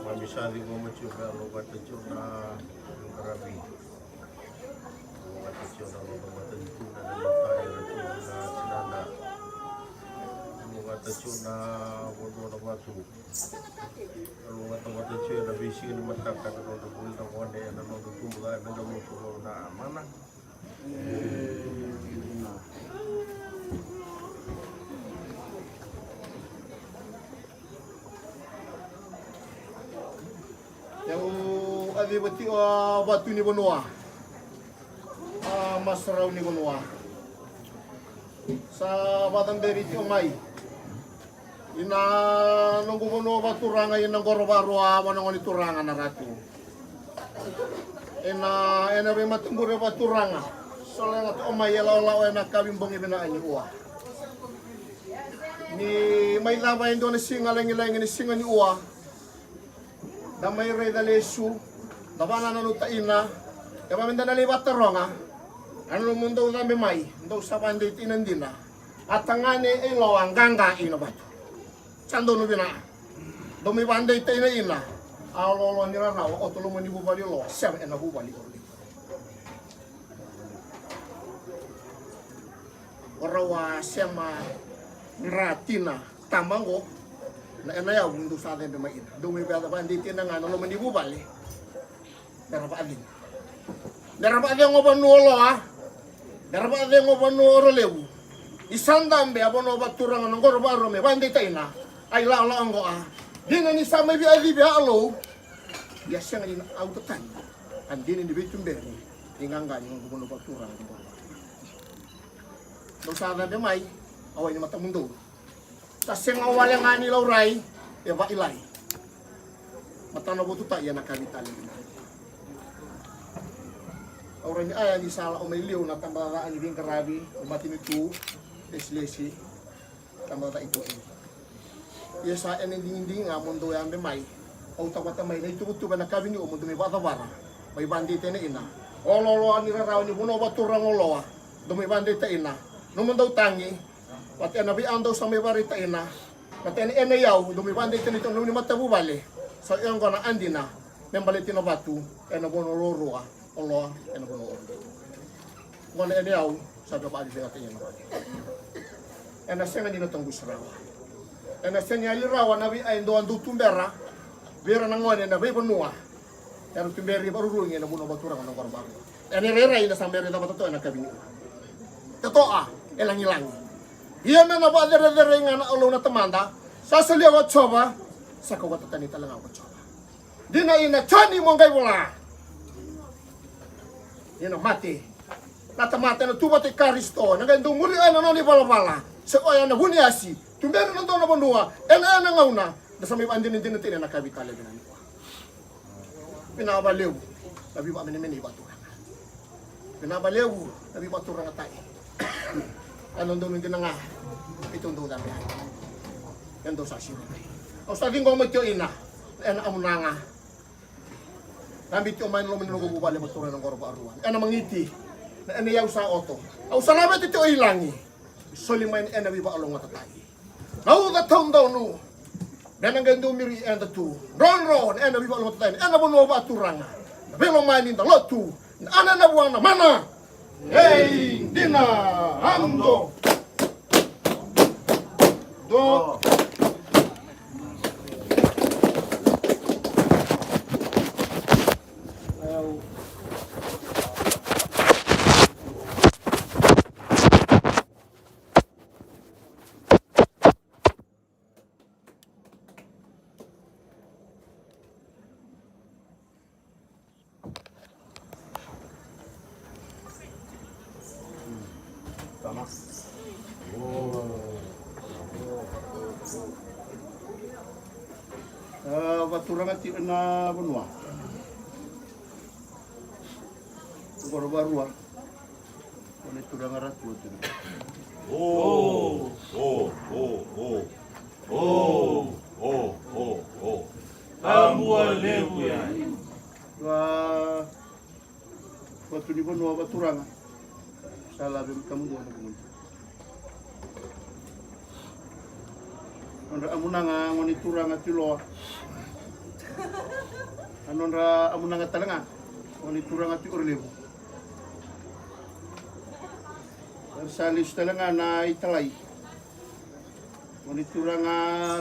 Mami sa ciqoma tiko me a lou vata tiko na qaravi. Lou vata tiko na lou vata tiko na lou vata tiko na tinada. Lou vata tiko na vanua na vatu. Lou vata vata tiko na veisiga ni mataka na noda vuli na gone na noda tubu ga me da mutu lou na mana. Au a civati o a vatu ni vanua. A masarau ni vanua. Sa vakacaberi tiko mai. Ina noqu vanua vakaturaga ina qoro vakarua vua na gone turaga na ratu. Ena ena veimataquri vakaturaga. Solega toka mai e lawalawa ena kavi bogi vinaka ni ua. Ni mai cava e dua na siga lagilagi ni siga ni ua. Da mai raica lesu, da vakanananu taina, e vaka me da na lai vakataroga. A na nomudou cabe mai, dou sa vakadeitaina dina. A tagane e loa qaqa ina vatu. Sa donu vina. Dou mai vakadeitaina ina. A oloolo ni rarawa, oto loma ni vuvale loa, sema ena vuvale o rau. O rau a sema dra tina tama oqo. Na ena yavu dou sa cebe mai ina. Dou mai vakadeitaina ga na loma ni vuvale. Mera vakacegu. Mera vakacegu o vanua o loa. Mera vakacegu o vanua o rolevu. Ni sa dabe a vanua vakaturaga na qoro vakarua me vakadeitaina. Ai lawalawa oqo a. Dina ni sa mai veiacivi a alou. Ia sega ni na au tatani. A dina ni veituberi. Ni qaqa ni noqu vanua vakaturaga na qoro. Dou sa cabe mai, a wai ni matamudou. Sa sega wale ga ni laurai, e vailai. Matana votu ta ia na kavi tale. Laurai ni aya ni sa lako mai liu na tabacakacaka ni veiqaravi, o matanitu, lesilesi, tabacakacaka i tua. Ia sa ena digidigi ga mo dou yabe mai. Au tavata mai na ituvatuva ena kavi ni ua mo dou mai vakacavara. Mai vakadeitaina ina. O loaloa ni rarawa ni vanua vakaturaga o loa. Dou mai vakadeitaina. Nomudou tagi. Vata ena veiya dou sa mai vakaraitaina. Vata ena ena iyau dou mai vakadeitaina ena nomuni matavuvale. Sa oya oqo na adina. Me baleti na vatu. Ena vanua ruarua. O loa ena vanua o. Gone ena yau sa via vakavivinaka ena gone. Ena sega ni na taqusi rawa. Ena sega ni yali rawa na veiya e dua dau tubera vei ira na gone ena veivanua. Era tuberi vakarurugi ena vanua vakaturaga na qoro vakarua. Ena irairai na sa bera ni cava totoa ena kavi ni ua. Totoa e lagilagi. Ia me na vakacerecerei ga na alou na tamada. Sa solia ko Jiova. Sa kauwata tani tale ga ko Jiova. Dina ina Joni mo qai vola. Ina mate. Na tamata ena tu vata i Karisito. Na qai dau muri oya na nona ivalavala. Se oya na vuniasi. Tuberi na dua na vanua. Ena ena gauna. Da sa mai vakadinadina tini ena kavi tale vina ni ua. Vinaka vakalevu. Na veivakamenemenei vakaturaga. Vinaka vakalevu na veivakaturagataki. Ena donu dina ga. Keitou dau cabe yani. Ena dau sa siro mai. Au sa ciqoma tio ina. Ena amunaga. Cabe tio mai na loma ni noqu vuvale vakaturaga na qoro vakarua. Ena magiti. Na ena iyau sa oto. Au sa laveta tio i lagi. Soli mai na ena veivakalougatataki. Na uca taudonu. Me na qai dau miri eda tu. Drodro na ena veivakalotutaki ena vanua vakaturaga. Na veilomani da lotu. Na ana na vua na mana. Ei dina. Amudo. Do. Tama. A, vaturaga tiko na vanua. Qoro varua. Kone turaga ra tu tu. O, o, o, o. O, o, o, o. Tabua levu ya. Wa, wa tu ni vanua vaturaga. Sa lave makamudu na vanua. Nodra amunaga gone turaga tu Iloa. A nodra amunaga tale ga gone turaga tu Orolevu. Era sa lesu tale ga na italai. Gone turaga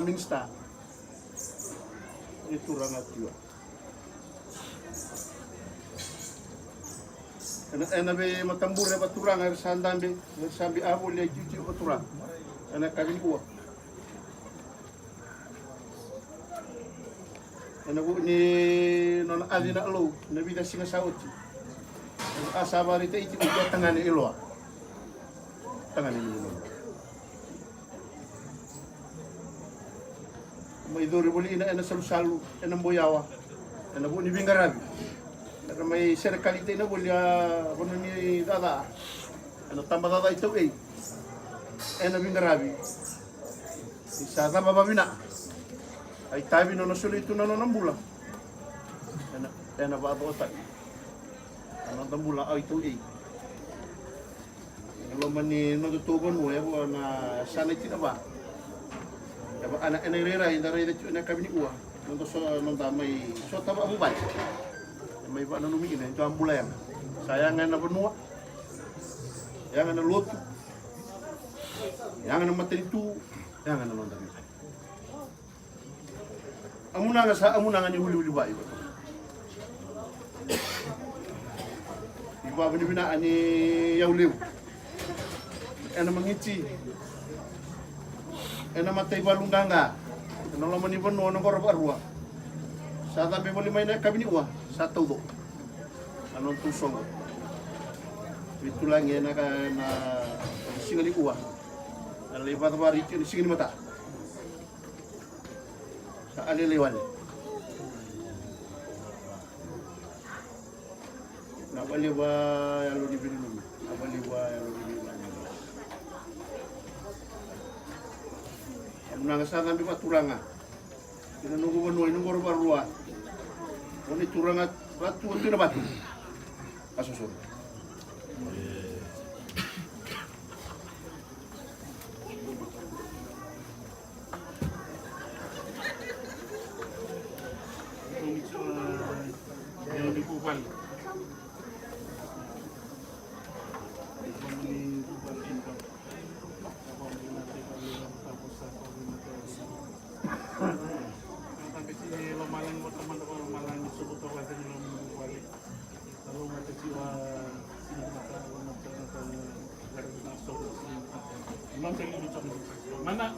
minisita. Gone turaga tu. Ena, ena veimatabure vaturaga era sa dabe, era sa bi a voli a itiotio vaturaga. Ena kavi ni ua. Ena vu ni nona aci na alou, na vica siga sa oti. A sa varaita iti uti a tagane Iloa. Tagane ni Iloa. Mai cori voli ina ena salusalu, ena boyawa, ena vu ni viqaravi. Era mai serekalitai na voli a vanua ni caca. Ena taba caca i tau ei. Ena viqaravi. Ni sa cava vavina. A itavi nona soli tu na nona bula. Ena, ena vacotavi. A noda bula a i tau ei. E loma ni noda tou vanua, e vo na sana i tina va. E va ana ena irairai, da raica tiko ena kavi ni ua. Noda so, noda mai sota va vuvai. E mai va nanumi ina, e dua bula yaga. Sa yaga ena vanua. Yaga na lotu. Yaga na matanitu. Yaga na noda vivai. Amunaga sa amunaga ni uliuli vai. Ivavinavinaa ni yau levu. Ena magiti. Ena mataivalu qaqa. Ena loma ni vanua na qoro vakarua. Sa cabe voli mai na kavi ni ua. Sa tauco. A nona tu soqo. Veitulagi ena ka na siga ni ua. Na lai vacavari tiko na siga ni mata. Sa alele wale. Na vale va yalo ni vinunumi. Na vale va yalo ni vinunumi. Amunaga sa cabe vaturaga. Ina noqu vanua, ina qoro varua. Oni turaga vatu, vatu na vatu. Asosoro. Mana.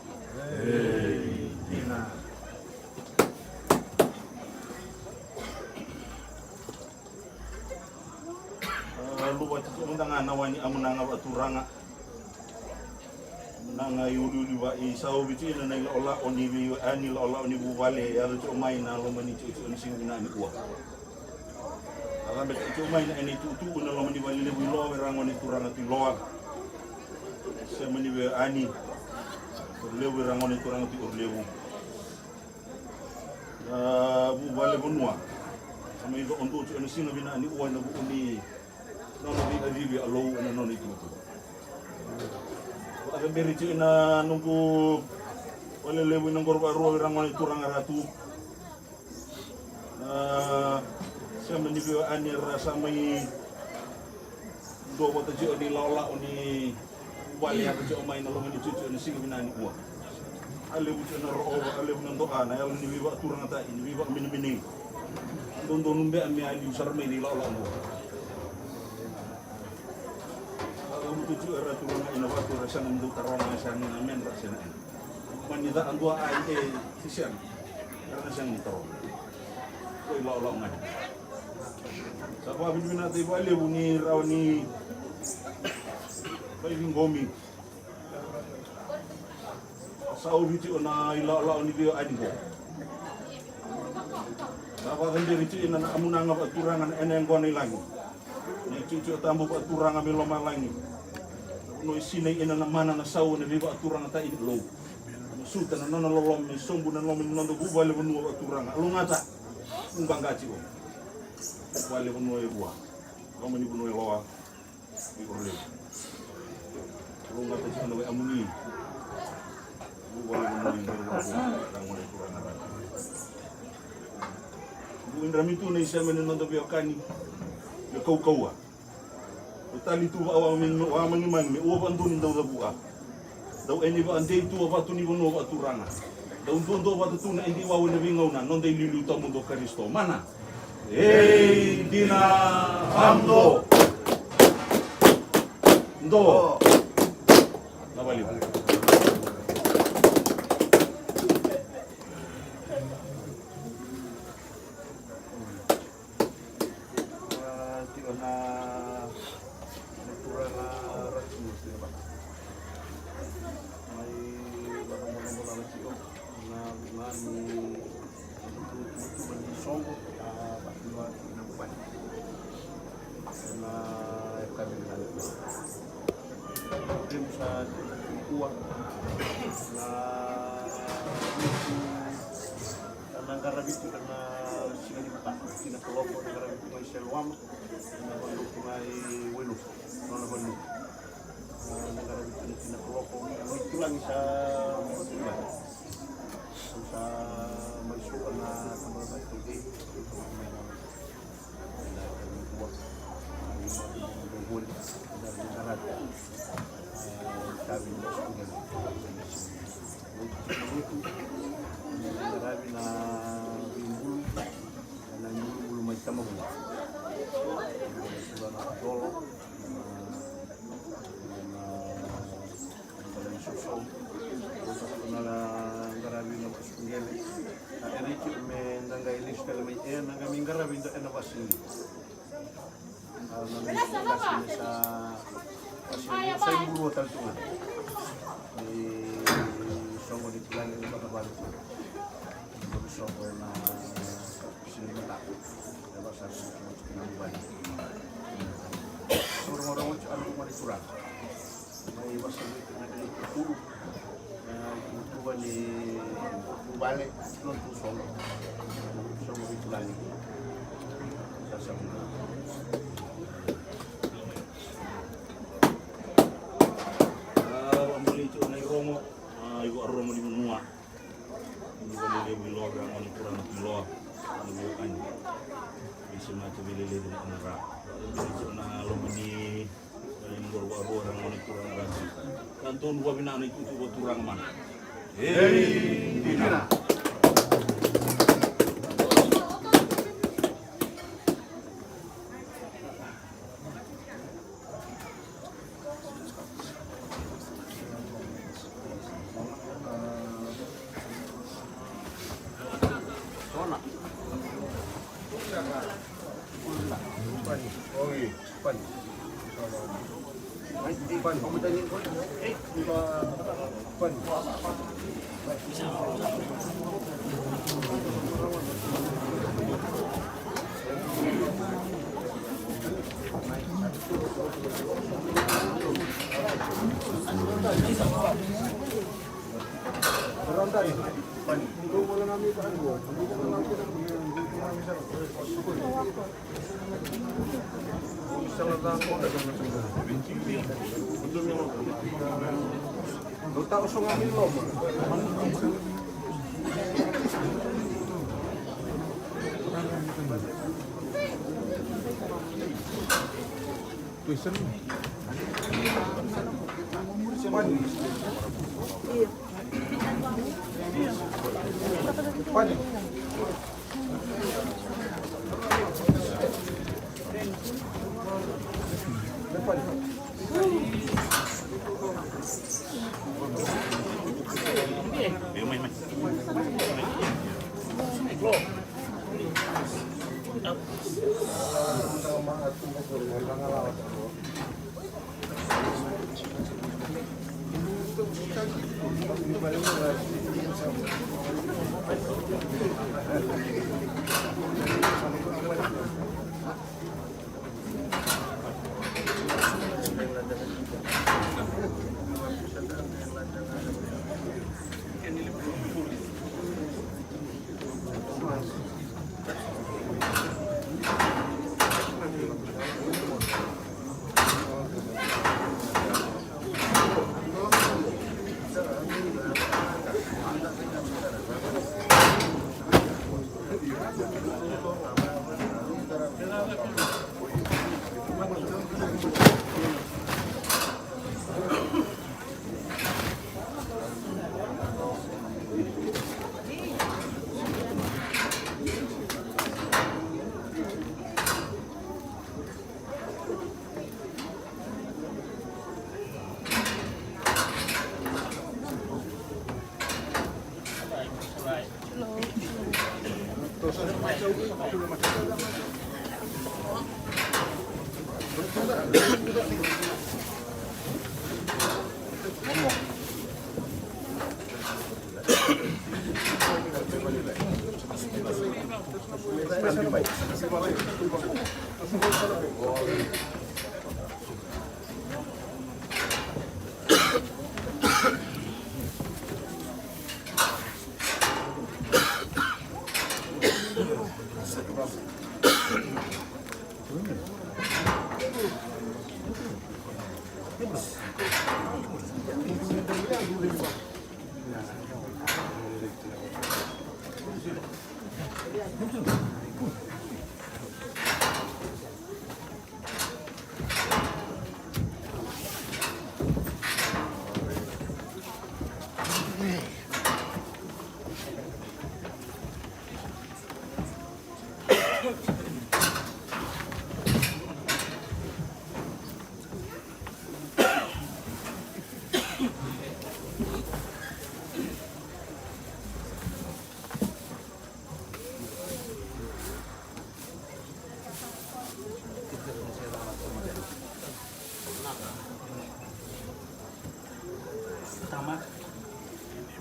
A, luva tiko mada ga na wai ni amunaga vakaturaga. Amunaga i uliuli va i sauvi tiko na ilakolako ni vei, a, ni lakolako ni vuvale, e yaco tiko mai na loma ni tiko tiko ni siga vinaka nikua. A cabe tiko mai na ena itukutuku na loma ni vale levu i Loa, vei ira gone turaga tu i Loa. Sema ni vei ani. Orolevu, vei ira gone turaga tu i Orolevu. Na vuvale vanua. Sa mai cokodu tiko ena siga vinaka nikua ena vuku ni nona veikacivi a Lou ena nona itukutuku. Vakacaberi tiko ena noqu Lelevu ina qoro vakarua vei ira gone turaga ra tu. Na sema ni veiwekani era sa mai dua vata tiko ni laolao ni vale yaka tiko mai na loma ni tiko na siga vinaka nikua. A levu tiko na roova, a levu na doa, na yalo ni veivakaturagataki, ni veivakamenemenei. Dodonu beka me a liu sara mai ni laolao qo. A levu tiko era turaga ina vatu era sega ni dau taroga, sega ni na medra, sega ni na. Mani ca a dua a i e sisena. Era na sega ni taro. Ko i laolao ga ni. Sa vakavinavinakataki vakalevu ni rawa ni vaiviqomi. Sa ovi tiko na i laolao ni veiwekani qo. Sa vakacaberi tiko ina na amunaga vakaturaga na ena yaqona i lagi. Na i tiko tabu vakaturaga mai lomalagi. Na vanua e sinai ina na mana, na sau, na veivakaturagataki ni Kalou. Masuta na nona loloma me sobu na loma ni noda vuvale vanua vakaturaga. Alougata. Vuvale tiko. Vuvale vanua e vua. Loma ni vanua e loa. Iko levu. Alougata tiko na wai amuni. Vuvale vanua ni noda vuvale vanua ni turaga. Vu indra mitu na i sema ni noda veiwekani. Me kaukauwa. O tali tu vakamagimagi me ua vakadua ni dau cavua. Dau ena i vakadei tu a vatu ni vanua vakaturaga. Dau duadua vata tu na edi wawa ena veigauna noda i liuliu tawamudu o Karisito. Mana. Ei dina. Tawamudu. Do. Na vali. Tiko na turaga ratu tiko vata. Mai vakabolabola tiko na vugani tuba ni soqo a vatu na vuvale. Na e kavi na Remu sa kua na vitu na qaravi tu na siga ni vaka tina kaloko na qaravi tu mai Seluama na vanua tu mai Wailofu nona vanua na qaravi tu na tina kaloko na itulagi sa mai sa mai suka na tamata mai tau dei mai na Qaravi na kusu qele. A, e riki me da qai lesu tale mai e na qai mai qaravi da e na vasili. A, na qai lesu tale mai sa vasili sa i burua tale tu ga. Ni soqo ni kilani ni vakavale tu. Ni soqo na sili mata. E vasa na vale. Soqo na vale turaga. Mai vasa na kuru na tuva ni vale, no tu soqo. Soqo ni tulani. Sa sa. A, vamuli tu na i rogo. A, i rogo ni vanua. Ni vale levu i loa, na ni kura na ki loa. Ni vale kani. Ni se mate vale levu na ra. Ni se na loma ni Ka donu vakavinaka na itutu vakaturaga mana. Ei dina.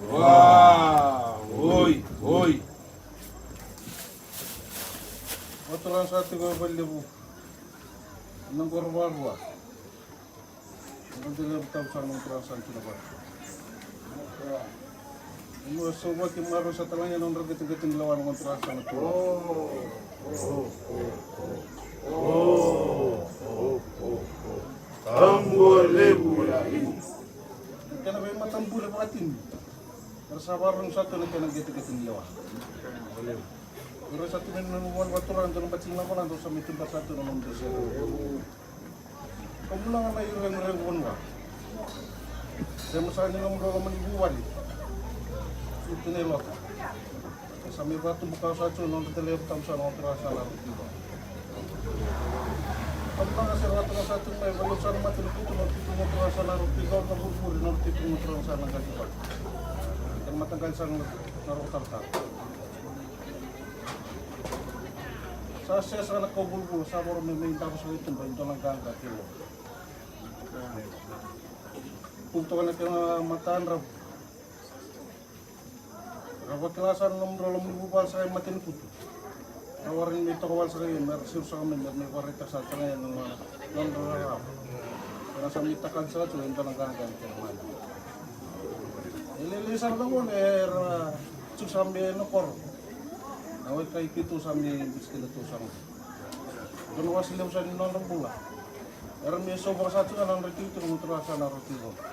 Wa, oi, oi. Vaturaga sa tiko e valelevu. Na qoro varua. Noda levu tabu sara na turaga sa kina vata. Nua sauvaki marau sa talagi na nodra qeteqete ni lewa na turaga sa na tu. Tabu levu ya. Kena veimatabule vakatini. Era sa vakarorogo sa tu na kena qeteqete ni lewa. Era sa tu na nona vale vakaturaga dua na bati ni lavo na dau sa mai tuba sa tu na nona dau sere. Ka bula ga na ireguregu vanua. Sema sara ni nomudrau loma ni vuvale. Iti na ilota. E sa mai vakatubu kawa sa tu na nodra dau levu tabu sa na turaga sa na rau tiko. Ka bula ga sera vata ga sa tu mai vale sa na mata ni kutu na tiko na turaga sa na rau tiko na vurivuri na tiko na turaga sa na qali vale. Kena mataqali sa na rau taratara. Sa sesa na kau vulavula sa voro me mai davo sa i tuba e dua na qaqa kei lo. Kuvu toka na kena matadravu. Ra vakila sa na nomudrau loma ni vuvale sa i mata ni kutu. Ra warai me toka wale saka ia me ra siro saka mai me ra mai vakaraitaka saka ga ia na nona rarawa. Ena sa mai takali saka tu e dua na qaqani kena mana. E lailai sara na gauna era tiko saka mai ena koro. Na wai kai keitou sa mai bisikila tu saka. Dua na wase levu saka ni nodra bula. Era mai sauvaka saka tu ga na nodra tiko tu na gutura saka na roti roti.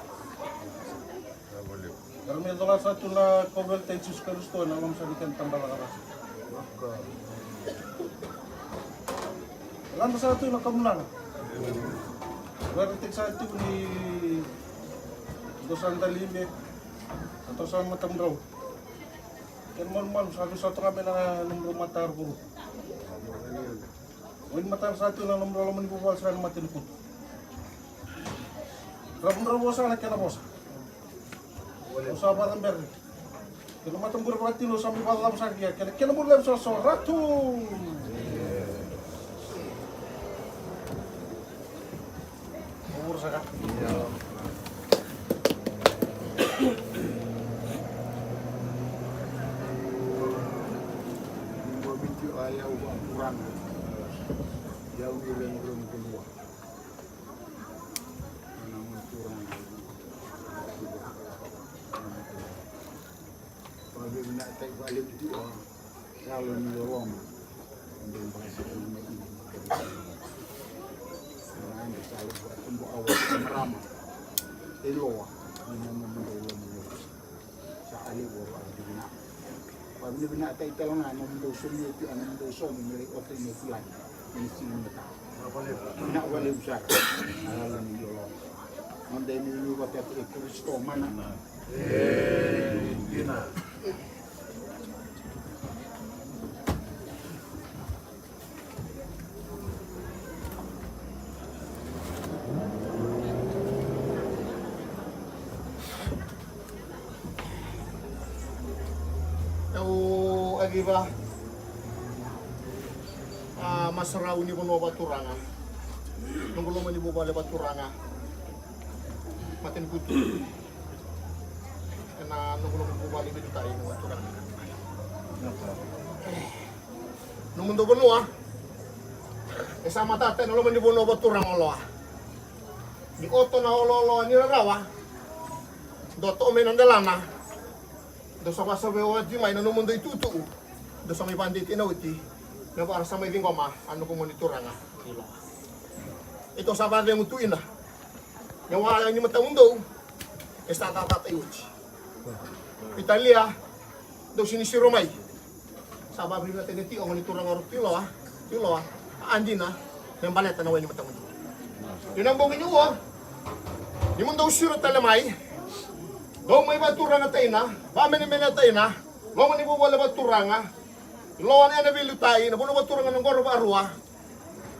Era me cola sa tu na kauveilatai i Jisu Karisito ena loma sa ni kena tabacakacaka. Lada sa tu na kamunaga. Veiretaki sa tu ni dou sa dalibe, sa toso na matamudrau. Kena manumanu sa veisau toka mai na nomudrau matarukuruku. Wainimatana sa tu na nomudrau loma ni vuvale sa na matanitu. Ravudrau vosa na kena vosa. Au sa vakacabera. Kena matabure vakatino sa mai vakacava sara kina. Kena, kena bure levu sa so ratu. Io. Io, viti o yau vakaturaga. Yau ni rairai ni vanua. Ana mani turaga. Vakavinavinakataki vakalevu tiko. Yalo ni loloma. Dou basika na mai ini. Ena yadra sa levu a tubu awa marama. E loa ni na nomudou loma ni lotu. Sa a levu a vakavinavinaka. Vakavinavinakataki tale ga nomudou solia tiko a nomudou somo me lai ota i Niusiladi. Ena siga ni mataka. Vinaka vakalevu sara. Na yalo ni loloma. Noda iliuliu vata kei Karisito mana. E, dina. Au a civa a masarau ni vanua vakaturaga. Noqu loma ni vuvale vakaturaga. Matanikutu. Ena noqu loma ni vuvale veiliutaki na vakaturaga. Nomudou vanua e sa matata ena loma ni vanua vakaturaga o Loa. Ni oto na olooloa ni rarawa. Dou to'o mai na delana. Dou sa vakasavei oti mai na nomudou itu'utu'u. Dou sa mai vakadeitaki na oti. Me vaka ra sa mai ciqoma a noqu gone turaga i Loa. Keitou sa vakacegu tu ina. Na wa ni matamudou e sa cakacaka i oti. Italia, dou sini siro mai. Sa vakavinavinakataki tiko o gone turaga o Ratu Iloa, Iloa, a dina me baleta na wa ni matamudou. Ina bogi ni ua, ni mo dou siro tale mai, dou mai vakaturaga taina, vakamenemenea taina, loma ni vuvale vakaturaga, Iloa na ena veiliutaki, na vanua vakaturaga na qoro vakarua,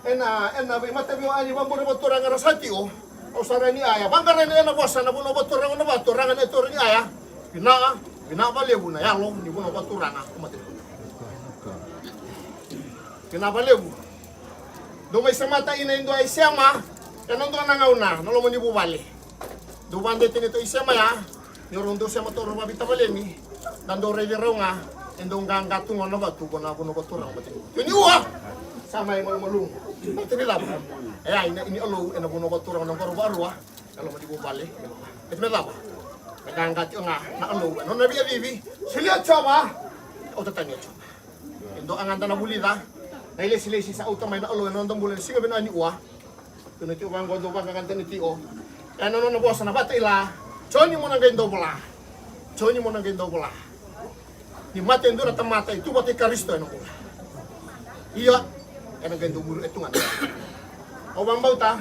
Ena, ena veimataveiyau ni vakabula vakaturaga ra sa tiko. Au sa rai ni aya. Vaqarai na ena vosa na vanua vakaturaga na vakaturaga na toro ni aya. Vinaka, vinaka vakalevu na yalo ni vanua vakaturaga. Vinaka vakalevu. Dou mai semata ina e dua i sema. Ena dua na gauna, na loma ni vuvale. Dou vakadeitaki na tou i sema ya. Ni rau dou sema toro vakavitavaleni. Da dou raici rau ga. E dou qaqa tu ga na vatu ko na vanua vakaturaga vata. Kei ni ua. Sa mai malumalumu. Ete me cava. E ai na ini alou ena vanua vakaturaga na qoro vakarua. Na loma ni vuvale. Ete me cava. Me qaqa tiko ga na alou ena nona via vivi. Solia Jiova. Au tatani o Jiova. E dua ga da na vulica na ilesilesi sa auta mai na alou ena noda bula ena siga vinaka ni ua. Tukuna tiko vaqo dou vaqaqa tani tiko ena nona vosa na vata ila. Joni mo na qai dou vola. Joni mo na qai dou vola. Ni mate e dua na tamata e tu vata i Karisito ena bula. Ia ena qai dou muri e tu ga na. Au vakabauta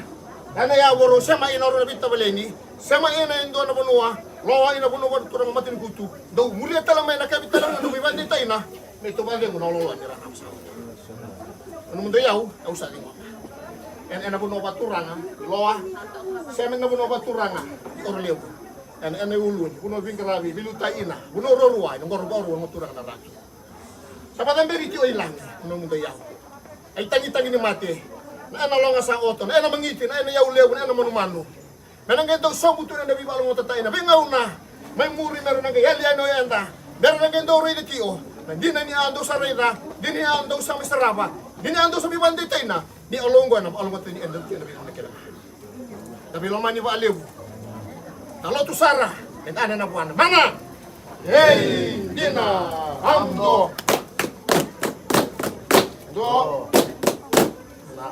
ena yavoro sema ina o rau na veitavaleni. Sema ina e dua na vanua. Loa ina vanua vakaturaga matanikutu. Dou muria tale mai na kavi tale mai dou mai vakadeitaina. Me tou vakacegu na oloa ni rarama sa. Na nomudou iyau au sa ciqoma. Ena, ena vanua vakaturaga Loa. Sema ena vanua vakaturaga Orolevu. Ena, ena iuluni vanua veiqaravi veiliutaki ina vanua ruarua ena qoro vakarua na turaga na ratu. Sa vakacaberi tiko i lagi na nomudou iyau. Ai tagitagi ni mate. Na ena loga sa oto, na ena magiti, na ena iyau levu, na ena manumanu. Me na qai dau sobu tu ena veivakalogotatai na veigauna mai muri me ra na qai yali yani o yada me ra na qai dau raica tiko na dina ni a dau sa raica, dina ni a dau sa mai sarava, dina ni a dau sa mai vakadeitaina ni a logo ena vakalogotatai ni eda tu ena veigauna kece ga. Na veilomani vakalevu na lotu sara eda ana na vuana mana. Ei dina. Amdo. Do. Na.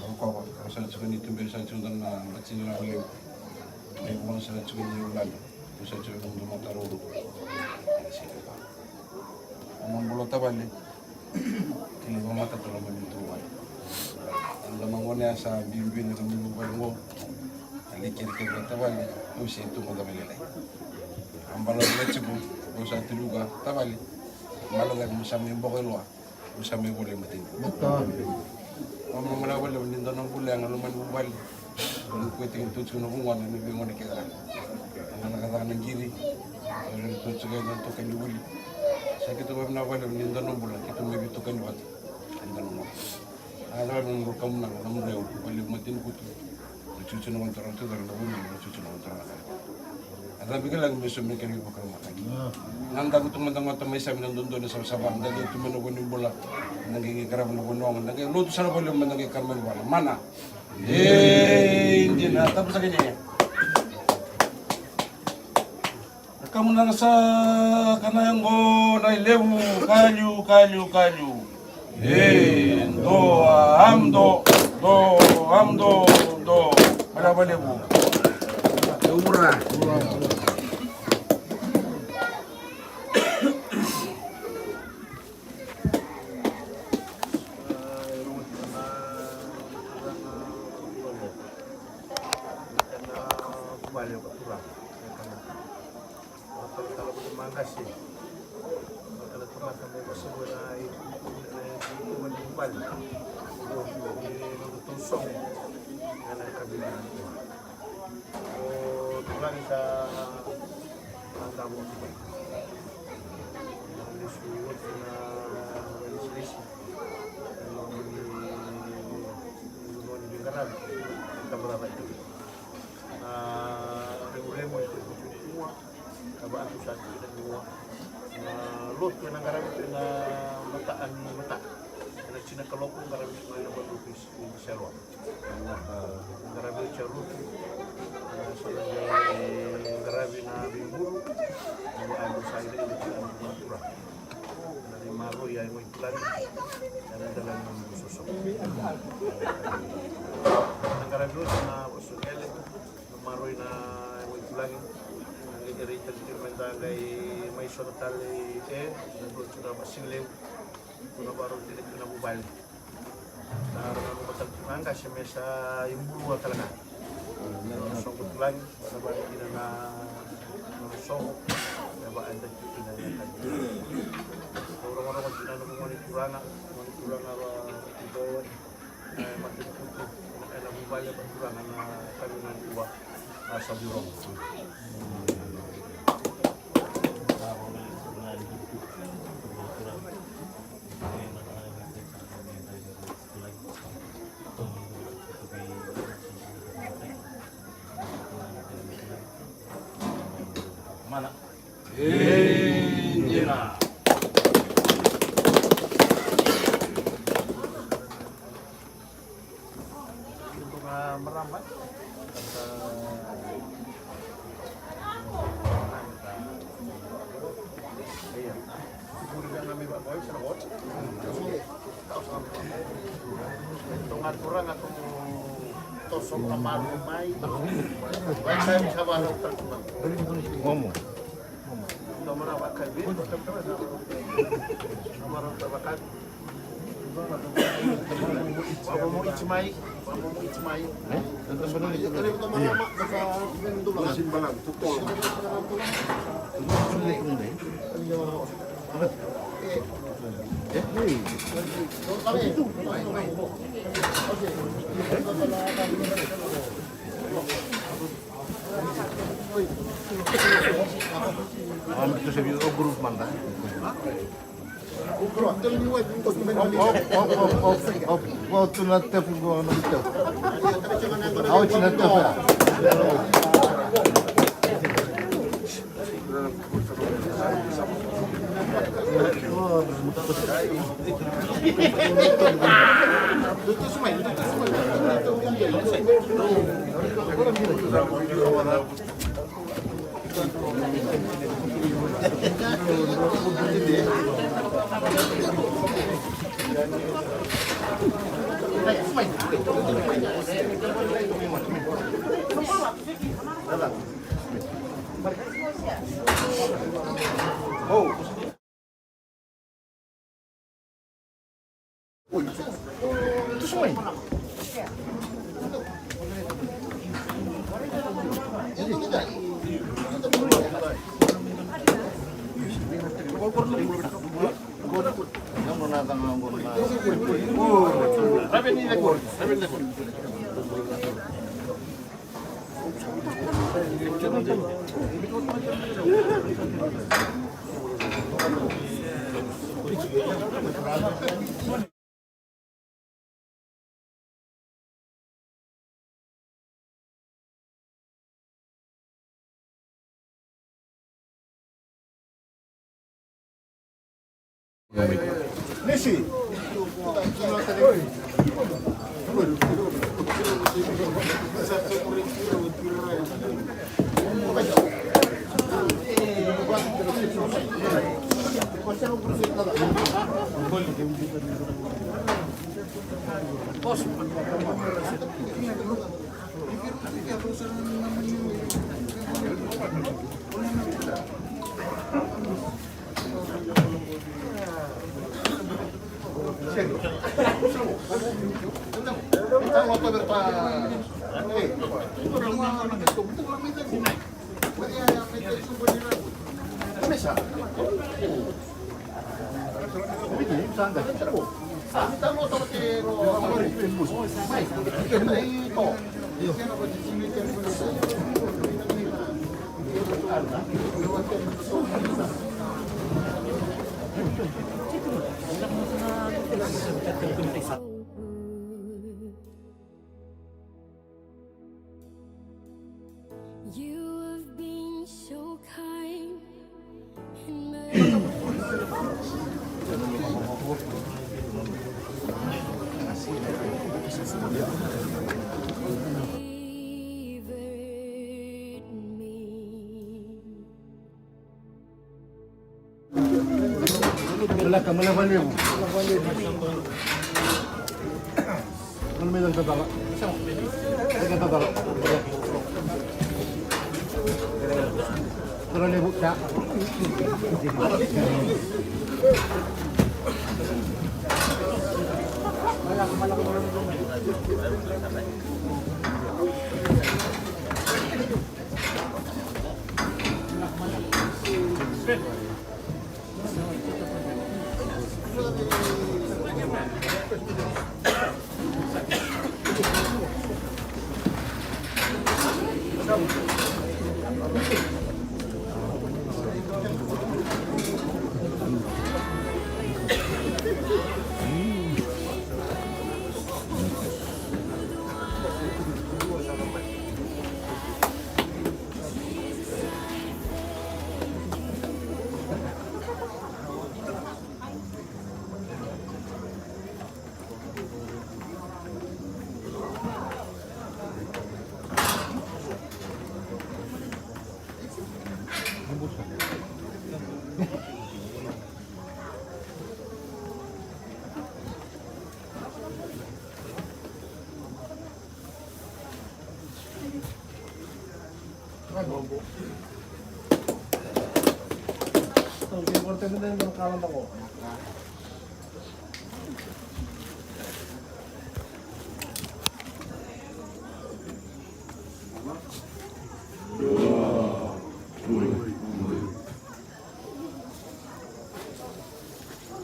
Rokova, au sa tiko ni tuberi sa tiko dua na batini lako levu. Mai vua sa tiko ni ulana. Au sa tiko ni dua na taro uru. Au na bula tavale. Kili vamata tala mani tu vale. Anda na gone ya sa bibi na kamini vale go. Ali kiri kiri tavale. Au se tu mata vale lai. Ambala vale tiko. Au sa tuluka tavale. Mala ga mo sa mai boko ilua. Au sa mai vole matini. Au na mala vale ni dua na bula ya ga lomani vale. Au na kue tiko tu tiko na vugona ni vei gona kece ga. Au na kaca na qiri. Au na tu tiko na toka ni vuli. Sa keitou vavina vale ni dua na bula keitou mai veitokani vata. Ni dua na bula. A cava na nodra kamunaga na mudra yau vale matini kutu. Cucu na gone turaga, cucu na gone turaga, cucu na gone turaga. A cabe ki lagi me so me kere ki vakaramaka. Na daku tu mada gota mai savi na dodonu savasava, da qai tu mai na vo ni bula, da qai qai qarava na vo ni oga, da qai lotu sara voli, mada qai karama ni vana. Mana. E, dina, tapu saka ni. Na kamu na gasa kana yago na ilevu, kaliu, kaliu, kaliu. E, do, amdo, do, amdo, do. Bala balevu. E ura. Na levulevu e tiko tua, na vaatu sa tiko na niua. Na lotu ena qaravi tu ena mataa ni mataa. Ena tini na kaloko qaravi tu mai na valuku i Selua. Qaravi oti a lotu. Sa na qai qaravi na veibulu. Na vaatu sa ira ira tiko na turaga. Na veimaroroi a yago i tulagi ena dela ni nomu soso. Na qaravi oti na vosa qele, na maroroi na yago i tulagi. Na qai kerei tale tiko me da qai mai sota tale e na dua tiko na vasigalevu. Ko na varau tiko na vuvale. Sa ra nanuma tale tu ga qase me sa ibulua tale ga. Na nona soqo tulagi, sa vaka kina na nona soqo, me vaka eda tiko kina na ka. Au rogorogo tiko na noqu gone turaga, gone turaga va Tiboe, e, Mataniputu, ena vuvale va turaga na kavi na kua, a sa virogo. Mana. Ei, dina. Marama. Ia. Toga turaga toso na malu mai. Momo. Toga marama kai vei. Toga marama kai vei. Nisi. You have been so kind and merciful. Favored me. Malaka, malaka levu. Malaka levu. Malaka levu. Malaka levu.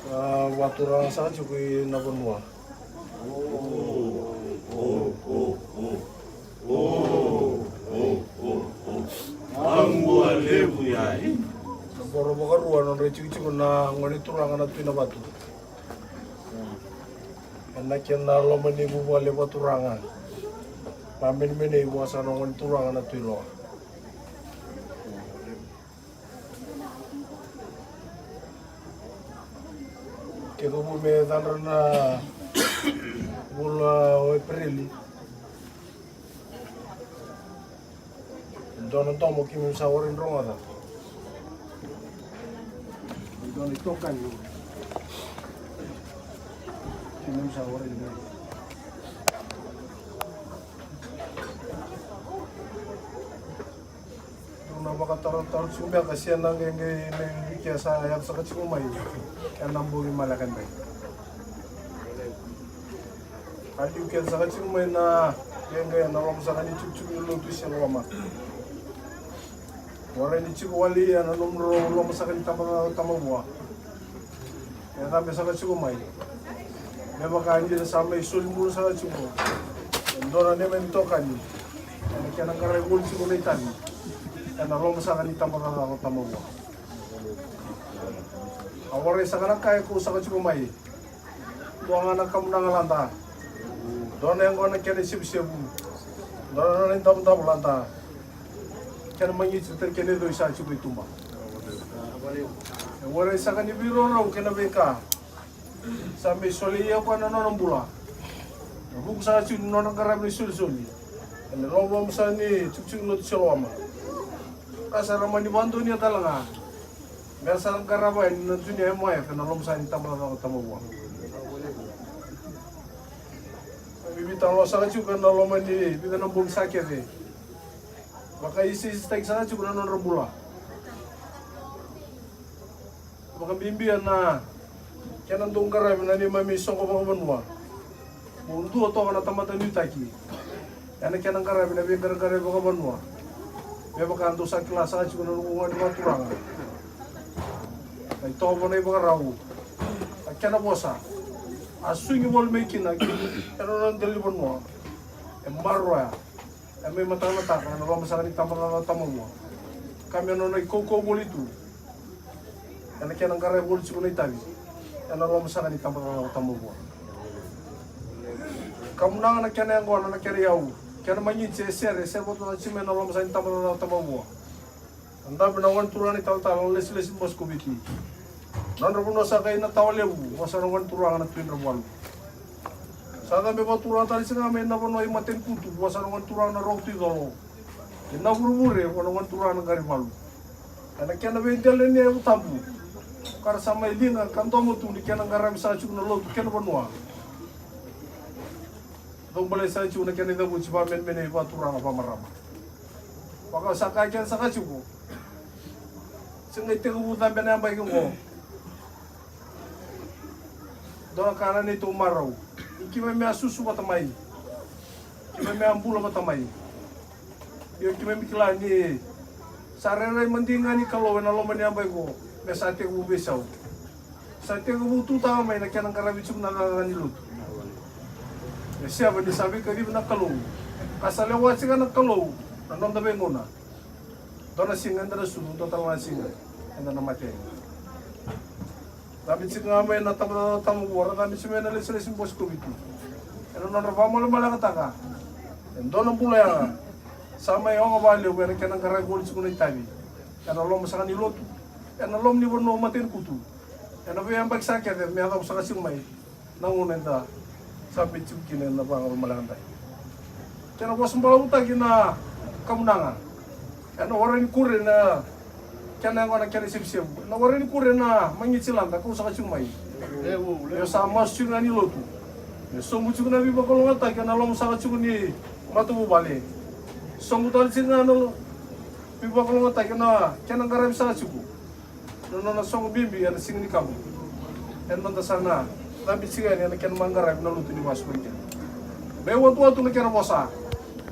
A, vakaturaga saka tiko i na vanua. Agu a levu ya, e? Na boro vakarua nodra itikotiko na gone turaga na Tui Navatu. Ena kena loma ni vuvale vakaturaga. Vamenemenei vua saka na gone turaga na Tui Loa. Tekivu me cadra na vula o Epereli. Dua na domo keimami sa warai ni rogoca. Dua na itokani. Keimami sa warai ni rogoca. Au na vakataratara tiko beka se na qeqe na iliuliu ke sa yaco saka tiko mai ena bogi maleka dai. A liu ke saka tiko mai na qeqe ena loma saka ni tikotiko ni lotu se loma. Warai ni tiko wale ena nomudrau loma saka ni tabana tamavua. E cabe saka tiko mai me vaka ni ra sa mai soli bula saka tiko e dua na neimami itokani ena kena qara ivola tiko na itavi ena loma saka ni tabacakacaka o tamavua. A warai saka na ka e kau saka tiko mai. Dua ga na kamunaga lada. Dua na yaqona kena isevusevu. Dua na nona idavodavo lada. Kena magiti tale kena icoi sa tiko i tuba. E warai saka ni veiraurau kei na veika sa mai solia o koya na nona bula. Na vuku saka tiko ni nona qaravi na isolisoli ena lomalomasaka ni tikotiko ni lotu Siloama. Ka sa ra mani vakadonuya tale ga me ra sa qarava yani na dunia e moya ena lomalomasaka ni tabacakacaka tamavua. Vivitalo saka tiko ena loma ni vica na bogi sa kece. Vakaisaisataki saka tiko na nodra bula. Vakabibi ena kena dau qaravi na neimami soqo vakavanua. Mo dua toka na tamata nuitaki ena kena qaravi na veiqaraqaravi vakavanua. Me vaka dou sa kila saka tiko na noqu gone vakaturaga na itovo, na ivakarau, na kena vosa. A sugi voli mai kina ena nona dela ni vanua. E maroroya. E mai matanataka ena loma saka ni tabacakacaka tamavua. Ka me nona ikaukau voli tu ena kena qaravi voli tiko na itavi ena loma saka ni tabacakacaka tamavua. Kamunaga na kena yaqona, na kena iyau, kena magiti e sere, e sere vata tiko mai ena loma saka ni tabacakacaka tamavua. Na dabe na gone turaga na italatala na lesilesi Boscovite. Nodra vanua saka i Natawalevu, vosa na gone turaga na Tui Dravuvalu. Sa cabe vakaturaga tale tiko ga mai na vanua i Matanikutu, vosa na gone turaga na Roko Tui Colo. I Navurevure, vua na gone turaga na Qarivalu. Ena kena veidela ni Yalo Tabu ka ra sa mai liga ka domo tu ni kena qaravi saka tiko na lotu kei na vanua. Caubalai saka tiko na kena icavuti vakamenemenei vakaturaga vakamarama. Vaka sa kaya kece saka tiko. Sega ni tekivu cabe na yabaki oqo. Dua na ka na neitou marau. Ni keimami a susu vata mai. Keimami a bula vata mai. Io, keimami kila ni sa rairai madigi ga ni Kalou ena loma ni yabaki oqo me sa tekivu veisau. Sa tekivu tutaka mai na kena qaravi tiko na cakacaka ni lotu. E seva ni sa veikacivi na Kalou ka sa lewa tiko na Kalou na noda veigauna. Dua na siga eda na sucu, dua tale ga na siga eda na mate. Cabe tiko ga mai na tabacakacaka tamavua, ra cabe tiko mai na lesilesi Boscovite. Ena nodra vakamalamalakataka e dua na bula yaga sa mai oga vakalevu ena kena qaravi voli tiko na itavi ena loma saka ni lotu, ena loma ni vanua o Matanikutu. Ena veiyabaki sa kece me yacova saka tiko mai na gauna eda sa mai tiko kina ena vagalamalaka dai. Kena vosa balavutaki na kamunaga. Ena warai ni kure na kena yaqona, kena isevusevu. Ena warai ni kure na magiti lada kau saka tiko mai. Io, sa masu tiko ga ni lotu. Me sobu tiko na veivakalougatataki ena loma saka tiko ni matavuvale. Sobu tale tiko ga na veivakalougatataki ena kena qaravi saka tiko na nona soqo bibi ena Siga ni Kabu. Ena noda sa na cabe tiko yani ena kena mai qaravi na lotu ni vasu mai kena. Me watuwatu na kena vosa.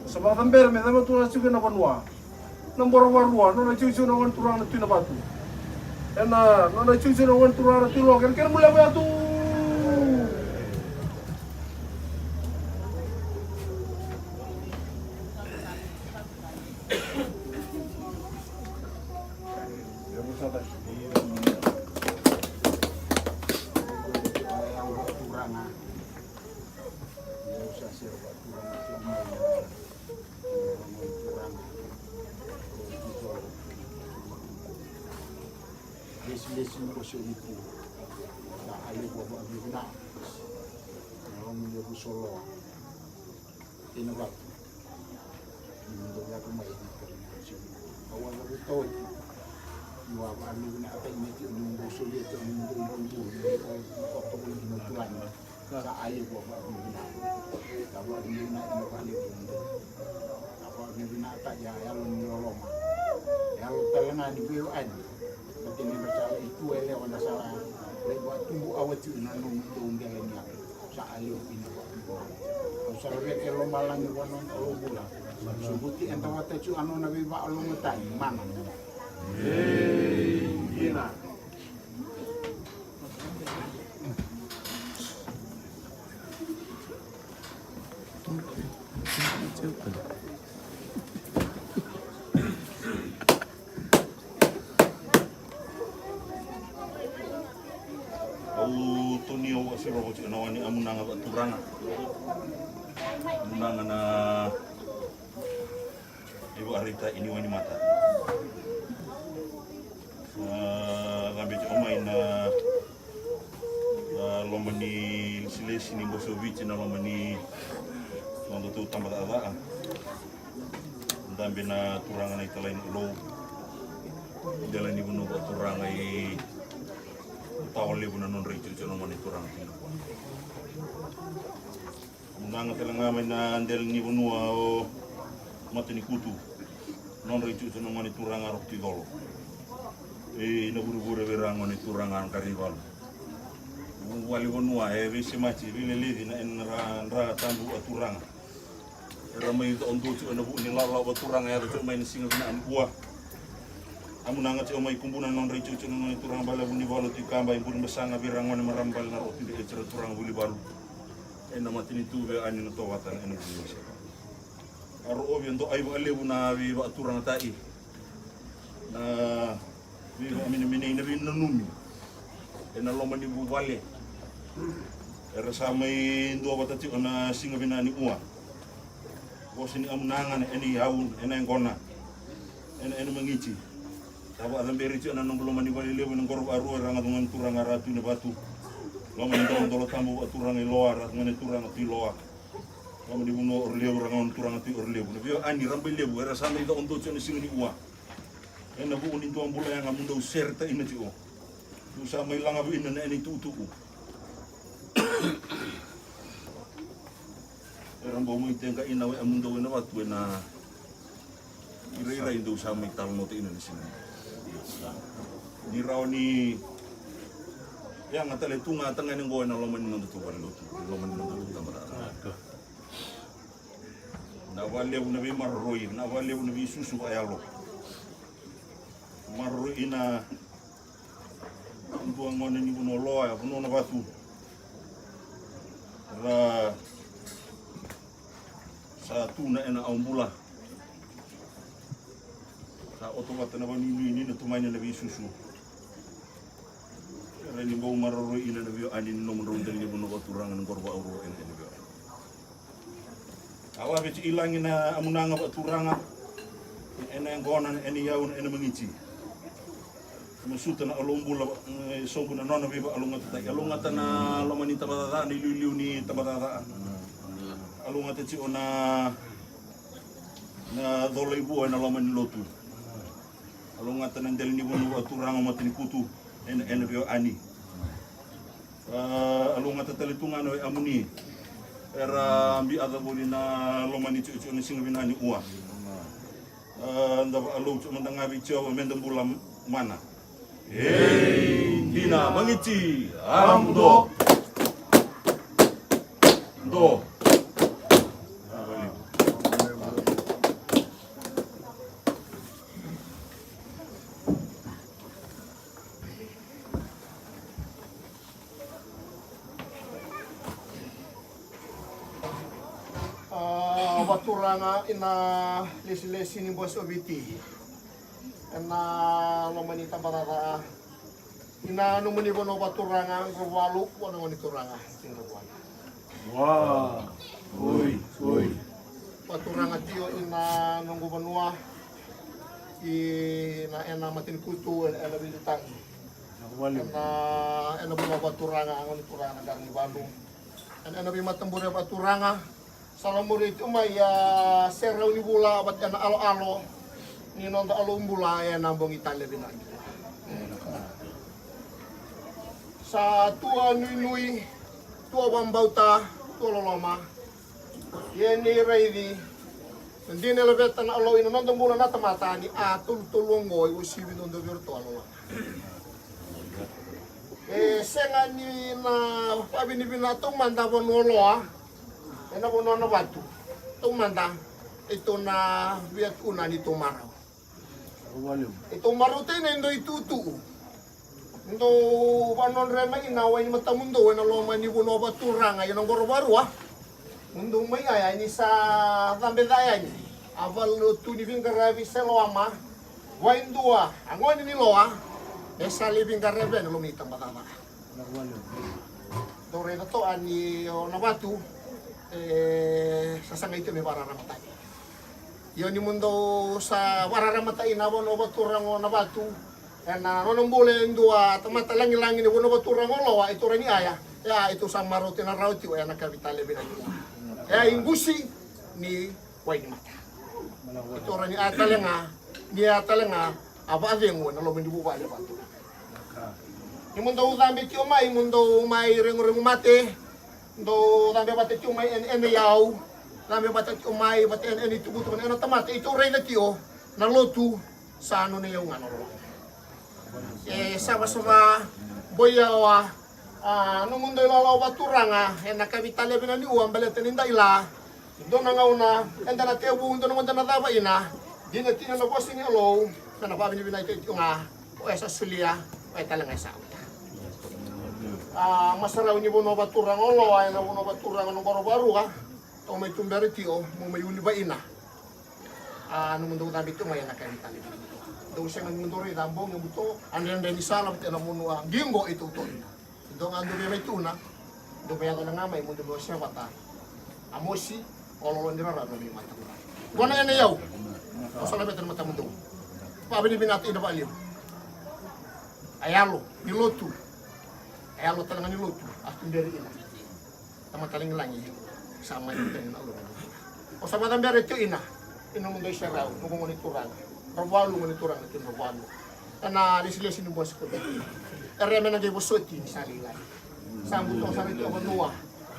Sa vakacabera me cabe tu na tiko ena vanua. Na boro varua, nona icuicui na gone turaga na Tui Navatu. Ena nona icuicui na gone turaga na Tui Loka, ena kena mulevu yatu. Lesilesi ni vosa ni Tui. Sa a levu a vakavinavinaka. Na loma ni yavu soloa. Ina vatu. Ni dou yaco mai ni kari ni vosa ni Tui. Au a vakavinavinaka. Ni au a vakavinavinaka ni dou solia ni dou dou dou. Ni dou dou dou dou. Sa a levu a vakavinavinaka. Sa vakavinavinaka ina vakalevu. Sa vakavinavinaka ya yalo ni loloma. Yalo tale ga ni veiwai ni. Baleta ni ra sa lai tu e lewa na sa lai vakatubu au a tiko na nomudou qele ni yalo. Sa a levu ina vakavinavinaka. Au sa laveta e lomalagi vua na nona Kalou bula. Sa sobuti eda vata tiko a nona veivakalougatataki mana. Ei, ina. Au toni au a siro voti na wani amunaga vakaturaga. Amunaga na iva arita ini wani mata. Ni lesilesi ni Bose o Viti na loma ni nodatou tabacakacaka. Dabe na turaga na italai ni Ulou, dela ni vanua vakaturaga i Tawa Levu na nodra ijoijo na gone turaga Tui Nabua. Munaga tale ga mai na dela ni vanua o Matanikutu, nodra ijoijo na gone turaga Roko Tui Colo. E na vurevure vei ira gone turaga Qara ni Valu. Vuvale vanua e veisemati veileleci na ena dra tabu a turaga. Era mai codoci ena vuku ni lawalawa turaga yaco tiko mai na siga vinaka ni ua. A munaga tiko mai Kubuna na nodra ijoijo na gone turaga Balevu ni Valu Tui Kaba i Buri Basaga vei ira gone marama bale na Roko Tui Dei e tira turaga Vuli Valu. Ena matanitu vei ani na tovata na ena vuli. A roʻo via do ai vakalevu na veivakaturagataki, na veivakamenemenei, na veinanumi ena loma ni vuvale. Era sa mai dua vata tiko na siga vinaka ni ua. Vosa ni amunaga na ena iyau, ena yaqona, ena ena magiti. Sa vakacaberi tiko na noqu loma ni vale levu ena qoro vakarua era gone turaga Ratu Navatu. Loma ni dolodolo tabu vakaturaga i Loa era gone turaga Tui Loa. Loma ni vanua o Revu era gone turaga Tui o Revu. Na vio ani Rabailevu era sa mai codoci ena siga ni ua. Ena vuku ni dua bula yaga mo dou sereta ina tiko. Dou sa mai laga vei ina na ena itukutuku. Era bau mai tega ina we amudou ena vatu ena irairai dou sa mai talanoa ina na siga. Ni rawa ni yaga tale tu ga tagane qo ena loma ni noda tu vale lotu, loma ni noda tu tabacakacaka. Na valevu na veimaroroi, na valevu na veisusu vakayalo. Maroroi ina dua gone ni vanua Loa, vanua Navatu. Ra sa tu na ena au bula. Sa oto vata na vanuinui ni na tomai na veisusu. Era ni bau maroroi ina na vio ani ni nomudrau dela ni vanua vakaturaga na qoro vakarua ena ena vio ani. A laveti ilagi na amunaga vakaturaga ena yaqona, ena iyau, ena magiti. Masuta na aloubula e sobu na nona veivakalougatataki. Alougata na loma ni tabacakacaka, na iliuliu ni tabacakacaka. Alougata tiko na na cola ivua ena loma ni lotu. Alougata na dela ni vanua vakaturaga o Matanikutu ena ena vio ani. A, alougata tale tu ga na we amuni era biaca voli na loma ni tiocio na siga vinaka ni ua. A, da vaalou tiko mada ga vei Jiova meda bula mana. Ei dina, magiti, amudo. Do. A, vaturaga ina lesilesi ni Bose o Viti. Ena loma ni tabacakacaka. Ina nomuni vanua vaturaga, qo valu, vanua ni turaga. Wa. Oi, oi. Vaturaga tio ina noqu vanua. Ina ena Matanikutu, ena, ena Vilitai. Ena, ena vanua vaturaga, gone turaga na Qara ni Valu. Ena, ena veimatabure vaturaga. Sa lamuri tu mai a serau ni vula vata ena aloalo ni noda aloubula ena bogi tale vinaka. Sa tua nuinui, tua vabauta, tua loloma. Ia ni raici na dina e laveta na alou ina noda bula na tamata ni a tolutolu oqo e uasivi dodonu vei iratou a loloma. E sega ni na vavinavinaka taumada vanua Loa ena vanua Navatu. Taumada e tou na via tu na ni tou marau. E tou marau tei na e dou itutu. Dou vanodre mai na wai ni matamudou ena loma ni vanua vaturaga ena qoro varua. Mudou mai yaya ni sa cabe ca yani a vale lotu ni veiqaravi se loama. Wai dua a gone ni loa e sa lai veiqaravi ena loma ni tabacakacaka. Dou raica toa ni o Navatu e sasagai tei me vakararamataki. Io ni mudou sa vakararamataki na vanua vaturaga o Navatu ena nona bula e dua tamata lagilagi ni vanua vaturaga o Loa e tou rai ni yaya. Ia, keitou sa marau tiko na rawa tiko ena yakavi tale vei na niua. Ia, i qusi ni wai ni mata. Keitou rawa ni a tale ga, ni a tale ga, a vakacegu ena loma ni vuvale vata. Ni mo dou cabe tiko mai, mo dou mai reguregu mate, dou cabe vata tiko mai ena, ena iyau, cabe vata tiko mai vata ena, ena itukutuku, ena tamata, keitou raica tiko na lotu, sa nona iyau ga na loloma. E savasava, boi yawa, a, nomudou ilawalawa vakaturaga, ena yakavi tale vei na niua, baleta ni da kila, dua na gauna eda na tevu, dua na gauna eda na cava kina, dina tiko na vosa ni Kalou, me na vakavinavinakataki tiko ga o koya sa solia, o koya tale ga e sa ota. A, masarau ni vanua vakaturaga o Loa, ena vanua vakaturaga o Noqorovakarua, au mai tuberi tiko, mo mai uli vakaina. A, nomudou cabe tu mai ena yakavi tale. Dou sega ni dou raica a bogi e buto, a dredre ni sala vata ena vanua qiqo keitou tu kina. Dou ga dou via mai tukuna, dou via yaco ga mai mo dou via wasea vata. A mosi, o lolo ni rarawa na veimataqali. Qo na ena iyau. Au sa laveta na matamudou. Vakavinavinaka ina vakalevu. A yalo ni lotu. A yalo tale ga ni lotu. A tuberi ina. Tamata lagilagi, sa mai na tani na Kalou. O sa vakacabera e tiko ina, ina nomudou iserau, noqu gone turaga. Ravualu, gone turaga, tiko Ravualu. Ena lesilesi ni bose ko Beti. Era me na qai vosoti ni sa lailai. Sa buto sara tiko vanua.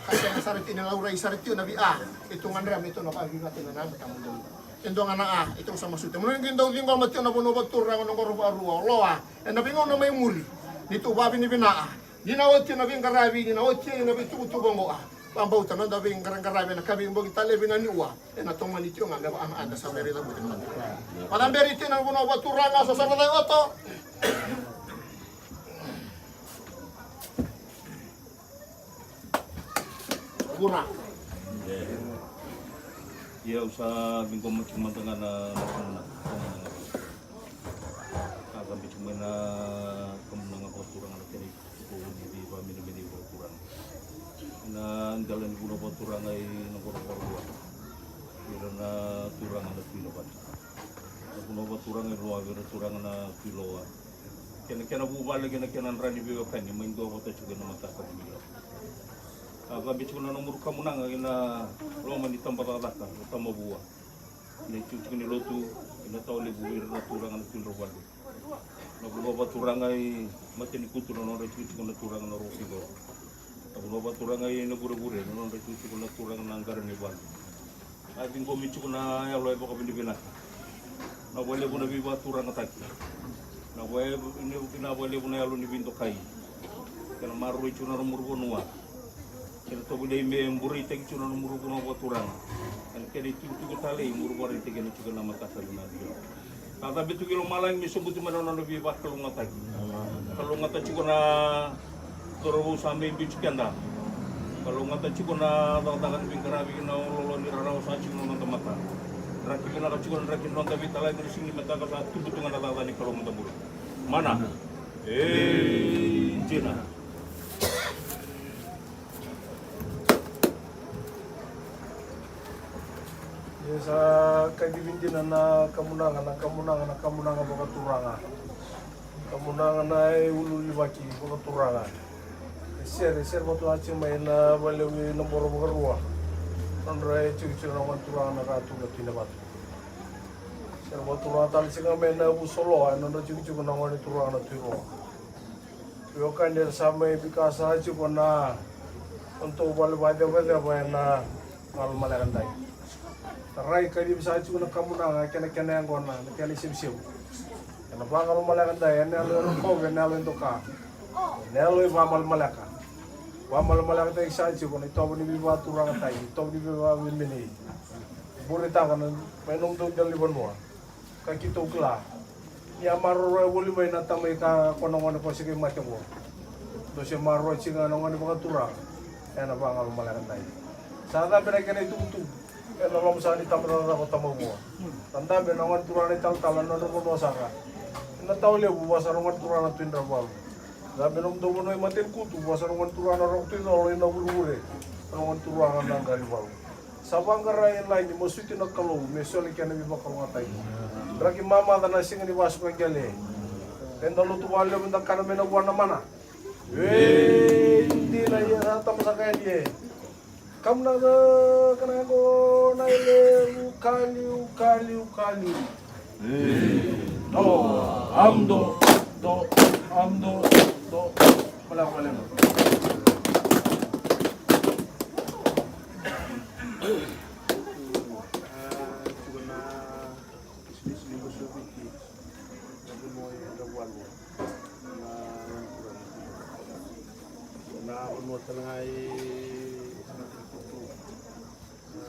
Sa sega sara tiko ni laurai sara tiko na via. E tu gadreva me tu na vavivata na naba tamudou. E dua ga na a, e tu sa masuta. Mo ni qai dau ciqoma tiko na vanua vakaturaga, Noqorovakarua, o Loa. Ena veigauna mai muri. Ni tu vavinavinaka. Ni na oti na veiqaravi, ni na oti na veitukutuku oqo. Vakabauta na noda veiqaraqaravi ena yakavi bogi tale vei na niua. Ena tomani tiko ga me vaka na ada sa vei raica vata. Vakacaberi tiko na vanua vakaturaga, sa sara cai oto. Vura. Ia au sa ciqoma tiko mada ga na, na, na, na, ka cabe tiko mai na kamunaga vakaturaga na kena Ko ni veivakamenemenei vakaturaga. Na dela ni vanua vakaturaga i Noqorovakarua. Vei ira na turaga na Tui Navatu. Na vanua vakaturaga i Loa, vei ira na turaga na Tui Loa. Kei na kena vuvale, kei na kena dra ni veiwekani, mai dua vata tiko ena mataka ni Milau. A cabe tiko na nomuru kamunaga ina loma ni tabacakacaka, na Tamavua. Na itikotiko ni lotu, ina tawa levu vei ira na turaga na Tui Dravudravua. Na vanua vakaturaga i Matanikutu na nodra itikotiko na turaga na Roko Tui Coro. Na vanua vakaturaga i Navurevure na nodra itikotiko na turaga na Qara ni Valu. A ciqomi tiko na yalo e vakavinavinaka. Na vakalevu na veivakaturagataki. Na vakalevu, na vakalevu na yalo ni veidokai. Kena maroroi tiko na nomuru vanua. Kena tovolei me bureitaki tiko na nomuru vanua vakaturaga. Ena kena itikotiko talei, muri vakaraitaki ena tiko na mataka vinaka tiko. Ka cabe tu ki lomalagi me sobuti mai na nona veivakalougatataki. Kalougata tiko na cauravou sa mai biu tiko keda. Kalougata tiko na cakacaka ni veiqaravi kei na lolo ni rarawa sa tiko na noda mata. Draki vinaka tiko na draki ni noda veitalai, na siga ni mataka sa tubu tu ga na cakacaka ni Kalou, mada bula. Mana. Ei, dina. Ia sa kacivi dina na kamunaga, na kamunaga, na kamunaga vakaturaga. Kamunaga na iululivaki vakaturaga. E sere, e sere vakaturaga tiko mai na vakalevu i Naboro vakarua. Nodra itikotiko na gone turaga na Ratu na Tui Navatu. Sere vakaturaga tale tiko ga mai na Vusoloa, nodra itikotiko na gone turaga na Tui Roa. Veiwekani era sa mai vaka sara tiko na nodatou vale vakacevaceva ena Galo Maleka Dai. Tarai kacivi sara tiko na kamunaga kei na kena yaqona, na kena isevusevu. Ena vagalo maleka dai, ena yalo e rokovi, ena yalo e doka. Ena yalo e vakamalemaleka. Vakamalemalekataki sara tiko na itovo ni veivakaturagataki, itovo ni veivakamenemenei. Bureitaka na mai nomudou dela ni vanua. Ka keitou kila ni a maroroya voli mai na tamai ka ko na gone ko se qai mate qo. Dou se maroroya tiko ga na gone vakaturaga ena vagalo maleka dai. Sa cabe na kena itukutuku ena loma sara ni tabacakacaka o Tamavua. Sa dabe na gone turaga na italatala na nodra vanua sara. Ena tawa levu vua sara na gone turaga na Tui Dravalu. Dabe na nomudou vanua i Matanikutu vua sara na gone turaga na Roko Tui Colo, i Navurevure na gone turaga na Qalivalu. Sa vaqara e lagi masuti na Kalou me soli kena veivakalougatataki. Draki mamaca na siga ni vasuka qele. Eda lotu vakalevu, eda kana mai na vua na mana. Ei, Na ia sa tama saka yani e. Kam na kana qo na ilevu kaliu, kaliu, kaliu. Amdo, do, amdo, do. Wala, wala. Na vanua tale ga i na, na, na,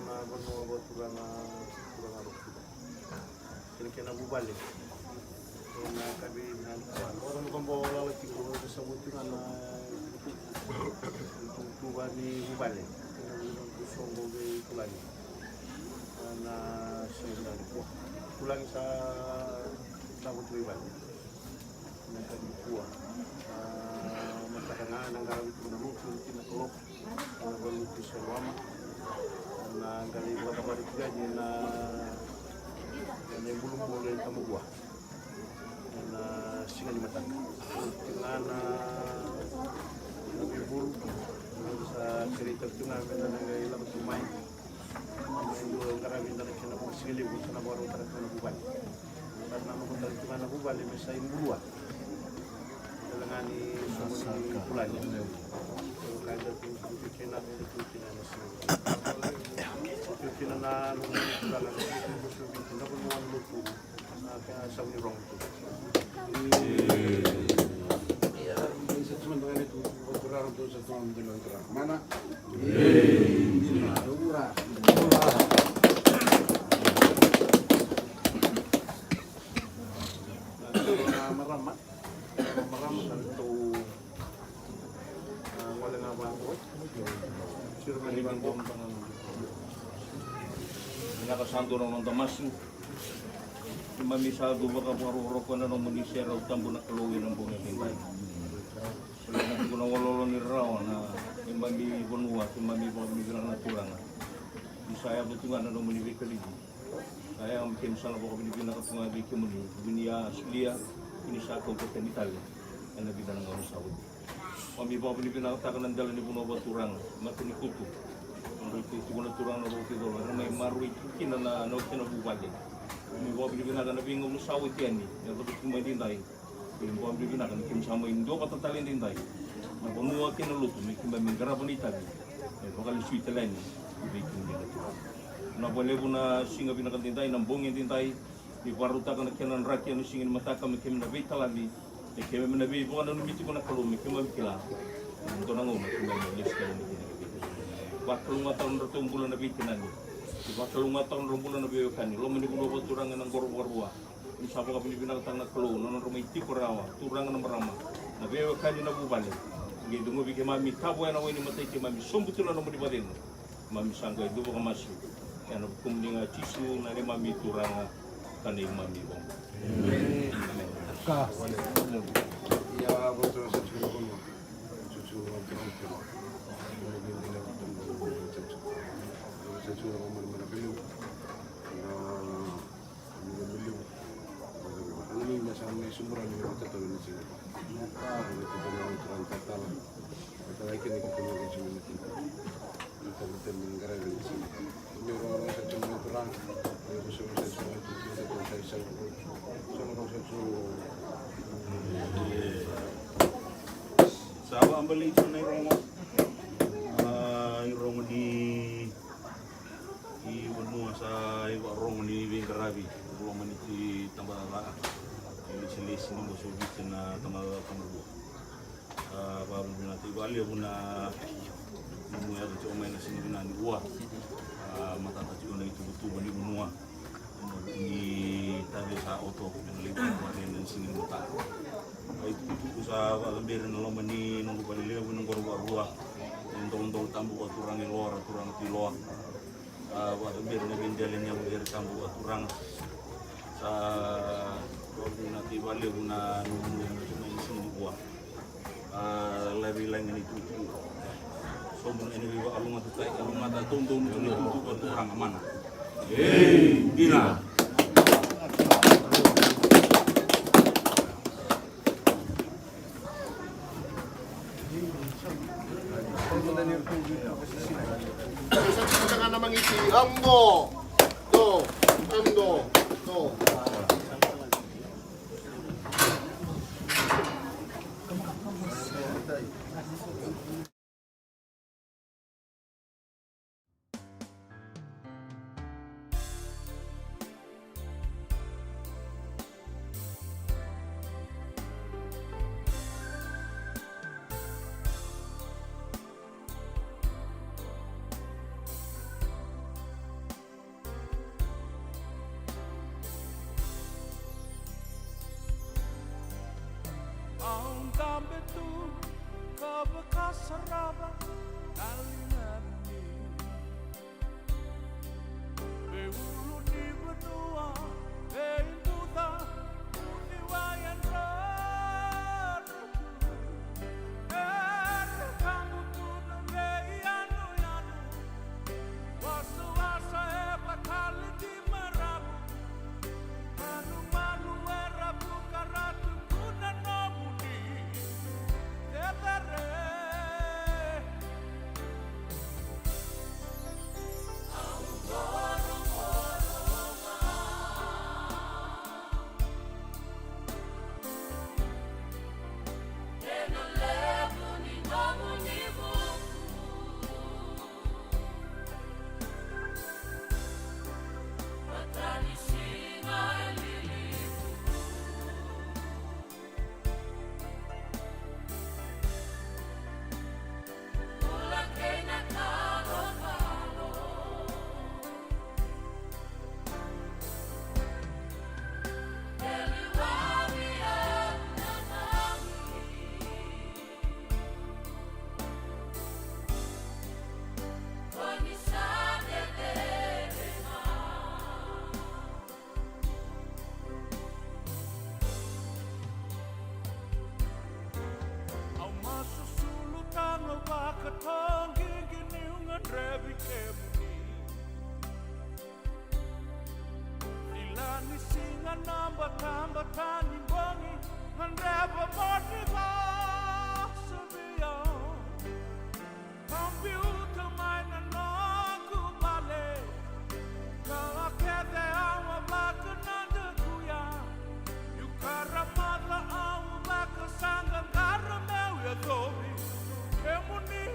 na vanua vakaturaga, turaga Roko. Kena, kena vuvale. Na kavi na vuvale. Ora na vabo lala tiko, ora sa vuti ga na tuva ni vuvale. Kena vuvale soqo vei tulagi. Na siga ni kua. Tulagi sa, sa vuti vei vale. Na ka nikua. A, mataka ga na qaravi tu na lotu, na tina ka lotu. Na valuti sa loma. Na qai vakacavara tu yani na, na ibulubulu e Tamavua. Na siga ni mataka. Tu ga na, na veibulu. Sa kerei tale tu ga me na qai lako tu mai. Qaravi na kena vakasigalevu, sa na vakarautaka na vuvale. Sa na noqu tale tu ga na vuvale me sa ibulua. Tale ga ni soqo ni tulagi. Ka da tu, tu kina, da tu kina na siga. Tu kina na noqu tale na tu, tu, tu, tu, na vanua na lotu. Na kena sau ni rogo tu. Mana. Marama. Marama na tou, a, gole ga vaqo. Siro mani vaqo. Vinaka sa dua na noda masu. Keimami sa tu vakarokoroko ena nomuni serau tabu na Kalou ena bogi edaidai. Solia na tiko na walowalo ni rarawa na neimami vanua, keimami vakavinavinaka na Turaga. Ni sa yaco tu ga na nomuni veikalaiti. Sa yaga me keimami sa na vakavinavinaka tu ga vei kemuni. Ni a solia, ni sa kauta tani tale ena vica na gauna sa oti. Keimami vakavinavinakataka na dela ni vanua vakaturaga, Matanikutu. Nodra itukutuku na turaga na Roko Tui Colo, era mai maroroi tu kina na, na kena vuvale. Keimami vakavinavinaka na veigauna sa oti yani, me vaka tu mai daidai. Keimami vakavinavinaka ni keimami sa mai dua vata tale daidai. Na vanua kei na lotu, me keimami qarava na itavi me vakalesui tale yani vei kemuni na Turaga. Na vakalevu na siga vinaka daidai, na bogi daidai, ni vakarautaka na kena draki ena siga ni mataka me keimami na veitalavi. E keimami na veivakananumi tiko na Kalou me keimami kila ena dua na gauna keimami na lesu tale mai kina. Vakalougatataka na nodratou bula na veitinani. Vakalougatataka na nodra bula na veiwekani. Loma ni vanua vakaturaga ena qoro vakarua. Keimami sa vakavinavinakataka na Kalou na nodra mai tiko rawa, turaga na marama, na veiwekani na vuvale. Qai ceguvi keimami, tavoya na wai ni matai keimami, sobu tu na nomuni vakacegu. Keimami sa qai dua vakamasu ena vukumuni ga Jisu na neimami Turaga ka neimami iVakabula. Emeni. Emeni. Ka. Ia, vakatura sa tiko na vanua. Sa tiko na vanua. Sa tiko na vanua. Sa tiko na vanua. Sa vakabalei tu na irogo, a, irogo ni i vanua sa ivakarorogo ni veiqaravi, loma ni tabacakacaka, ni lesilesi ni Boso Viti na tabacakacaka Tabacakacaka. A, vakavinavinaka vakalevu na nomu yaco tiko mai na siga vinaka nikua. A, matata tiko na ituvatuva ni vanua. Ni tave sa oto, me na lai vakavarena ni siga ni mataka. A itukutuku sa vakacaberi na loma ni noqu vale levu, na qoro vakarua. Ni doudou tabu vakaturaga i Loa, ra turaga tu i Loa. A, vakacaberi na veidela ni yavu vere tabu vakaturaga. Sa vakavinavinaka vakalevu na nomu yaco tiko mai na siga nikua. A, lave i lagi na itukutuku. Sobu na ena veivakalougatataki, a, lougatataki dodonu tu na itukutuku a turaga, mana. Ei, dina. Magiti, amo. Do, amo, do. Au dabe tu ka vakasarava na liga ni veiulunivanua, veibuca, uciwai, yadra. Era kabu tu na veiyanuyanu, wasawasa e vakali di maravu. Manumanu era vuka ratu tu na nomuni cecere. Au masu sulu tano vakatoqiqi niu gadrevi kemuni. Kila ni siga na batabata ni bogi, gadreva mo ni vosa vei au. Ka biuta mai na noqu vale, ka a kece au a vakanadakuya. Niu karamaca au a vakasaqaqara meu yacovi kemuni.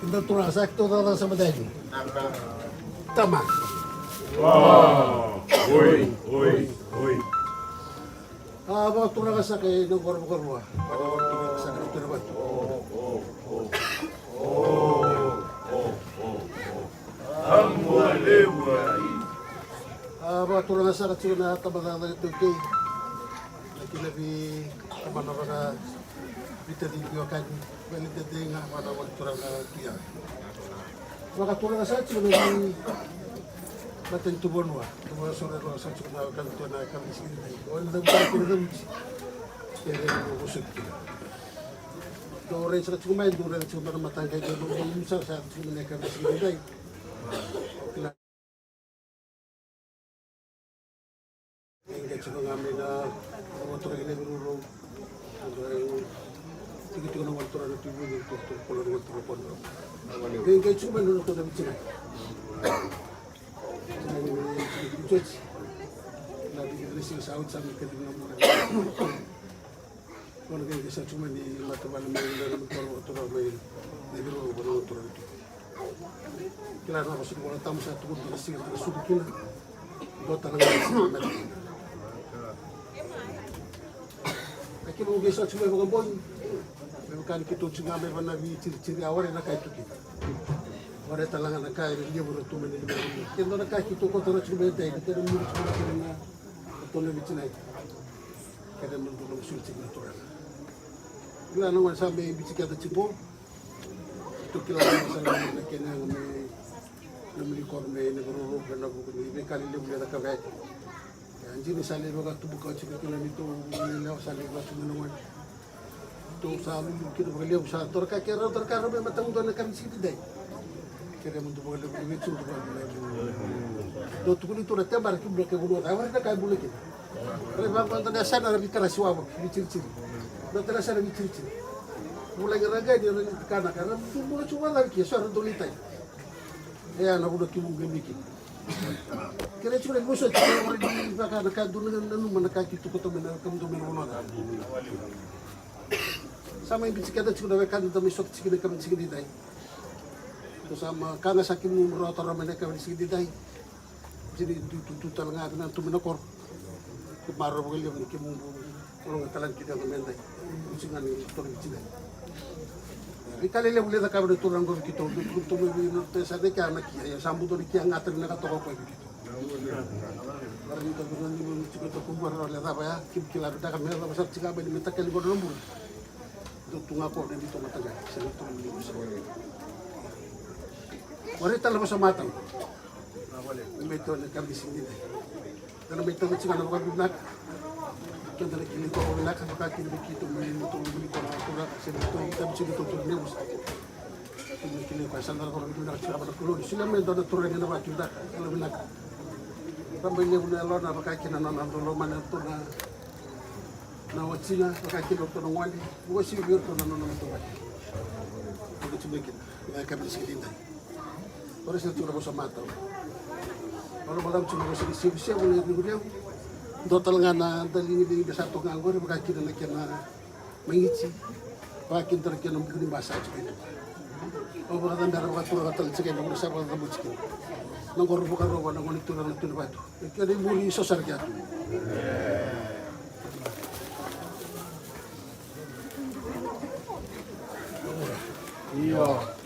Keda turaga sa keitou cakacaka sa matani. Tama. Oi, oi, oi. A vakaturaga saka e na qoro vakarua. Vakaturaga saka na turaga vatu. A vakaturaga saka tiko na tabacakacaka iTaukei. Na kena veitabana vaka veitacivi veiwekani, veiletadei ga vaka na vakaturaga tu ya. Vakaturaga saka tiko na veimatanitu vanua. Turaga saka tiko na wekana tu na yakavi ni siga nidai. Oni cavuta kina cavuti. Kere mo vosoti kina. Dou rai saka tiko mai, dou rai saka tiko mai na mataqali, dou rai saka tiko mai na yakavi ni siga nidai. Qai qai tiko ga mai na vakaturaga na Naviroro. Tiko tiko na vakaturaga na Tui Vuni, tiko tiko kola na vakaturaga kola. Qai qai tiko mai na nona kola na Viti Nai. Viti Nai ni Viti Nai. Na Viti Nai sa oti sa mai kati na mura. Kona qai qai sa tiko mai ni matavuvale mai na matavuvale vakaturaga mai Naviroro, vakaturaga tu. Kila na vosa ni Vola Tabu sa tukuna na siga na sucu kina. Dua tale ga na siga na mate kina. Na kena qai sa tiko mai vakabogi. Me vaka ni keitou tiko ga mai vana veiciriciri a ware na ka e tu kina. Ware tale ga na ka e levu ra tu mai na lima. Kena dua na ka keitou kauta na tiko mai edai, na kena muri tiko mai kina na Tona Viti Nai. Keda me dua na vosoti tiko na turaga. Kila na gone sa mai Viti keda tiko. Tou kila na sa na kena yaga me nomuni koro me Naviroro me na vuku ni veika lelevu me cakava yani. Ia dina sa lai vakatubu ka tiko kila ni tou lelewa sa lai vakatubu na gone. Tou sa lulu kina vakalevu sa tou raka ke rau tou raka rau me matau dua na ka ni siga ni dai. Kere mudu vakalevu ni veitu tou vakalevu. Dou tukuni tu na tebara ki bula ke vanua cava na ka e bula kina. Rai vaqo dua na yasana ra veikarasi wavoki veiciriciri. Dua tale yasana veiciriciri. Vulagi ra qai ni ra ni tikana ka ra tu bula tu vacava ke so ra dou litai. E a na vuna ki vuqa e miki. Kere tiko na vosoti kere ora ni vaka na ka dou na nanuma na ka ki tu koto me na ka mudu me na vanua. Sa mai bici keda tiko na wekada da mai sota tiko na yakavi ni siga ni dai. Ko sa ma ka ga sa kemu rawa tara mai na yakavi ni siga ni dai. Jini tu tu tu tale ga na tu mai na koro. Ko maro vakalevu ni kemu ologa tale ga ki dai mai dai. Siga ni toro bici dai. Veika lelevu le cakava na turaga qo vei keitou, tu tu mai vei na pesa de kia na kia, ia sa buto ni kia gata ni na ka toka koya vei keitou. Ora ni toka na ni mo tiko toka qo ra le cava ya, ki kila vinaka me cava sa tiko mai ni me takali qo na bula. Dou tu ga ko na ni toka mataqali, sa na toka ni mo sa. Ora i tala mo sa matau. Me to na kamisi ni. Ena mai tavuci ga na vakavinaka. Keda na kilai koya vakavinaka, vaka kina vei keitou mai na tou vuli koya na turaga, se na tou tavuci na tou turaga nevusa. Keda na kilai koya sa na vakavinaka tiko na Kalou. Solia mai dua na turaga ena vakavinaka, Kalou vinaka. Rabailevu na yalona, vaka kina na nona dolo mai na tou na, na watina, vaka kina tou na gone. Vakasevi vei iratou na nona matavuvale. Vakasevi mai kina. Vakasevi mai kina. Ora sa tu na vosa matau. Ora vola tu na vosa ni sevusevu na levulevu. Dua tale ga na daligiligiliga sa toka ga qori, vaka kina na kena magiti. Vaka kina na kena buku ni basa ati kina. Au vakacabera vakaturaga tale tiko ena gauna sa vakacaboti kina. Na qoro vakarova na gone turaga na Tui Navatu. E kena imuri so sara kea tu. Io.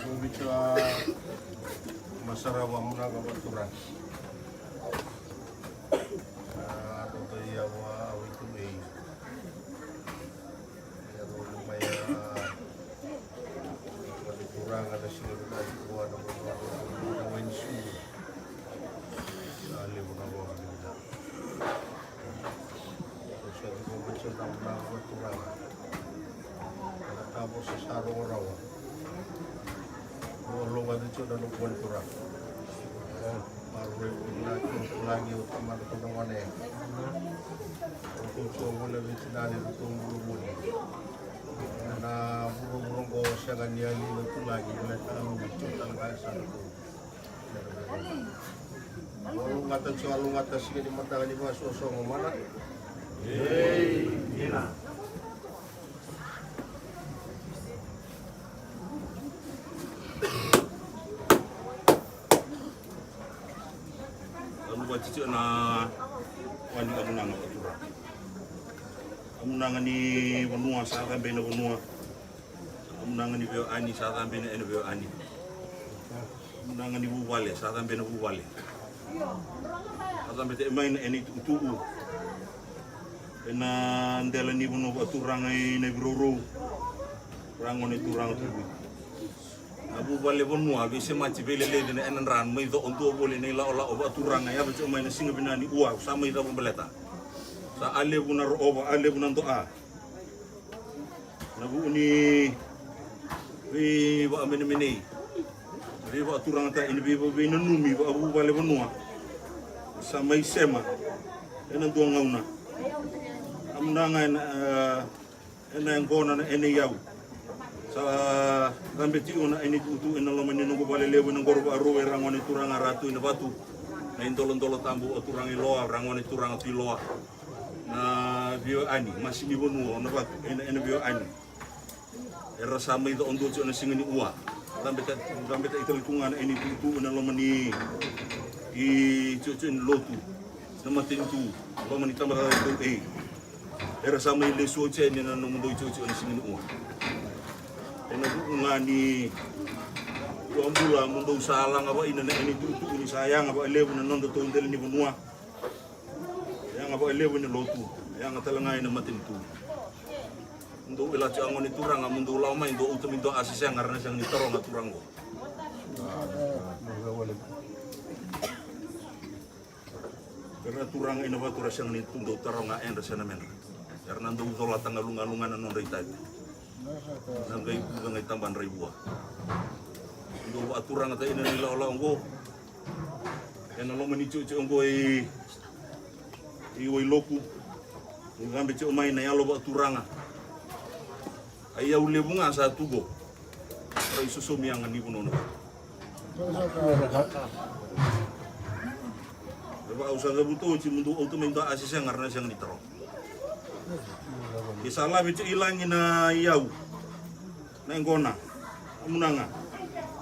Vaviti a masara vamunaka vaturaga. A, dodoi a va a vitu ei. Ia, rau mai a, a turaga na siga vinaka nikua na vanua na wai ni sucu. Sa levu na vanua vinaka. Sa levu na vanua vinaka na vanua turaga. Na tavosa sa rogo rawa. Ua loga ni tio na noqu vanua turaga. Maroroi vou na turaga o tamana turaga ne. Ratou tiko voli na veitinani, ratou vuravura. Na vuravura oqo sega ni yali na tulagi, baleta na Kalou tiko tale ga e sa na Kalou. Alougata tiko, alougata, siga ni mataka ni vakasosogo mana. Ei, dina. Alougata tiko na wani amunaga vakatura. Amunaga ni vanua sa cabe na vanua. Amunaga ni veiwekani sa cabe na ena veiwekani. Amunaga ni vuvale sa cabe na vuvale. Sa cabe tale mai na ena itukutuku. Ena dela ni vanua vakaturaga i Naivirourou. Ra gone turaga tu. Na vuvale vanua veisemati veileleci na ena dra mai co o dua voli na ilaolao vakaturaga, yaco tiko mai na siga vinaka ni ua sa mai cava baleta. Sa a levu na roova, a levu na doa. Na vuu ni veivakamenemenei, veivakaturagataki, na veivakaveinanumi vakavuvale vanua. Sa mai sema ena dua gauna. Amunaga ena, e, ena yaqona na ena iyau. Sa cabe tiko na ena itutu ena loma ni noqu vale levu ena qoro vakarua, era gone turaga ra tu ena vatu. Na idolodolo tabu vakaturaga i Loa, ra gone turaga tu i Loa. Na veiwekani, masi ni vanua o na vatu ena, ena veiwekani. Era sa mai co o dua tiko na siga ni ua. Cabeta, cabeta i tale tu ga na ena itutu ena loma ni, i tiko, tiko ni lotu. Na matanitu, loma ni tabacakacaka tou ei. Era sa mai lesu oti yani na nomudou i tiko, tiko na siga ni ua. Ena vuku ga ni tua bula mo dou sa laga vaina na ena itutu ni sa yaga vakalevu na noda tou dela ni vanua. Yaga vakalevu ena lotu, yaga tale ga ena matanitu. Dou vila tiko a gone turaga, mo dou lawa mai, dou auta mai dua a sesega, ra na sega ni taroga turaga oqo. Era na turaga ena vatu, ra sega ni tu dou taroga edra se na medra. Era na dou colata galugalu ga na nodra itavi. Na qai, na qai tabadra i vua. Dou vakaturagataki na ilaolao oqo. Ena loma ni tiko, tiko oqo i, i Wailoku. Ni cabe tiko mai na yalo vakaturaga. A iyau levu ga sa tu qo. Ra isosomi yaga ni vanua na vatu. E vaka au sa cavuta oti, mo dou auta mai dua a sesega, ra na sega ni taroga. Ke sa lave tiko i lagi na iyau. Na yaqona, amunaga,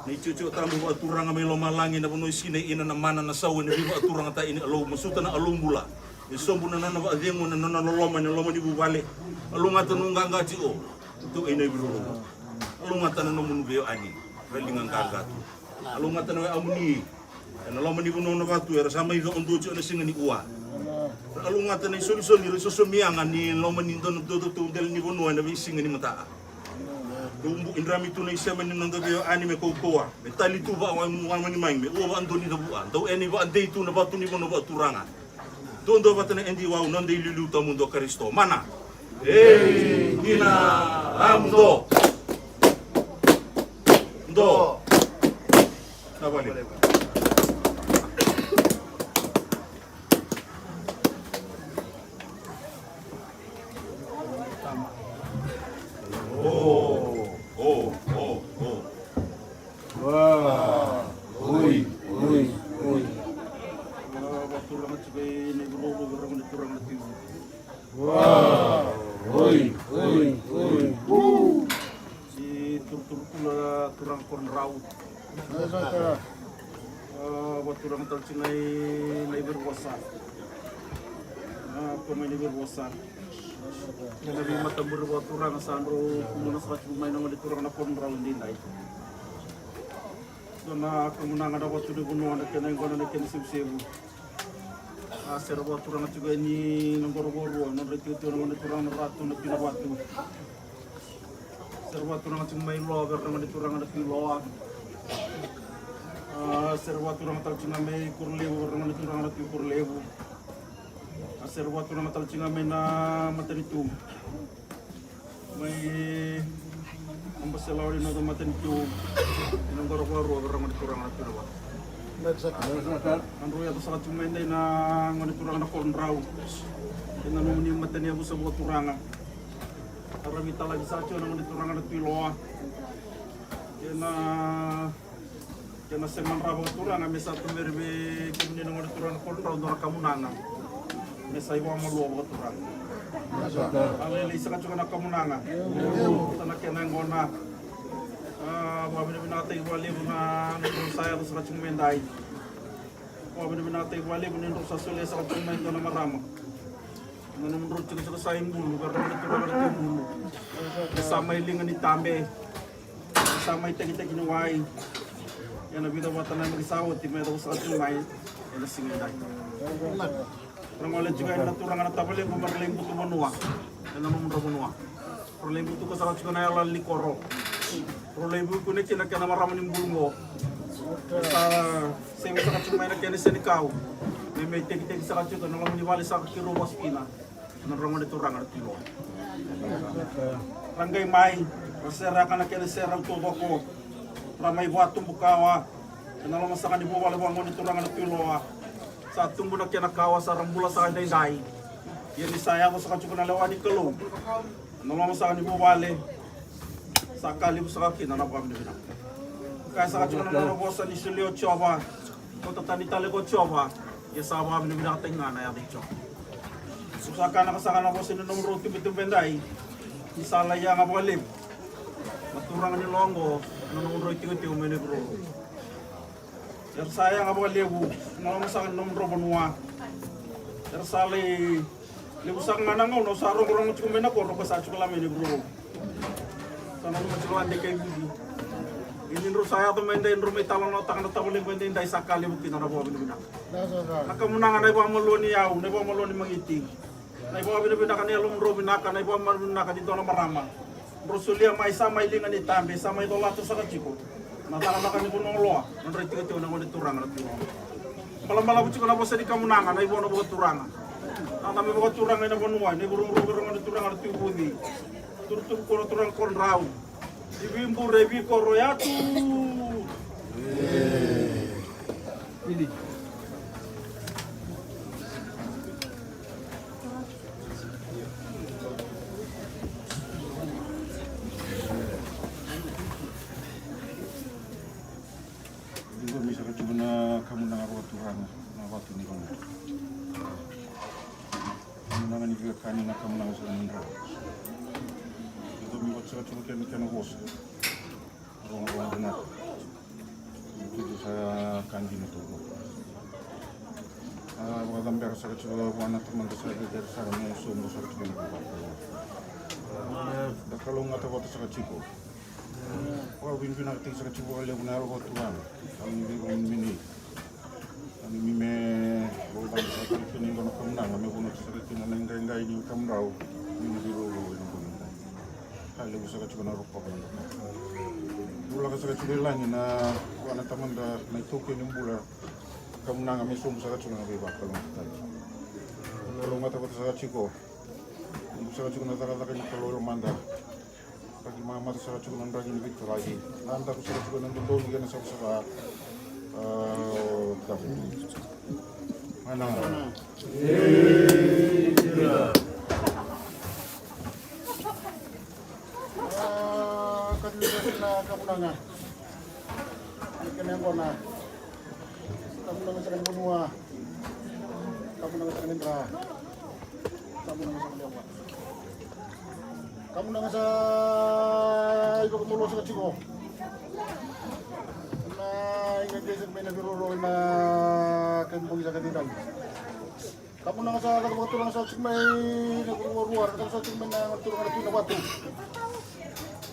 na itikotiko tabu vakaturaga mai lomalagi, na vanua e sinai kina na mana, na sau ena veivakaturagataki ni Kalou, masuta na Kalou bula. E sobu na nona vakacegu ena nona loloma ena loma ni vuvale. Kalougata na nomu qaqa tiko, tou ei Naivirourou. Kalougata na nomuni veiwekani, ra liga qaqa tu. Kalougata na wekamuni ena loma ni vanua na vatu, era sa mai co o dua tiko ena siga ni ua. Kalougata na isolisoli, ira isosomi yaga ni loma ni dua na dua tu dela ni vanua ena veisiga ni mata. Dou buki drami tu na isema ni noda veiwekani me kaukauwa, me tali tu vakawaimagimagi, me ua vakadua ni cavua. Dou ena ivakadei tu na vatu ni vanua vakaturaga. Duadua vata na edi wau, noda iliuliu tawamudu o Karisito. Mana. Ei, dina, ramudo. Do. Na vale. O, o, o, o. Wa, oi, oi, oi. Wa, wa, turaga tiko e na ivurovo, turaga na turaga na tiko. Wa, oi, oi, oi. Woo. Si turuturu kula turaga koro drau. Wa, wa, turaga tale tiko na i, na i Veruvosa. A, ko mai na i Veruvosa. Kena veimataburi vakaturaga sa dro kumuna saka tiko mai na gone turaga na koro drau edaidai. Dua na kamunaga na vatu ni vanua na kena iqona na kena sevusevu. A sere vakaturaga tiko yani na qoro vakarua, nodra itikotiko na gone turaga na Ratu na Pinavatu. Sere vakaturaga tiko mai Loa, vei ira na gone turaga na Tui Loa. A sere vakaturaga tale tiko mai Korolevu, vei ira na gone turaga na Tui Korolevu. A sere vakaturaga tale tiko mai na matanitu. Mai Abaselawa ni noda matanitu. Ena qoro vakarua, vei ira na gone turaga na Tui Loa. A drau yaco saka tiko mai edai na gone turaga na koro drau. Ena nomuni mataniyavusa vakaturaga. A ra veitalaki saka tiko na gone turaga na Tui Loa. Ena Kena sega ni rawa vakaturaga me sa tuberi vei kemuni na gone turaga na koro drau dua na kamunaga. Me sa i vakamalua vakaturaga. A lailai saka tiko na kamunaga. Sa na kena yaqona. A, vakavinavinakataki vakalevu na nodrau sa yaco saka tiko mai edai. Vakavinavinakataki vakalevu ni drau sa solia saka tiko mai e dua na marama. Na nomudrau tikotiko sa i Bulu, vei ira na gone turaga na Tui Bulu. Me sa mai liga ni tabe. Sa mai tekiteki ni wai. Ena vica vata na yabaki sa oti me yacova saka tiko mai ena siga edai. Ra gole tiko yani na turaga na tavalequ me ra lai butu vanua ena nomudrau vanua. Ra lai butuka saka tiko na iyaloyalo ni koro. Ra lai vuki kina kei na kena marama ni Bulu qo. Sa sega saka tiko mai na kena senikau. Me mai tekiteki saka tiko na loma ni vale saka keirau vasu kina. Na nodra gone turaga na Tui Loa. Ra qai mai, ra sereka na kena sere au taucoko. Ra mai vakatubu kawa ena loma saka ni vuvale vua gone turaga na Tui Loa. Sa tubu na kena kawa, sa ra bula saka edaidai. Ia ni sa yaco saka tiko na lewa ni Kalou ena loma saka ni vuvale, sa ka levu saka kina na vakavinavinaka. Kaya saka tiko na nona vosa ni solia o Jiova. Kauta tani tale ko Jiova, ia sa vakavinavinakataki ga na yaca i Jiova. Sa ka na ka saka na vosa ni nomudrau tubetubedaidai, ni sa lai yaga vakalevu na turaga ni Loa oqo, na nomudrau itikotiko mai na vuravura. Era sa yaga vakalevu na loma saka ni nomudrau vanua. Era sa lai Levu saka ga na gauna au sa rogorogo tiko mai na koro, ko sa tiko la mai na vuravura. Sa nanuma tiko la de kai Viti. Ia ni drau sa yaco mai dai, drau mai talanoataka na tavalequ e daidai, sa ka levu kina na vakavinavinaka. Na kamunaga, na ivakamalua ni yau, na ivakamalua ni magiti. Na ivakavinavinaka ni yalomudrau vinaka, na ivakamalua vinaka ni dua na marama. Drau solia mai, sa mai liga ni tabe, sa mai colata saka tiko na cakacaka ni vanua o Loa, nodra itikotiko na gone turaga na Tui Loa. Balabalavu tiko na vosa ni kamunaga, na ivona vakaturaga. Na came vakaturaga ena vanua, na ivuravura vei ira na gone turaga na Tui Vuci. Turuturu koro turaga koro drau. I vibure, i vikoro, yatu. Ciqomi saka tiko na kamunaga vakaturaga, na vatu ni vanua. Kamunaga ni veiwekani, na kamunaga saka ni dra. Ciqomi vata saka tiko kena, kena vosa. Rogorogo vinaka. Tutu sa ka dina tu. A, vakacabera saka tiko vua na Tamada sa cecere sara me sobu saka tiko na vakakalou. Da kalougata vata saka tiko. Vakavinavinakataki saka tiko vakalevu na yalo vakaturaga. Yalo ni veivakamimini. Ni me vaucana saka tiko kina e dua na kamunaga me vanua saka kina na iqaiqai ni kamudrau ni na veirourou ena bogi edai. Ka levu saka tiko na rokova na bogi. Vulaka saka tiko i lagi na vua na tamada na itaukei ni bula. Kamunaga me sobu saka tiko na veivakalougatataki. Kalougata vata saka tiko. Ubu saka tiko na cakacaka ni Kalou e lomada. Raki mamata saka tiko na draki ni veituraki. Na daku saka tiko na dodonu kei na savasava. A, daku. Mana. A, kati ni na kamunaga. Kena yaqona. Kamunaga saka ni vanua. Kamunaga saka ni dra. Kamunaga saka ni lewa. Kamunaga sa ivakamalua saka tiko. Na iqaiqai saka mai na veirourou ena kai bogi saka edaidai. Kamunaga sa caka vakaturaga sa tiko mai na vuravura, caka sa tiko mai na gone turaga na Tui Navatu.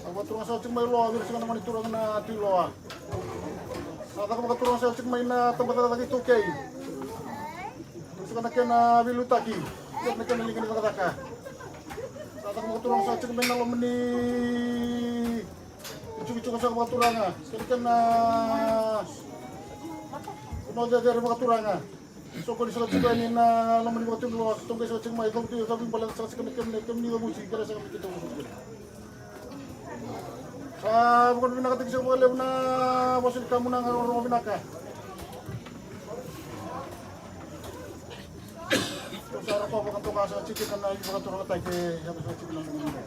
Caka vakaturaga sa tiko mai Loa, vei ira saka na gone turaga na Tui Loa. Sa caka vakaturaga sa tiko mai na tabacakacaka iTaukei. Saka na kena veiliutaki, kei na kena liga ni cakacaka. Sa caka vakaturaga sa tiko mai na loma ni Jukijuki saka vakaturaga, kei na kena vanua cecere vakaturaga. Sokoni saka tiko yani na loma ni vakatunuloa, toqai saka tiko mai, cavuti, cavuti baleta saka tiko na kemuni, kemuni cavuti, kere saka mai keitou saka tiko. Sa vakavinavinakataki saka vakalevu na vosa ni kamunaga, rorogo vinaka. Sa rokova vakatoka saka tiko na ivakaturagataki, e yaco saka tiko na vanua.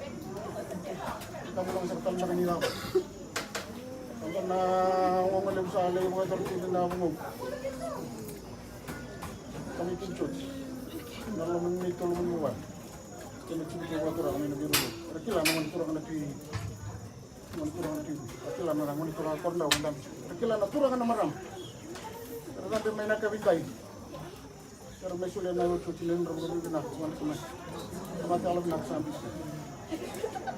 Kamunaga saka tale na ka ni cava. Eda na oga levu sa lai vakayacora tiko na vanua. Community church. Na loma ni tolo mani vuvale. Kena tiko kei vakaturaga mai na veirourou. Ra kila na gone turaga na Tui. Gone turaga na Tui. Ra kila na gone turaga Korodrau na dabe. Ra kila na turaga na marama. Ra dabe mai na kavidai. Era mai solia na iotioti ni nodra vakavinavinaka vua na Tamai. Tamata yalovinaka sa bibi.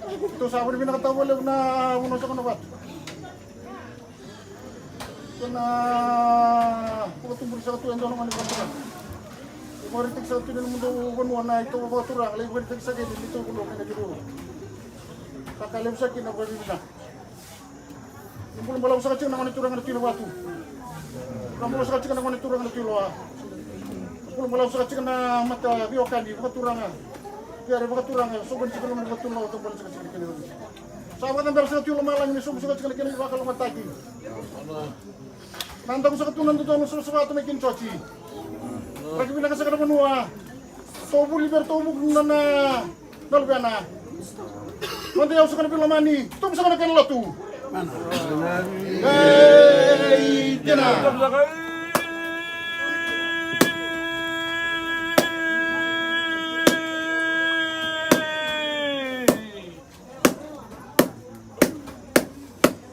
Keitou sa vakavinavinakataka vakalevu na vanua saka na vatu. Kei na vakatuburi saka tu e dua na gone vakaturaga. Lai vakaraitaki saka tu ni nomudou vanua na itovo vakaturaga, lai vakaraitaki saka kina ni itovo vanua kei na veirourou. Sa ka levu saka kina vakavinavinaka. Ni bula balavu saka tiko na gone turaga na Tui Navatu. Na bula saka tiko na gone turaga na Tui Loa. Bula balavu saka tiko na mata veiwekani vakaturaga. Veiwekani vakaturaga, soqoni tiko na loma ni vakatunuloa, tabale saka tiko na kena icavuti. Sa vakacabera saka tu i lomalagi me sobu saka tiko na kena ivakalougatataki. Na daku saka tu na dodonu, savasava tu mai kina Joji. Raki vinaka saka na vanua. Tou vuli vei iratou vuku na, na, na luvena. Noda iyau saka na veilomani, tubu saka na kena lotu. Ei, dina.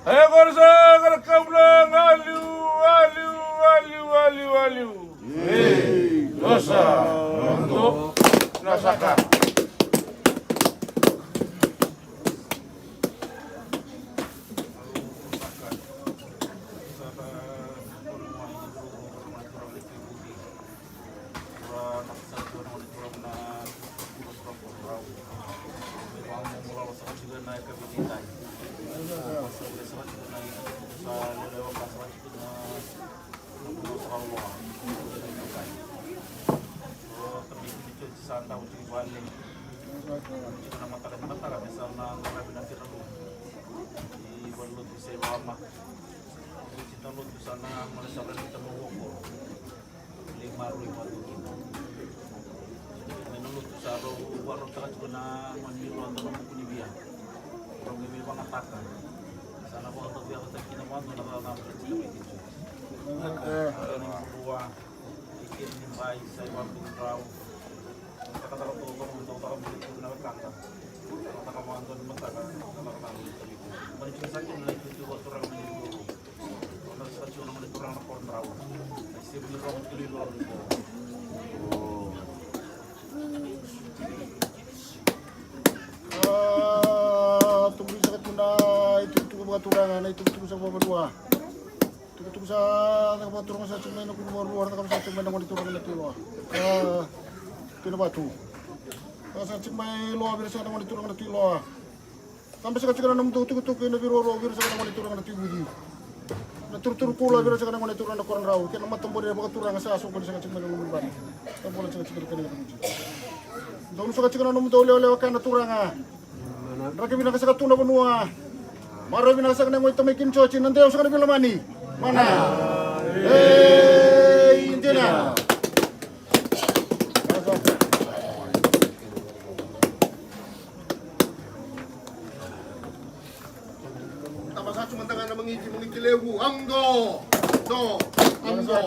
E koro sa kara kamunaga, aliu, aliu, aliu, aliu, aliu. Ei, dosa, nodo, na saka. Ni valenilotu se vama. Oti na lotu sa na gole sara ni tama uoko. Lei maroroi vata kina. Mai na lotu sa rau vakarautaka tiko na gone ni lotu na buku ni via. Rau mai veivagataka. Sa na vakatavuyavataki kina vakadua na cakacaka sa tiko mai kina. Kena ikulua. Ikeli ni bai sa ivakavinavinaka. Cakacaka taucoko, cakacaka mai na wekada. Cakacaka vakadua ni mataka, cakacaka mai na wekada. Mani tiko sa kina na itutu vakaturaga mai na itutu. Cakacaka sa tiko na mani turaga na Korodrau. Na isevu ni rogo kilo i lolo ni ko. A, tubu saka tu na itutu vakaturaga, na itutu saka vakadua. Tukutuku sa cakava turaga, sa tiko mai na kuru varua, sa cakava sa tiko mai na gone turaga na Tui Loa. A, Tui Navatu. Sa tiko mai Loa, vira saka na gone turaga na Tui Loa. Cabe saka tiko na nomudou tukutuku ena veiruarua, vira saka na gone turaga na Tui Vuci. Na turuturu kula, vira saka na gone turaga na Korodrau. Kei na matabore vakaturaga sa soqoni saka tiko mai na nomudou vale. Sa bula saka tiko na kena vakavuji. Donu saka tiko na nomudou lewelewa ka na turaga. Draki vinaka saka tu na vanua. Marau vinaka saka na gone tamai kina Joji, na deu saka na vilomani. Mana. Ei, dina. Tama sa tu mada ga na magiti, magiti levu, amdo, do, amdo.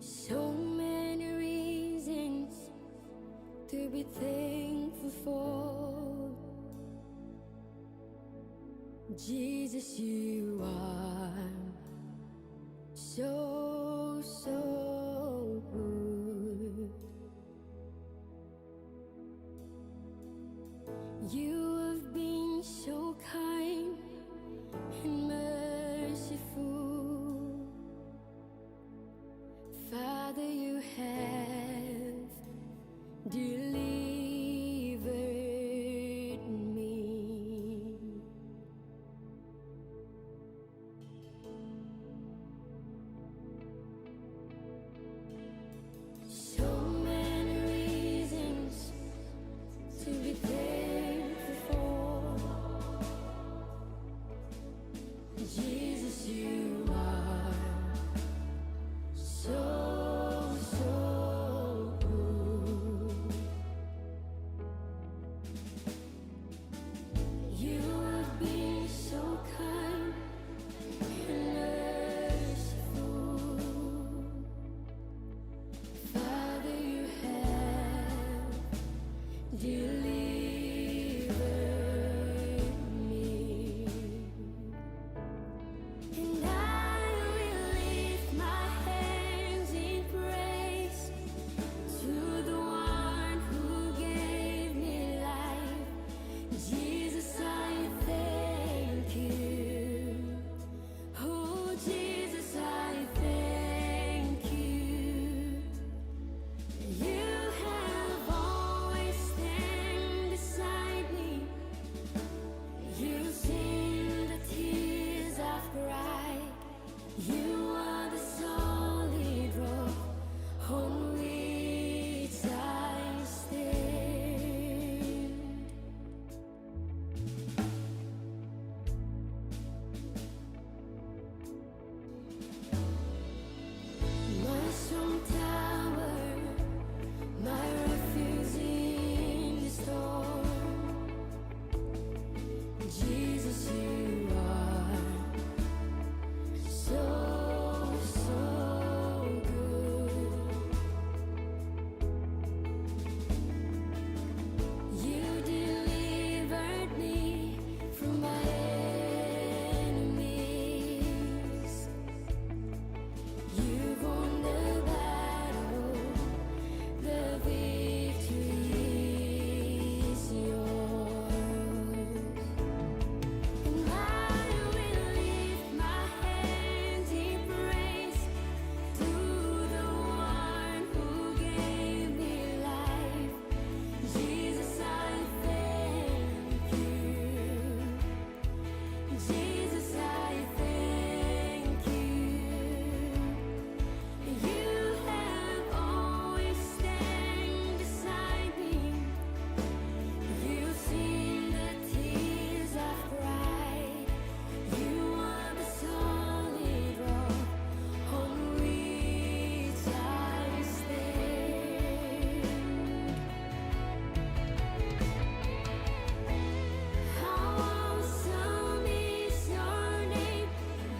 So many reasons to be thankful for. Jesus, you are so, so good. You have been so kind and merciful. Father, you have delivered me. Jesus, I thank you. You have always stand beside me. You've seen the tears I've cried. You are the solid rock on which I stand. How awesome is your name,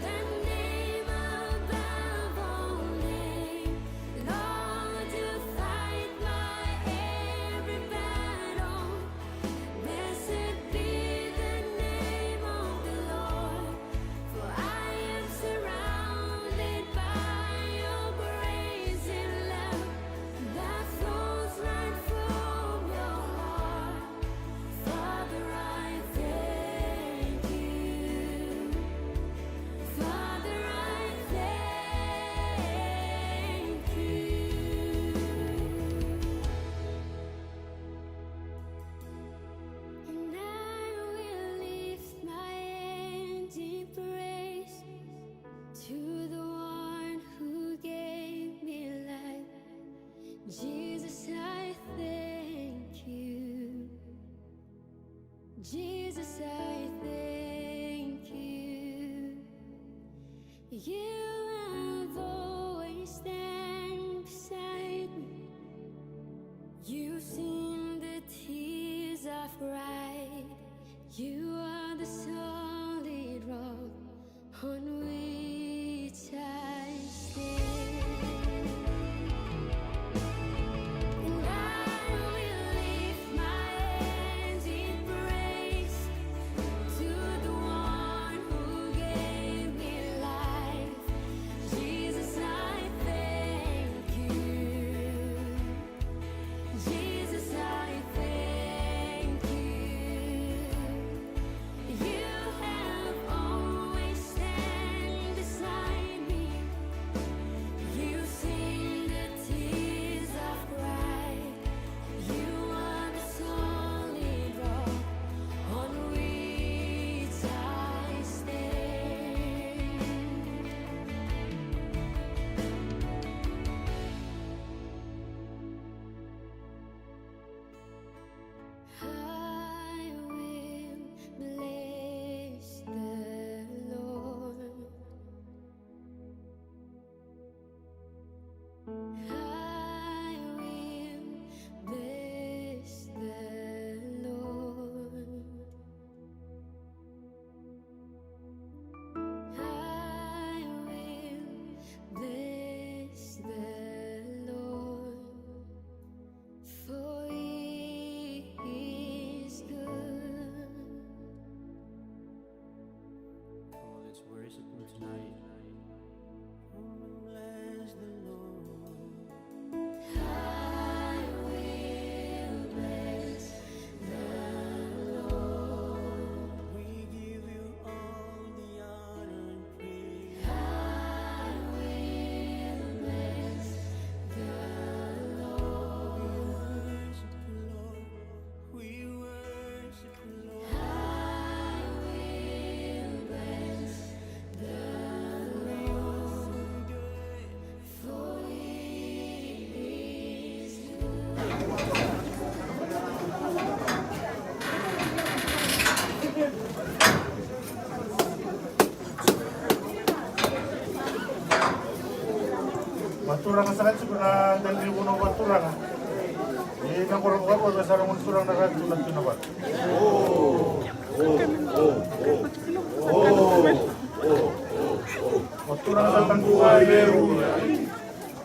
the name above all names. Lord, you fight my every battle. Blessed be the name of the Lord, for I am surrounded by your grace and love that flows right from your heart. Father, I thank you. Father, I thank you. And I will lift my hands in praise to the one who gave me life. Jesus, I thank you. Jesus, I thank you. You have always stand beside me. You've seen the tears I've cried. You are the solid rock on which I stand. And I will lift my hands in praise to the one who gave me life. Jesus, I thank you. Jesus, I thank you. You have always stand beside me. You've seen the tears I've cried. You are the solid rock on which I stand. I will bless the Lord. I will bless the Lord. I will bless the Lord, for he is good. Come on, let's worship him tonight. Come and bless the Lord. I will bless the Lord. We give you all the honor and praise. I will bless the Lord. We worship you, Lord. We worship you, Lord. I will bless the Lord, for he is good. Vaturaga saka tiko na dalivi vunau vaturaga. Ni na koro vakavu e vesa na gone turaga na Ratu na Tui Navata. Vaturaga saka tiko.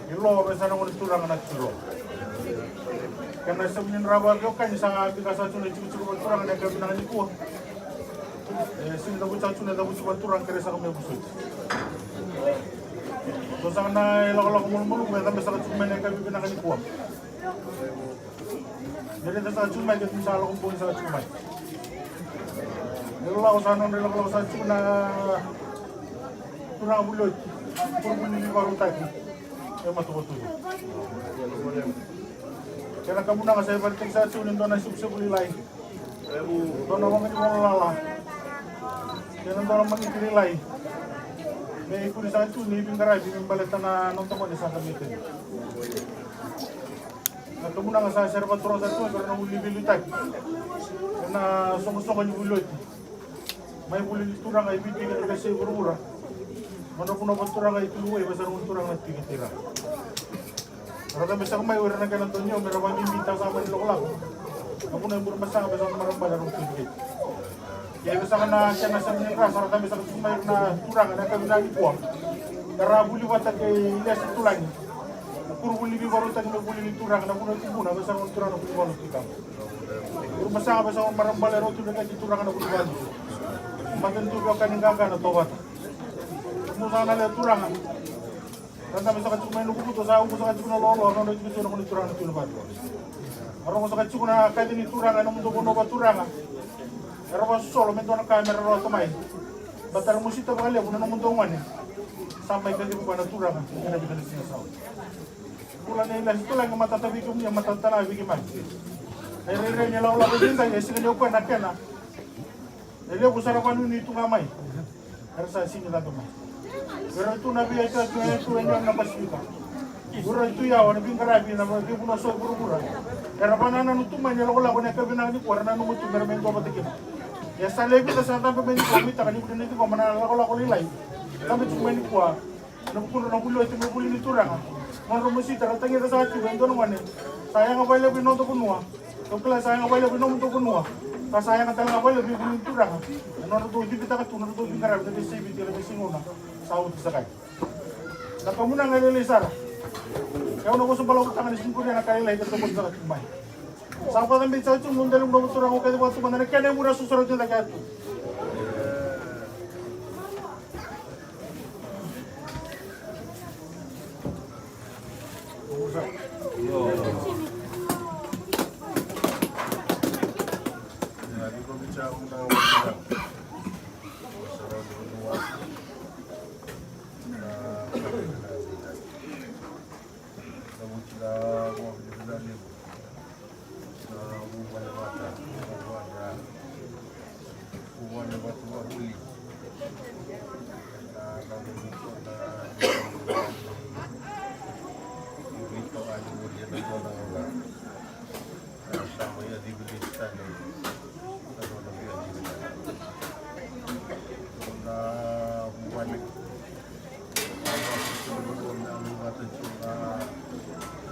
Ni lo e vesa na gone turaga na Tui Lo. Kena sevu ni drava veiwekani sa bika sa tu na itikotiko vaturaga na yakavi vinaka nikua. E sega ni cavuti saka tu na cavuti vaturaga, kere saka me vosoti. So saka na ilakolako malumalumu e cabe saka tu mai na yakavi vinaka nikua. Me raica saka tu mai kei tu sa lako bogi saka tu mai. Ilakolako sa nodra ilakolako saka tu na turaga vuli oti. Kuruvuli ni vakarautaki. E mata vakatutu. Kena kamunaga sa ivakaraitaki saka tu ni dua na sevusevu lailai. Dua na waqa ni vagalala. Kei na dua na magiti lailai me ikuri saka tu ni veiqaravi me baleta na noda gone sa da mai tani. Na kamunaga sa sere vaturaga tu e kara na vuli veiliutaki ena soqosoqo ni vuli oti. Mai vuli ni turaga e Viti kei na veiyasai vuravura. Nodra vanua vaturaga e Tuluwai, vasa na turaga na tiki tira. Ra cabe saka mai o ira na kena donio me ra vagigitaka saka mai ni lakolako. Na vuna e buri masaga me sa na marabale ra utu i Viti. Ia e saka na kena saka ni ra sa ra cabe saka tiko mai ira na turaga na yakavi nikua. Ka ra vuli vata kei Lesi Tulagi. Kuru vuli ni veivarautaki me vuli ni turaga na vuna e kubuna me sa na turaga na vuli valu tiko. Kuru masaga me sa na marabale ra utu i Viti turaga na vuli valu. Matanitu veiwekani qaqa na tovata. Musa na lewe turaga. Ra cabe saka tiko mai na kukuto sa uku saka tiko na lolo na nodra tiko tiko na gone turaga na tui na vatu. A rogo saka tiko na kaci ni turaga na mudu vanua vaturaga. Era vasosolo me dua na ka me ra rawata mai. Baleta ra mosita vakalevu na nomudu gone. Sa mai kaciva koya na turaga ena vica na siga sa oti. Bula nei Lesi Tulagi, matata vei kemuni, matata tale ga vei keimami. E rairai ni lakolako edaidai e sega ni o koya na kena. E levu sara vakanuinui tu ga mai. Era sa sega ni cabe mai. Era tu na veiyacoyaco e tu e na Pasifika. Era tu yawa na veiqaravi na veivanua so e vuravura. Era vakanananu tu mai ni lakolako na yakavi nikua era nanuma tu me ra mai duavata kina. Ia sa lewe vica sa cabe mai nikua, mitaka ni vuna ni ciqoma na lakolako lailai. Cabe tu mai nikua. Na vukudra na vuli oti me vuli ni turaga. Nodra mosita ra tagica saka tiko e dua na gone. Sa yaga vakalevu i noda vanua. Au kila sa yaga vakalevu i nomudrau vanua. Ka sa yaga tale ga vakalevu i vuli ni turaga. E nodratou cibitaka tu nodratou veiqaravi na veiyasai Viti ena veiyasai gauna. Sa oti saka. Na kamunaga e lailai sara. Au na vosa balavu taga ni siguria na ka lailai ka tokosi saka tu mai. Sa vakacabei saka tu mu dela mu nomu turaga o kaci vakatu mada na kena e muri a susara tu na kena tu.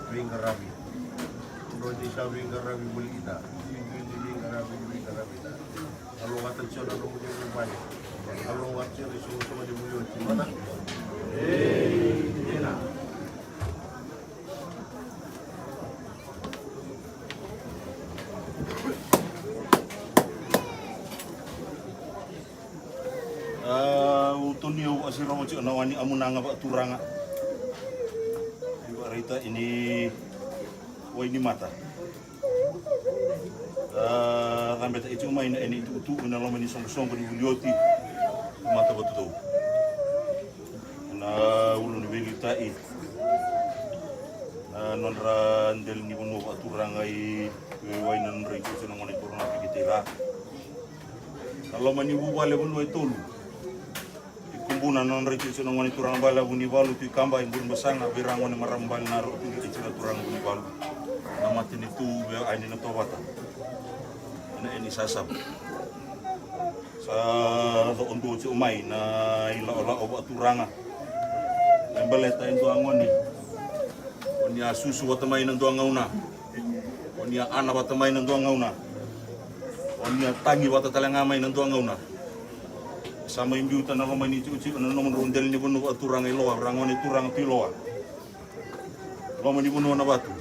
Veiqaravi. Rodi sa veiqaravi voli ida. Veiqaravi, veiqaravi ida. Alo vata tiko na nomuni vuvale. Alo vata tiko na isoqosoqo ni vuli oti. Mana? Ei, ena. A, au toni au a sirova tiko na wani amunaga vakaturaga. Ni vakaraita ini wai ni mata. A, cabeta i tiko mai na eni tukutuku ina loma ni soqosoqo ni vuli oti. Mata vatutou. Na ulu ni veiliutai. Na nodra deli ni vanua vakaturaga i waiwai na nodra i tiko na gone turaga pikitira. Na loma ni vuvale vanua e tolu. I Kubuna na nodra i tiko na gone turaga balavu ni valu tu i Kaba i Burebasaga vei ira gone marama bale na ro tu i tiko na turaga ni valu. Na matanitu vei a ni na tovata. Ena eni sasavu. Sa co'o dua tiko mai na ilakolako vakaturaga. Me baleta e dua gone. O ni a susu vata mai na dua gauna. O ni a ana vata mai na dua gauna. O ni a tagi vata tale ga mai na dua gauna. Sa mai biuta na loma ni tikotiko na nomudrau dela ni vanua vakaturaga i Loa, ra gone turaga tu i Loa. Loma ni vanua na vatu.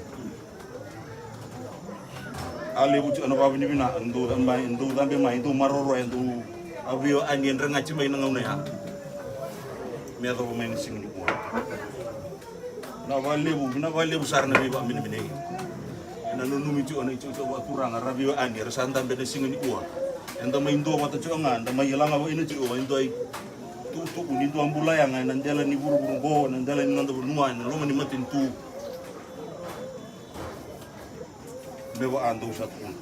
A levu tiko na vavinavinaka, dou cabe mai, dou cabe mai, dou maroroya, dou a vio agi e dregati mai na gauna ya. Me yacova mai na siga nikua. Na valevu, na valevu sara na veivamenemenei. Ena nanumi tiko na itikotiko vakaturaga, ra vio agi, era sa dabe na siga nikua. Eda mai dua vata tiko ga, da mai laga vakaina tiko, e dua i tukutuku ni dua bula yaga, ena dela ni vuravura oqo, ena dela ni noda vanua, ena loma ni matanitu. Me vaka dou sa tukuna.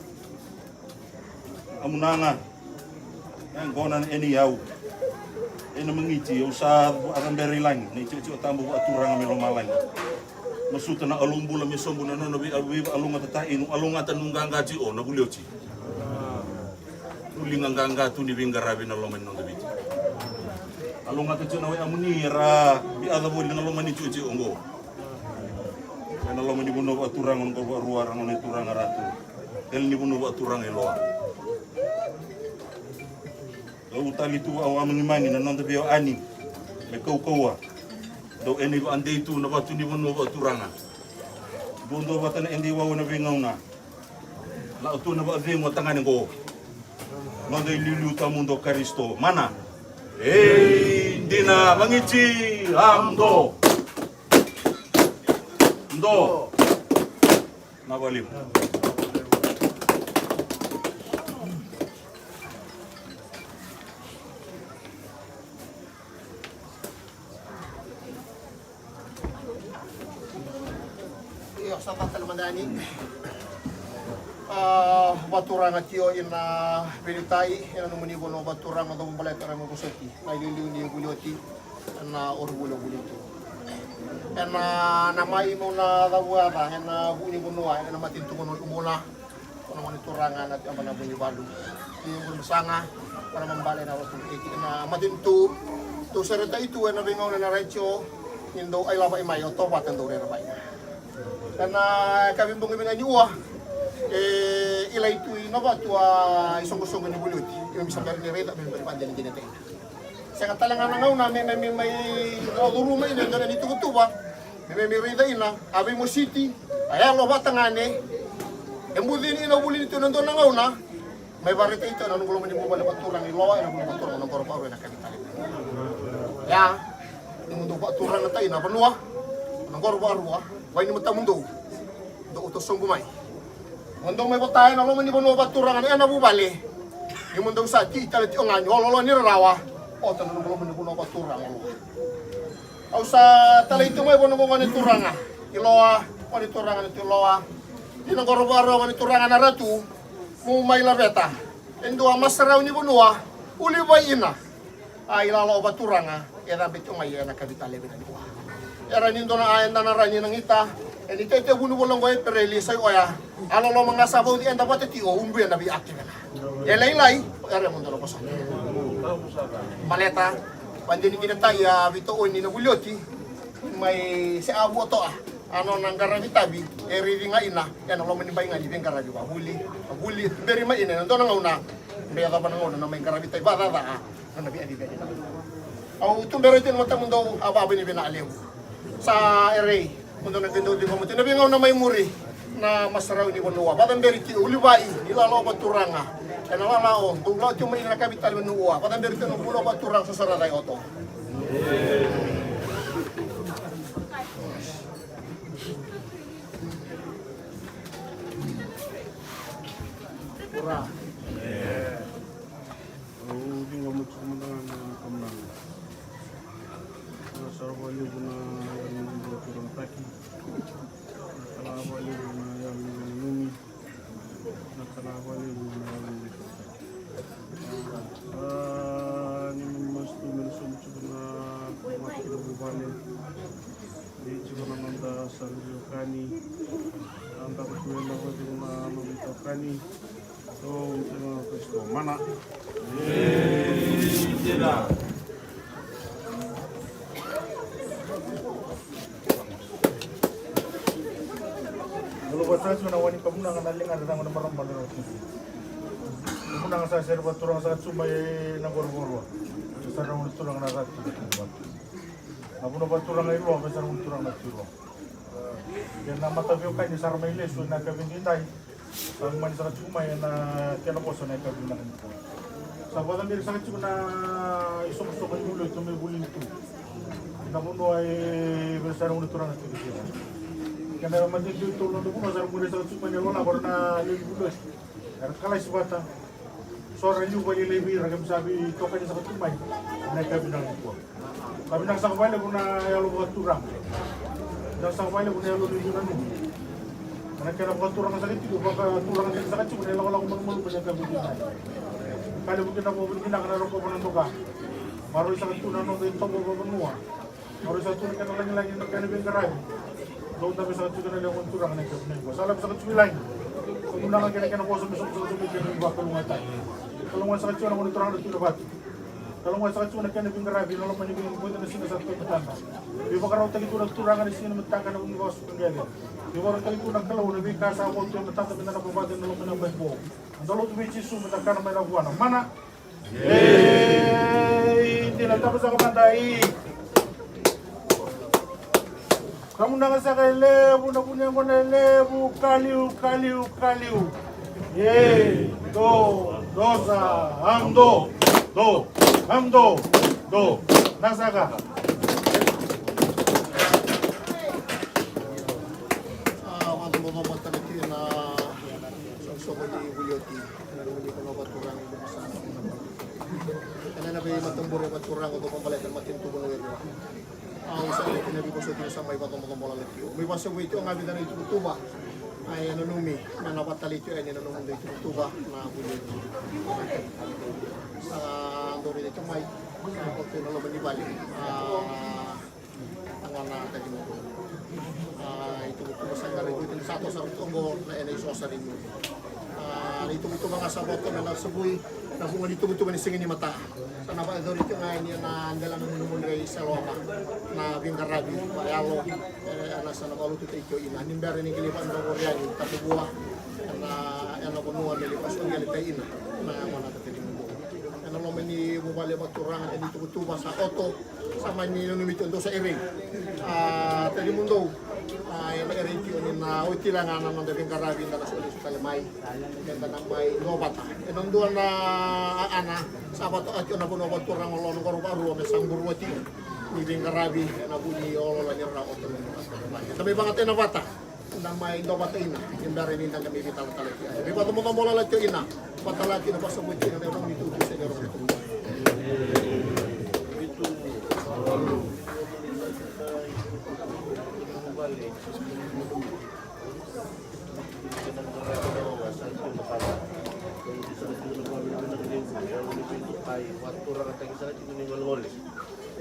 Amunaga. Qo na ena i au. Ena magiti au sa vakacabera i lagi na itiotio tabu vakaturaga mai lomalagi. Masuta na Alou bula me sobu na nona vei, veivakalougatataki, nu alougata nu qaqa tio na vuli oti. Nu liga qaqa tu ni veiqaravi na loma ni noda Viti. Alougata tio na wai amuni era viaca voli na loma ni tiotio oqo. Ena loma ni vanua vakaturaga oqo, vakarua ra gone turaga Ratu. Ele ni vanua vakaturaga i Loa. Dau tali tu au a magimagi na noda veiwekani me kaukauwa. Dau ena ivakadei tu na vatu ni vanua vakaturaga. Duadua vata na eda iwau ena veigauna. Lako tu na vakacegu a tagane qo. Noda iliuliu tawamudu o Karisito. Mana. Ei dina, magiti, am do. Do. Na valimu. Io, sa bata tale mada yani. A, vaturaga tio ina Vilitai, ena nomuni vanua vaturaga, Covabaleta, Raimadrasoti, na iliuliu ni vuli oti, ena oru vuli o vuli tu. Ena, na mai meu na cavuyaca ena vu ni vanua, ena matanitu vanua i Ubuna. Ko na gone turaga na Tiaba na Vunivalu. Ni Burebasaga, ko na Mabale na Vatu Eki, na matanitu. Dou seretai tu ena veigauna ena retio, ni dou ailava i mai, o tovata dou rerevai. Ena yakavi bogi vinaka ni ua, e, ilai tu i na vatu a isoqosoqo ni vuli oti. Io, mi sa bera ni raica, mi bera ni vakadigidigi tena. Sega tale ga na gauna me, me, me mai curuma ina dua na ni tuvatuva. Me, me, me raica ina a veimositi, a yalo vatagane. E bucini ina vuli ni tu na dua na gauna. Mai vakaraitaki tu na noqu loma ni vuvale vakaturaga i Loa, ena vuli vakaturaga na qoro vakarua ena kavi tale. Ia, ni mo dou vakaturaga tai na vanua, na qoro vakarua, vai ni matamudou. Dou uto sobu mai. Mo dou mai vota ena loma ni vanua vakaturaga ena vuvale. Ni mo dou sa tiki tale tiko ga ni ololo ni rarawa. Ota na loma ni vanua vakaturaga. Au sa talai tu mai vua na gone turaga i Loa, gone turaga na tu Loa. Ni na qoro vakarua gone turaga na Ratu. Mo mai laveta e dua masarau ni vanua. Ulivai ina. A ilala o vaturaga e cabe tu mai ena kavi tale vina ni kua. Era ni dua na a eda na rani na gita. E ni tete vuni vula oqo Epereli sa i oya. A loloma ga sa vauci eda vata tiko, ubi ena veiaki vena. E lailai, era mo dua na vosa. Baleta, vadinadinataki a veitooni na vuli oti. Mai se a vua toa. A nona qaravi tavi, e raici ga ina, ena loma ni bai ga ni veiqaravi vavuli. Vuli, beri mai ina, ena dua na gauna. Me yacova na gauna, na mai qaravi tavi, vacaca. Nona via ni veni. Au tubera tu na matamudou, a vavinavinaka levu. Sa erei, mo dou na qai dau ciqoma tu na veigauna mai muri. Na masarau ni vanua, vacaberi tiko ulivai, ni lala o vaturaga. Ena lala o, dou lala tiko mai na kavi tale vanua, vacaberi tiko na vula o vaturaga, sosara cai oto. Ora. Au ciqoma tiko mada ga na kamunaga. Na sara vakalevu na yalo ni veituragataki. Na kala vakalevu na yalo ni nanumi. Na kala vakalevu na yalo ni veituragataki. A, ni mani masu tu me na sobu tiko na kamata ki na vuvale. Ni tiko na noda sala ni veiwekani. Na noda vatu e na vatu na noda itokani. Mana. Dina. Olo vata tu na wani kamunaga na liga na marama na roti. Kamunaga sa sere vaturaga sa tu mai na qoro vakarua. Sa na wani turaga na rati. Na vuna vaturaga i Loa, sa na wani turaga na tu i Loa. Ia na mataveikau ni sara mai lesu ena yakavi edaidai. Sa mani saka tiko mai ena kena vosa na yakavi vinaka nikua. Sa vakacaberi saka tiko na isoqosoqo ni vuli oti mai vuli ni tu. Na vanua e vei sara gunu turaga tiko tiko. Kena matanitu tolu na vanua sara gunu saka tiko mai na lolako na lewe ni vuli oti. Era kalasi vata. So ra liu vale lai vei ira, keimami sa veitokani saka tu mai. Na yakavi vinaka nikua. Ka vinaka saka vakalevu na yalo vakaturaga. Vinaka saka vakalevu na yalo ni vunanumi. Na kena vakaturaga saka tiko, vakaturaga saka tiko na ilakolako malumalumu na yakavi vinaka. Ka levu kina vakavinavinaka na rokova na doka. Maroroi saka tu na noda itovo vakavanua. Maroroi saka tu na kena lagilagi na kena veiqaravi. Dou dabe saka tu kina levu na turaga na itovo na iVosa. Sa lako saka tu i lagi. Sa vunaka kina kena vosa me sobu saka tu kina vakalougatataki. Kalougata saka tu na gone turaga na tu na vatu. Kalougata saka tu na kena veiqaravi na loma ni veiqaravi na siga sa tu e matada. Veivakarautaki tu na turaga na siga ni mataka na vunivasu ka qele. Veivakarautaki tu na Kalou na veika sa votu e matada me da na vavata na loma ni bai bo. Eda lotu vei Jisu me da kana mai na vuana. Mana. Ei, dina tapa saka mada i. Kamunaga saka e levu, na vuniyaqona e levu, kaliu, kaliu, kaliu. Ei, do, dosa, am do, do, am do, do. Na saka. A, vakadomodomo tale kina. Soqosoqo ni vuli oti, na nomuni vanua vaturaga ni Lomasana. Ena na veimatabure vaturaga dou vabaleta na matanitu vanua e rua. Au sa reki na veivosoti ni sa mai vacobocobo lala tiko. Mai vasovi tiko ga vica na ituvatuva. A e nanumi me na vatalai tiko yani na nomudou ituvatuva na vuli oti. Sa dou raica tiko mai. Sa koto na loma ni vale. A Tagana tagi mo. A, ituvatuva sa qara ivoti ni sa toso sara tu oqo na ena isosa ni mu. A, na ituvatuva ga sa voto na na savui na vuqa ni tuvatuva ni siga ni mata. Sa na vakayacori tiko ga yani ena dela na munimuni rei sa loma na veiqaravi vakayalo. E, ena sa na valutu tiko ina ni bera ni qili vakadogo yani tavuvua ena, ena vanua me li vasu qele tai ina na gona tagi mo. Ena loma ni vuvale vaturaga ena ituvatuva sa oto. Sa mani nanumi tiko dou sa erei. A, tagi mudou. A, ena erei tiko ni na oti la ga na noda veiqaravi da na soli tale mai. Eda na mai dua vata. Ena dua na ana sa vata oti na vanua vaturaga lo na qoro varua me sa burua tiko. Ni veiqaravi ena vu ni olola ni ra oto na vata. Eda mai vagata ena vata. Na mai dua vata ina, ni bera ni da qai mai veitalatala tiko. Ni vata moda mola la tiko ina, vatala tiko na vasa mo tiko na rogo ni tutu se na rogo ni tutu.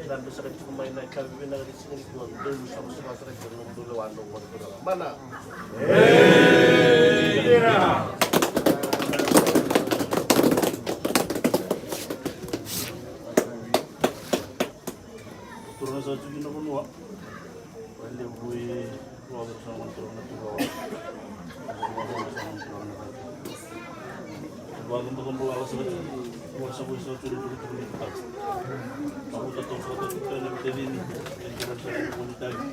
Sa da saka tiko mai na yakavi vinaka ni siga nikua, dou savasava sara tiko na nomudou lewa, nomudou vakaturaga. Mana. Ei, dina. Turaga sa tiko na vanua. Vakalevu e Vakacabocabo na turaga na turaga. Vakacabocabo ala saka tu. Wala sa voi sa tu ni tukutuku ni tukutuku. Kamu ta tau saka tu na vitavini. Yang kira sa tu ni tavi.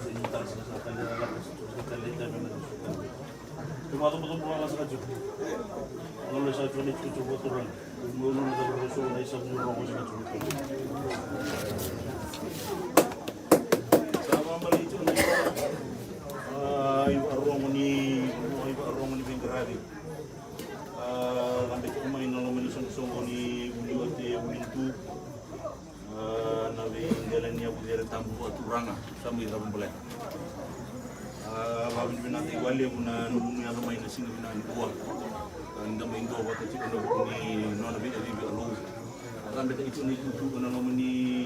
Sini ta saka saka tali ala saka tali tavi na saka tali. Vakacabocabo ala saka tu. Ngalo sa tu ni tukutuku turaga. Sa vakamalai tiko na ivakarogo ni, ivakarogo ni veiqaravi. A, cabe tiko mai na loma ni soqosoqo ni vuli oti, vuli tu. A, na veiqaravi ni yavu cere tabu vakaturaga. Sa mai cava baleta. A, vakavinavinaka tiko vakalevu na nomuni yaco mai na siga vinaka nikua. A, ni da mai dua vata tiko ena vuku ni nona veikacivi Alou. A, cabeta tiko na itutu ena loma ni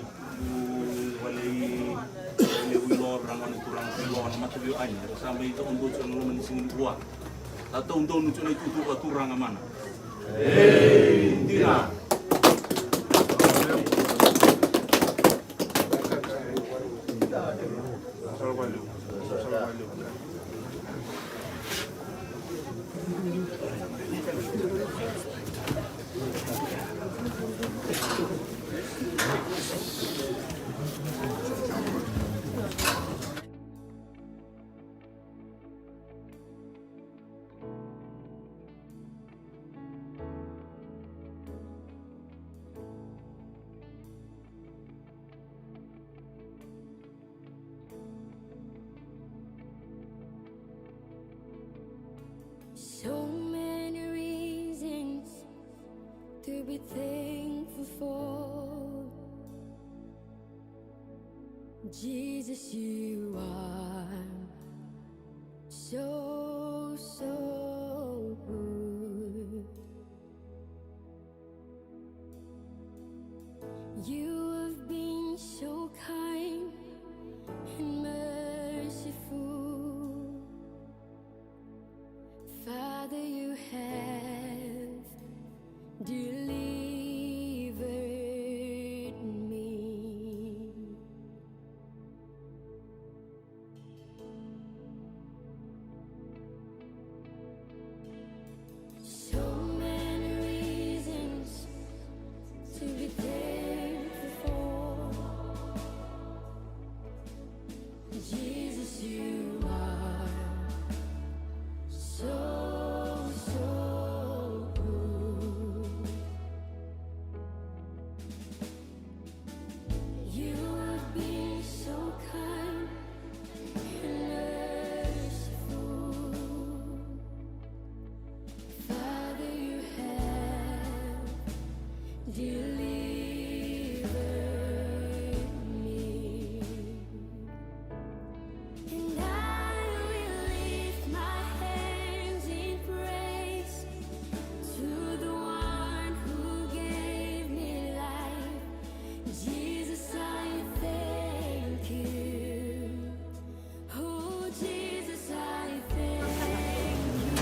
vale i, vale i Uiloa, na gone turaga Uiloa, na mataveiyau Ani. Sa mai taudonu tiko ena loma ni siga nikua. Sa taudonu tiko na itutu vakaturaga mana. Ei, dina. So many reasons to be thankful for. Jesus, you are so, so good. You have been so kind and merciful. Father, you have delivered me. So many reasons to be thankful for. Jesus, you are so, so good. You have been so kind and merciful. Father, you have delivered me. And I will lift my hands in praise to the one who gave me life. Jesus, I thank you. Oh, Jesus, I thank you.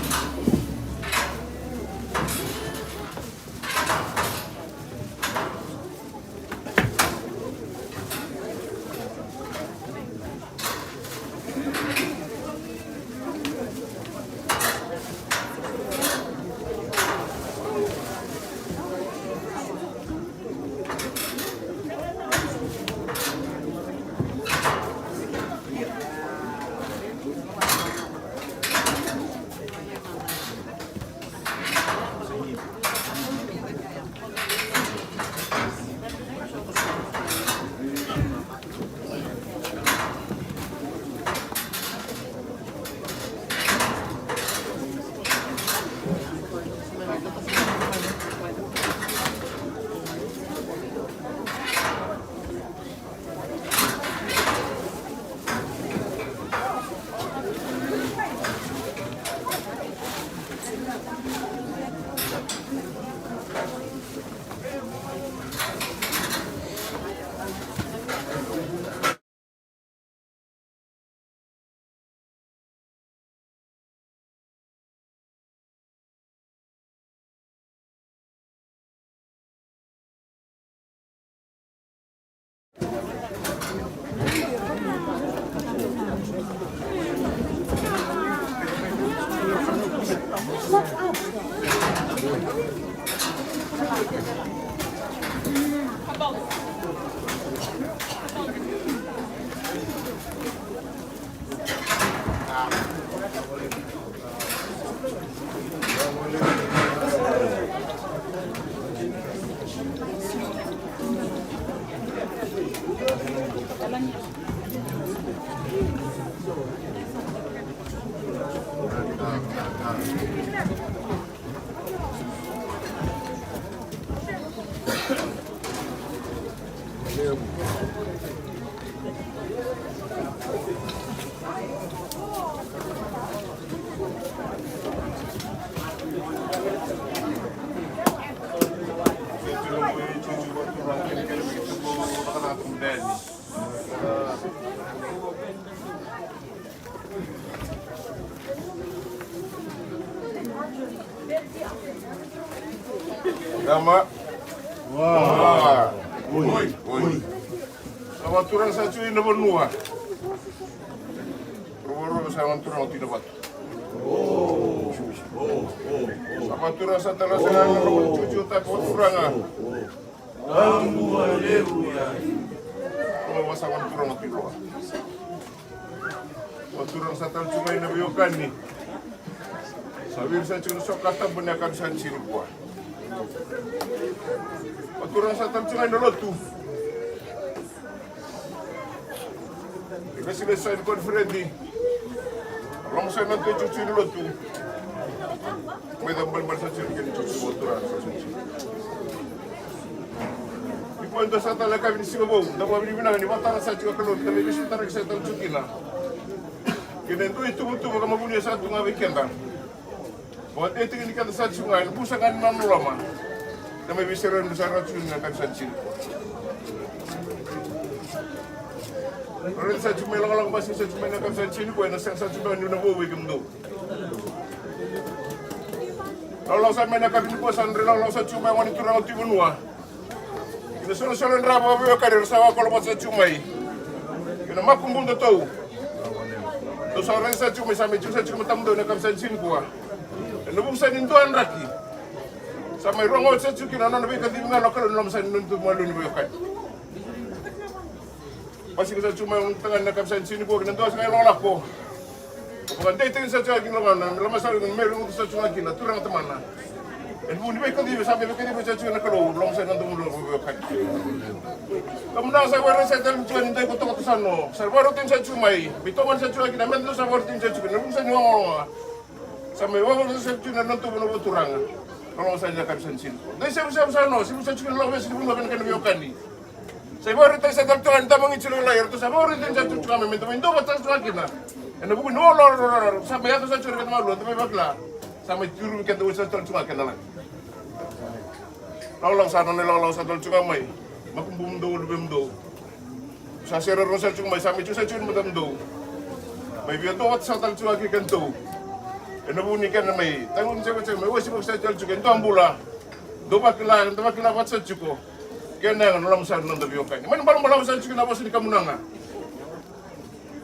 Dama. Wa. Wa. Oi. Oi. Oi. Sa vakaturaga sara tiko ina vanua. Rovorovo sa vakaturaga tiko ina vatu. Sa vakaturaga sara tale ga na nona vakatikotikotaki vakaturaga. Tabu, aleluya. Rovorovo sa vakaturaga tiko ina vatu. Vakaturaga sa tale tu mai na veiwekani. Sa viri sa tiko na soka tabu na yakavi sa ni siga nikua. Vakaturaga sa tale tu mai na lotu. Lesilesi sa ni koniferedi. Loma sa na tu tiko na lotu. Mai da balibali sa tiko kina tiko tiko turaga sa tiko. Ni kua dua sa tale ka vini siga vou, da vakavinavinaka ni vakatara sa tiko ka lotu, da mai veisotara ki sa tale tiko kina. Kei na dua ituvatuva ka mavunia sa tu ga vei keda. Vakadei tiko ni keda sa tiko ga, ena busa ga ni nona loloma. Na mai veisere ni sa rau tiko na kapi sa tini. Rau sa tiko mai lakolako, basi sa tiko mai na kapi sa tini, ko ena sega sa tiko mai ni na vou vei kemudou. Lakolako sa mai na kapi ni ko sa dre lakolako sa tiko mai gone turaga tiko vanua. Ina solasolo e dra vakaveiwekani era sa wakolo vata sa tiko mai. Ina makubudatou. Dou sa raica sa tiko mai sa mai tiko sa tiko mai tamudou na kapi sa tini kua. Ena vuku sa ni dua draki. Sa mai rogo oti sa tiko kina na nona veikacivi ga na Kalou ni loma sa ni nona tu malua ni veiwekani. Basika sa tiko mai gone tagane na kapi sa tini kua kina dua sa kai lakolako. Vakadeitaki sa tiko kina loma na loma sa ni meri utu sa tiko kina turaga tamana. Ena vuku ni veikacivi sa mai veikacivi sa tiko na Kalou loma sa ni nona tu malua ni veiwekani. Kamunaga sa were sa tale tiko ni dai ko toka tu sa no. Sa were tiko sa tiko mai. Mai toka sa tiko kina meda sa were tiko sa tiko kina. Ena vuku sa ni wawa. Sa mai wawa sa tiko na nona tu malua turaga. Loma sa ni na kapi sa tini. Dai sa vusa sa no. Sa vusa tiko na loma sa ni vunua kena kena veiwekani. Sa ivakaraitaki sa tale tu ga ni tamagiti lailai, eratou sa vakaraitaki sa tu ga me da mai dua vata sa tu ga kina. Ena vuku ni oloolo sa mai yaco sa tu ga keda malua, da mai vakila. Sa mai turuvi keda oti sa tale tu ga keda lagi. Lakolako sa nona lakolako sa tale tu ga mai. Makubumudou, luvemudou. Sa sere rau sa tu ga mai, sa mai tu sa tu ga ni matamudou. Mai via dua vata sa tale tu ga kei kedatou. Ena vuku ni kena mai. Tagu ni sega sega mai, ua si vaka sa tale tu ga, e dua bula. Dou vakila, dou vakila vata sa tiko. Kena yaga na loma sa na noda veiwekani. Mani balabalavu sa tiko na vosa ni kamunaga.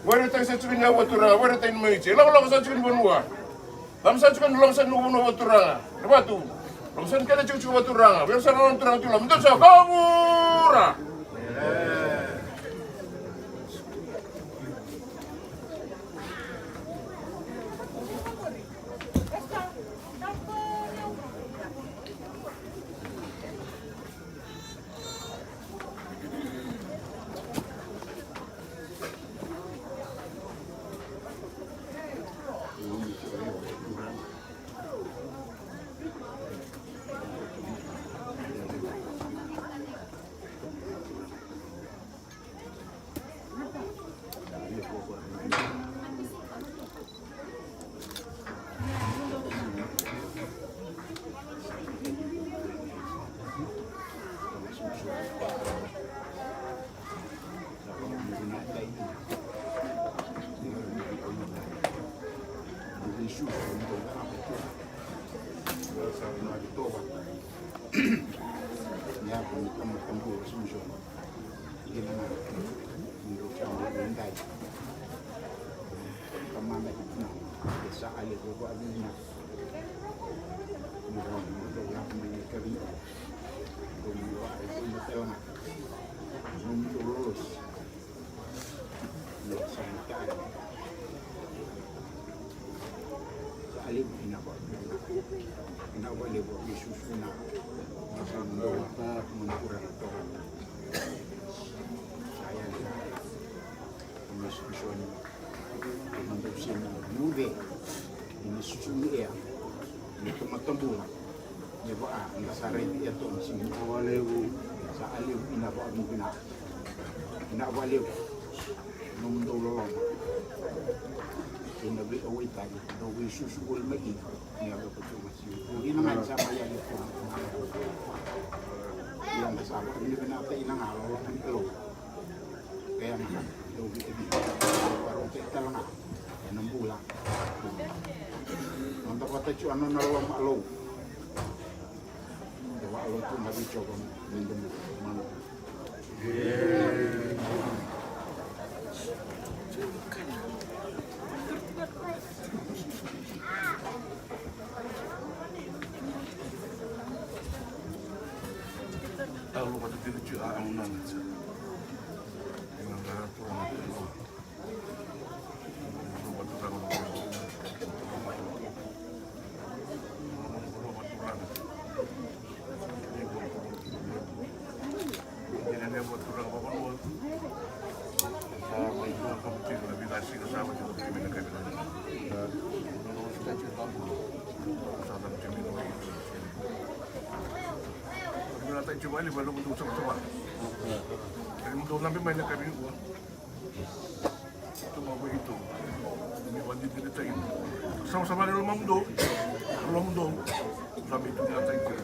Were tagi sa tiko ni au vaturaga, were tagi ni maiti. Lavalava sa tiko ni vanua. Loma sa tiko ni loma sa ni vanua vaturaga. Na vatu. Loma sa ni kena tiko tiko vaturaga. Were sa na loma turaga tiko loma. Dou sa kavura. Sa levu vinaka. Vinaka vakalevu au veisusu na. Sa dua na turaga toka. Sa yali na. Au veisusu ni. Au veisusu ni. Muve. Au veisusu ni ea. Ni tomatabula. Ni vaa. Ni sa rai ni e toka ni sini. Sa levu. Sa levu vinaka vakalevu. Vinaka vakalevu. Nomudou loloma. Kei na veiauaitaki, dou veisusu voli mai kina. Ni a vei koto masiu. Kina ga ni sa mai yali koto. Ia na sa vakavinavinakataki na ga loloma ni Kalou. Kei na ga, dou vei vei. Varau kei tale ga. Ena bula. Noda vata tiko a nona loloma Alou. Dou vaalou tu na vei Jiova. Meda mana. Savasava na lomamudou, lomamudou. Sa mai tu na tai kira.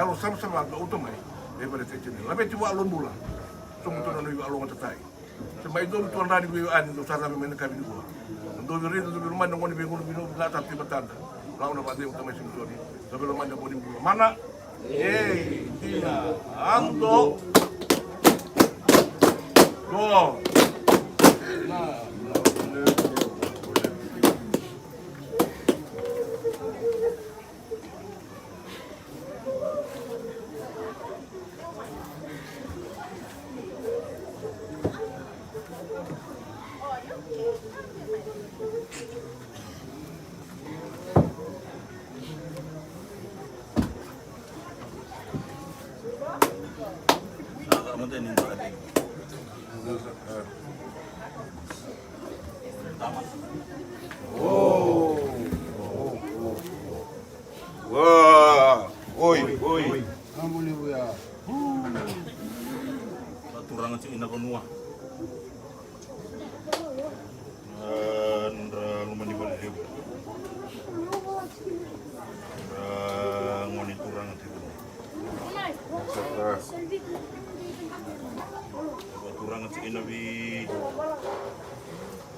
yalo savasava dou kauta mai. Me vale tei tini laveti vakalobula. Sobu tu na nui vakalogatatai. Se mai dou tu a dra ni veiwekani dou sa cave mai na kavi ni kua. Na dou vei raica dou vei lomani na gone vei gone vei novu na tatu i matada. Lau na vaceu tamai Simisoni. Dou vei lomani na boni bula mana. Ei, dina. Ando. Go. Wa, oi, oi. Aleluya. Turaga tiko ina vanua. Nodra loma ni vale levu. Nodra gone turaga tiko. Vakaturaga tiko ina vei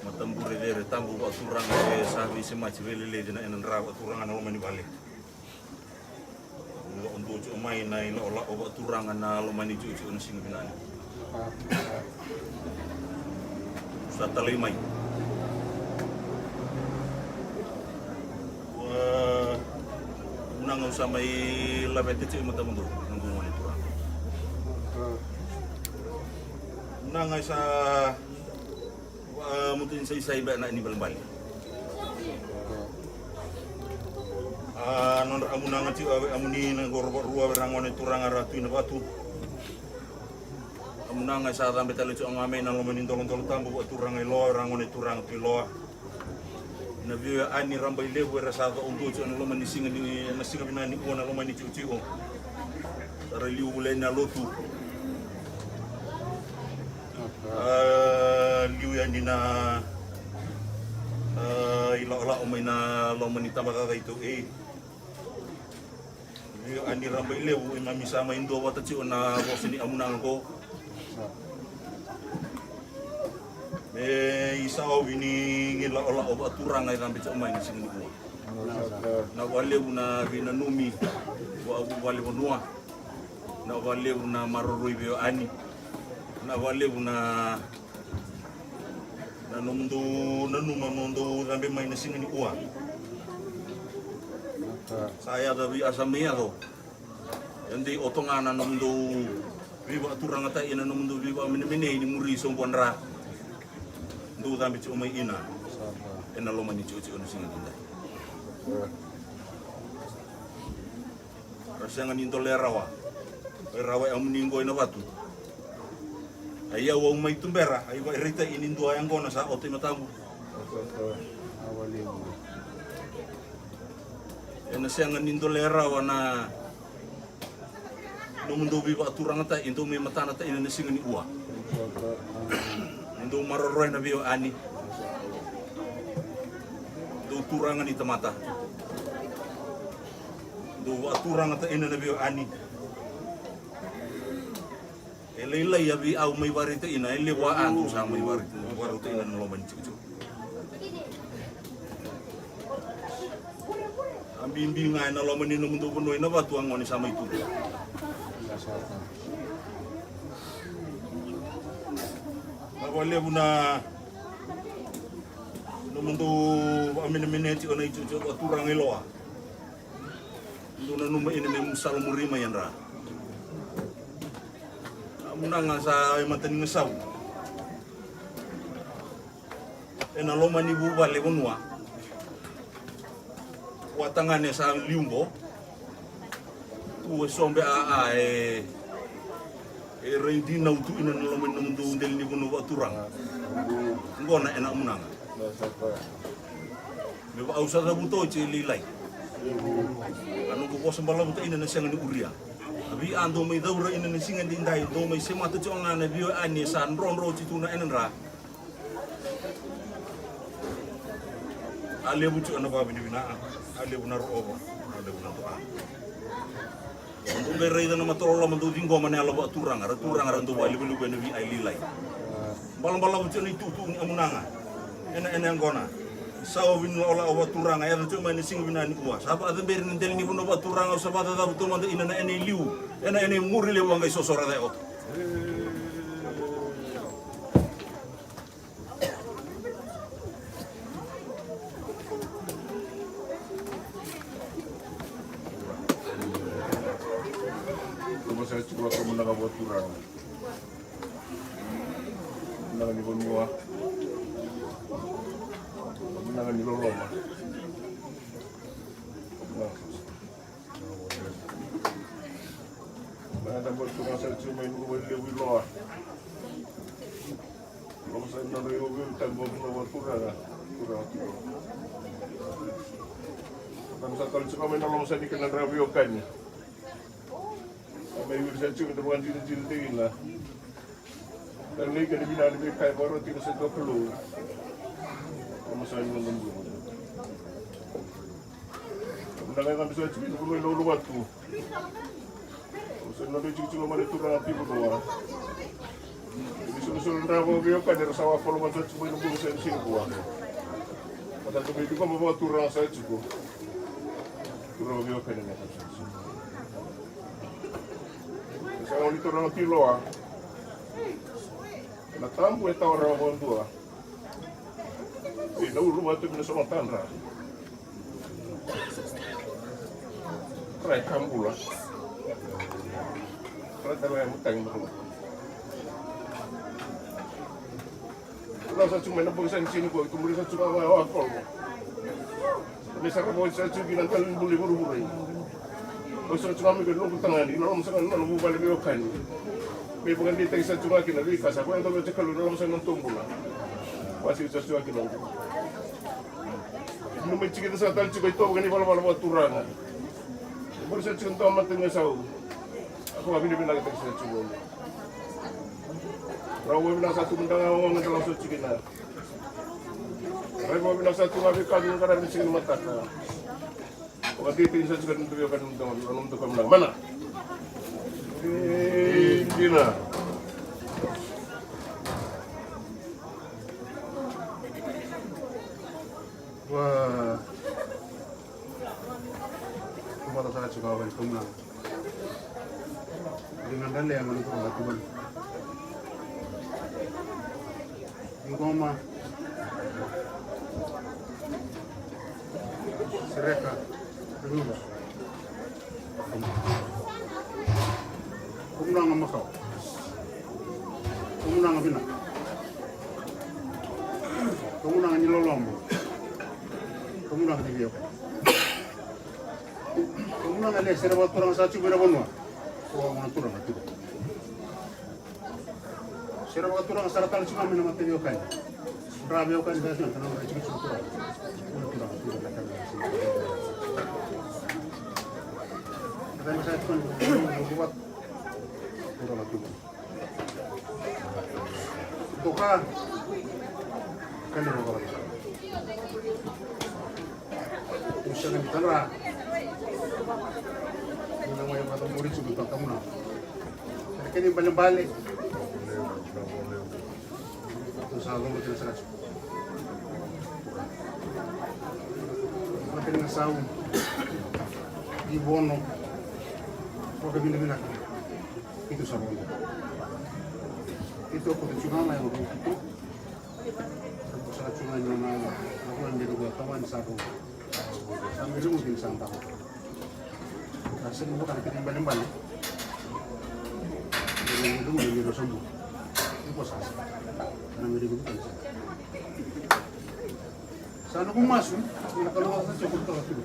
matabure cere tabu vakaturaga e sa veisemati veileleci na ena dra vakaturaga na loma ni vale. Lau dou tiko mai na ilakolako vakaturaga na loma ni tiko tiko na siga vinani. Sa talai mai. Ua, na gau sa mai laveta tiko i matamudou na gau gone turaga. Na gau sa A, mutu ni saisai beka na ni balebale. A, nodra amunaga tiko a vei amuni na qoro vakarua vei ra gone turaga ra tu ina vatu. Amunaga e sa cabe tale tiko ga mai na loma ni dolodolo tabu vakaturaga i Loa vei ra gone turaga tu i Loa. Na veiwekani rabailevu era sa caudua tiko na loma ni siga ni, na siga vinaka ni ua na loma ni tikotiko. Sa ra liu vuleni na lotu. A, liu yani na, a, ilakolako mai na loma ni tabacakacaka i Tauei. Io, a ni rabailevu, e mami sa mai dua vata tiko na vosa ni amunaga qo. Me isa ovi ni ilakolako vakaturaga e cabe tiko mai na siga ni ua. Na vakalevu na veinanumi vakavuvale vanua. Na vakalevu na maroroi veiwekani. Na vakalevu na, na nomudou nanuma mo dou cabe mai na siga ni ua. Sa yaco vei a sa mai yaco. E dei oto ga na nomudou veivakaturagataki ena nomudou veivakamenemenei ni muri sobu a dra. Dou cabe tiko mai ina ena loma ni tikotiko na siga ni dai. Ra sega ni dolea rawa. E rawa e amuni qo ena vatu. A i au au mai tubera, a i vairaitaki ni dua yaqona sa ota i matabu. Ena sega ni dolea rawa na nomudou veivakaturagataki, dou mai matanataki ina na siga ni ua. Dou maroroya na veiwekani. Dou turaga ni tamata. Dou vakaturagataki ina na veiwekani. E lailai a vei au mai vakaraitaki ina, e levu a dou sa mai vakaraitaki ina na loma ni tikotiko. A bibi ga ena loma ni nomudou vanua ina vatu a gone sa mai tu. Na vakalevu na nomudou vakamenemeneti o na itikotiko vakaturaga i Loa. Dou nanuma ina me mu sala muri mai a dra. A munaga sa e mataniga sau. Ena loma ni vuvale vanua. Ua tagane sa liu qo. Tu e sobe a, a, e, e rai dinau tu ina na loma ni nomudou deli ni vanua vakaturaga. Qo na ena munaga. Me vaka au sa cavuta oti e lailai. A noqu vosa balavu ta ina na sega ni uria. A via dou mai caura ina na siga edaidai, dou mai semata tiko ga na vio ani e sa drodro oti tu na ena dra. A levu tiko na vakavinavinaka, a levu na roova, a levu na doa. Dou qai raica na mataloloma, dou ciqoma na yalo vakaturaga, ra turaga ra dau vakalivaliva ena via lailai. Balabalavu tiko na itukutuku ni amunaga ena, ena yaqona. Sa o vinilawalawa vakaturaga, yaco tiko mai na siga vinaka nikua. Sa vakacaberi na dela ni vanua vakaturaga, au sa vakacacavu taumada ina na ena iliu, ena, ena imuri levu a qai sosora ca e oto. Loma sara tiko vakamunaka vakaturaga. Munaka ni vanua. Munaka ni loloma. Munaka. Mai na tabua turaga sara tiko mai Nukuvalelevu i Loa. Loma sara ni nodra iuviuvi tabu na vakaturaga. Turaga tiko. Tabu sara tale tiko mai na loma sara ni kena dra veiwekani. Mai wiri sara tiko na vakadinadina tiko kina. Ka leqa ni vinaka ni veika e vakaroti ina seti vakalou. Loma sara ni noda bula. Vinaka e cabe sara tiko ina vanua i Nauluvatu. Loma sara ni noda itikotiko mai na turaga tiko Noa. Ni solisoli dra vakaveiwekani era sa wafoloma sara tiko mai na bula sara ni siga vua. Matata mai tiko ma vakaturaga sara tiko. Turaga veiwekani na ka sara tiko. Sa gaunisala na tiloa. Na tabu e tawa rawa vakadua. Ena ulu vata kei na somatadra. Rai kabula. Rai tale ya mutagi na. Lau sa tiko mai na bogi sa ni tini ko, i tumuri sa tiko mai o Apolo. Me sa ravo sa tiko ki na tali ni bula i vuravura i. Au sa tiko mai ke noqu tagani, na loma sa na noqu vale veiwekani. Me vakadeitaki sa tiko kina veika sa koya dau vete Kalou na loma sa na noqu bula. Vasi sa tiko kina. Numei tiko sa tali tiko i tovo kei na ivalavala vakaturaga. Bori sa tiko dua mata ni sau. Au vakavinavinakataki sa tiko. Rau vinaka sa tu mada ga oga da lau sa tiko kina. Rau vinaka sa tu ga veika ni qaravi tiko ni mataka. Vakatitini sa tiko ni tu veiwekani mada ga, na nomu tu ka mada ga. Mana. E, dina. Wa. Tuvata sara tiko ga vei Turaga. Liga dale ya mani turaga tiko. Iqoma. Sereka. Ruva. Turaga makawa. Turaga vinaka. Turaga ni loloma. Turaga ni veiwekani. Turaga le, sere vakaturaga sa tiko ena vanua. Ko na turaga tiko. Sere vakaturaga sara tale tiko mai na mata veiwekani. Dra veiwekani sa tiko, na dra tiko tiko turaga. Ko na turaga tiko na turaga. Turaga sa tiko, turaga tiko. Toka. Kani rogo. Usa na mitana. Ina mai vata muri tu ka muna. Kani balebale. Tu sa logo tu sa. Kani na sau. Ivono. Ko ka vina vina. Keitou sa rogo. Keitou ko tu tiko ga mai o keitou. Sa tu ga ni na, na ko na dei ko tamani sa rogo. Sa mai rogo kina sa bako. Sa sega ni vaka na kena ibalebale. Sa mai rogo kina sa bako. Iko sa sa. Sa mai rogo kina sa. Sa noqu masu, na Kalou sa tiko ko tiko.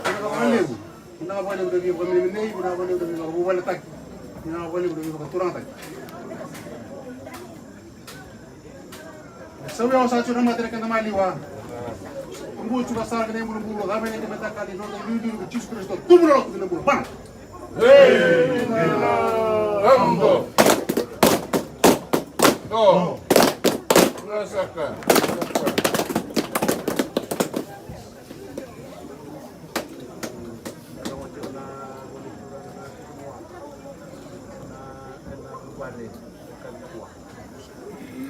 Na ka vakalevu. Vinaka vakalevu na via vakamenemenei, vinaka vakalevu na via vakavaletaki, vinaka vakalevu na via vakaturagataki. Sa via osa tu na mata na kena maliwa. Oqo tiko sara ga na ibulubulu, cava e na mataka ni noda iduidui ko Jisu Karisito, tubu na lotu ki na bula. Mana. Ei, dina, ando. O. Nga saka.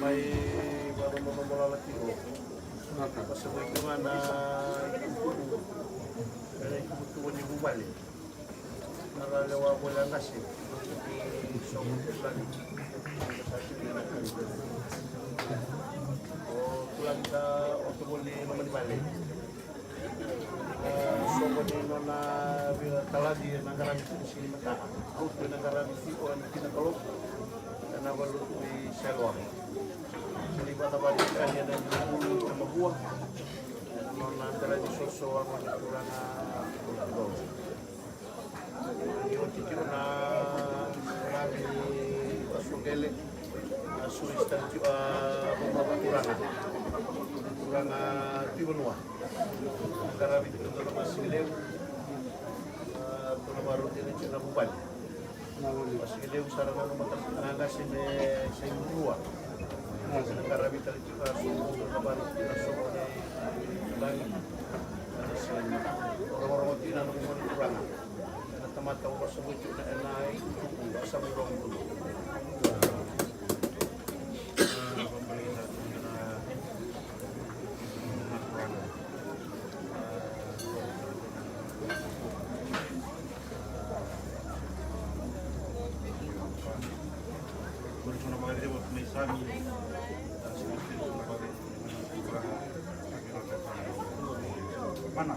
Mai vakarokoroko lala tiko. Vakasagai tu ga na itukutuku ena itukutuku ni vuvale. Na ra lewa voli a qase. Soqo tulagi. O tulagi sa oto voli loma ni vale. Soqo ni nona veikalaci ena qaravi tiko sini mataka. Lotu ena qaravi tiko ena kina Kalou. Ena valutu i Sailoa. Ni vakacavari tani ena bulu na mavua. Ena nona qaravi soso a gone turaga. Ni oti tiko na qaravi ni tasukele. A sui sta tiko a vama turaga. Turaga Tui Vanua. Qaravi tiko na masigalevu. A tuna varu tiko na vuvale. Masigalevu sara na nona mataka na qase me sai murua. Qaravi tale tiko a soqo na varu tiko a soqo na lagi. Rogorogo tiko na noqu gone turaga. Ena tamata au vakasavuti ena itukutuku au sa mai rogo. Mana.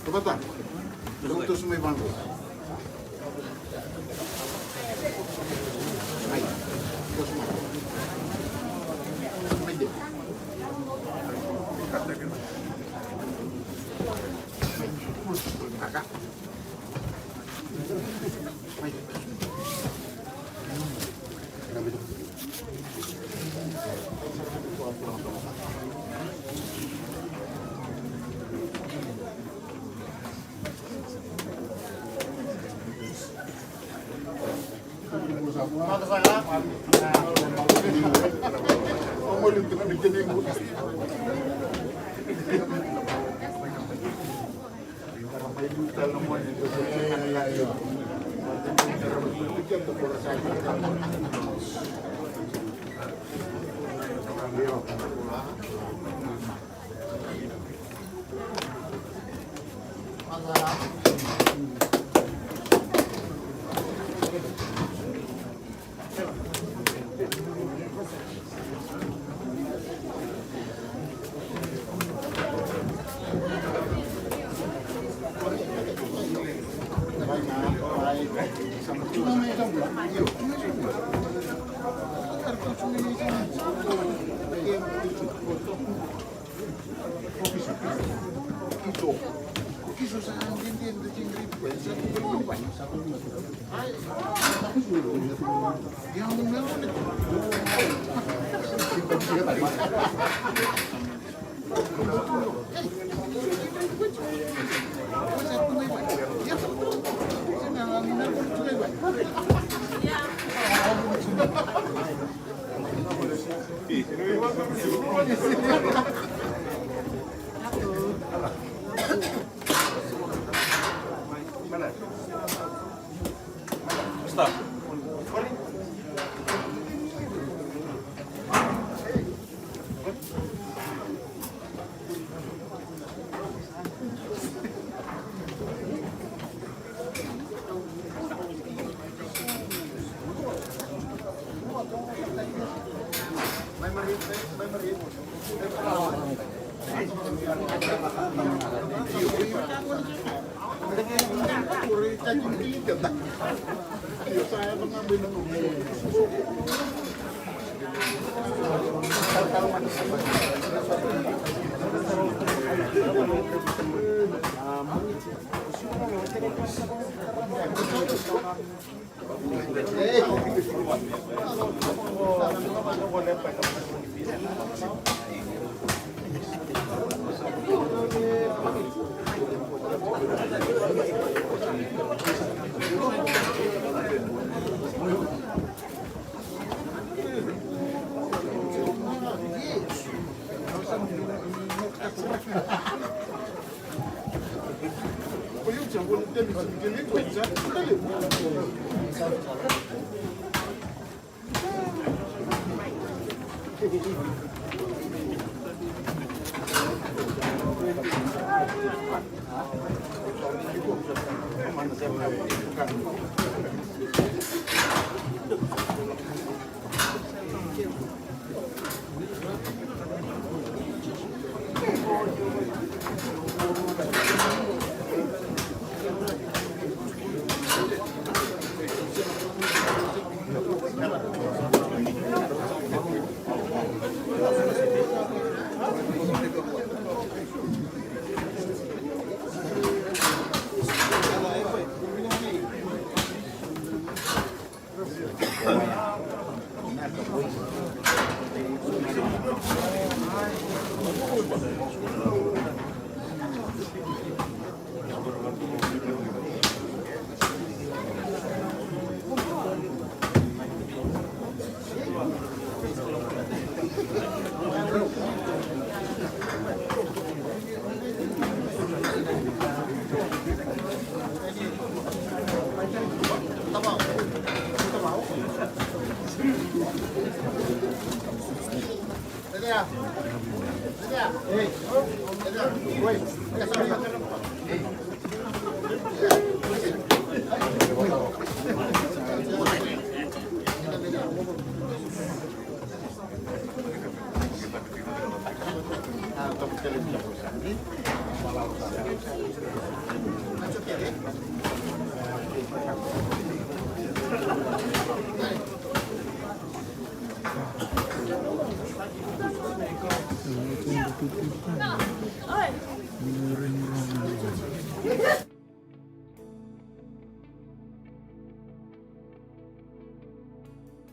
Tabata. Dou toso mai vaqo. Mai. Toso mai. Mai de. Mai. Aka. Mai.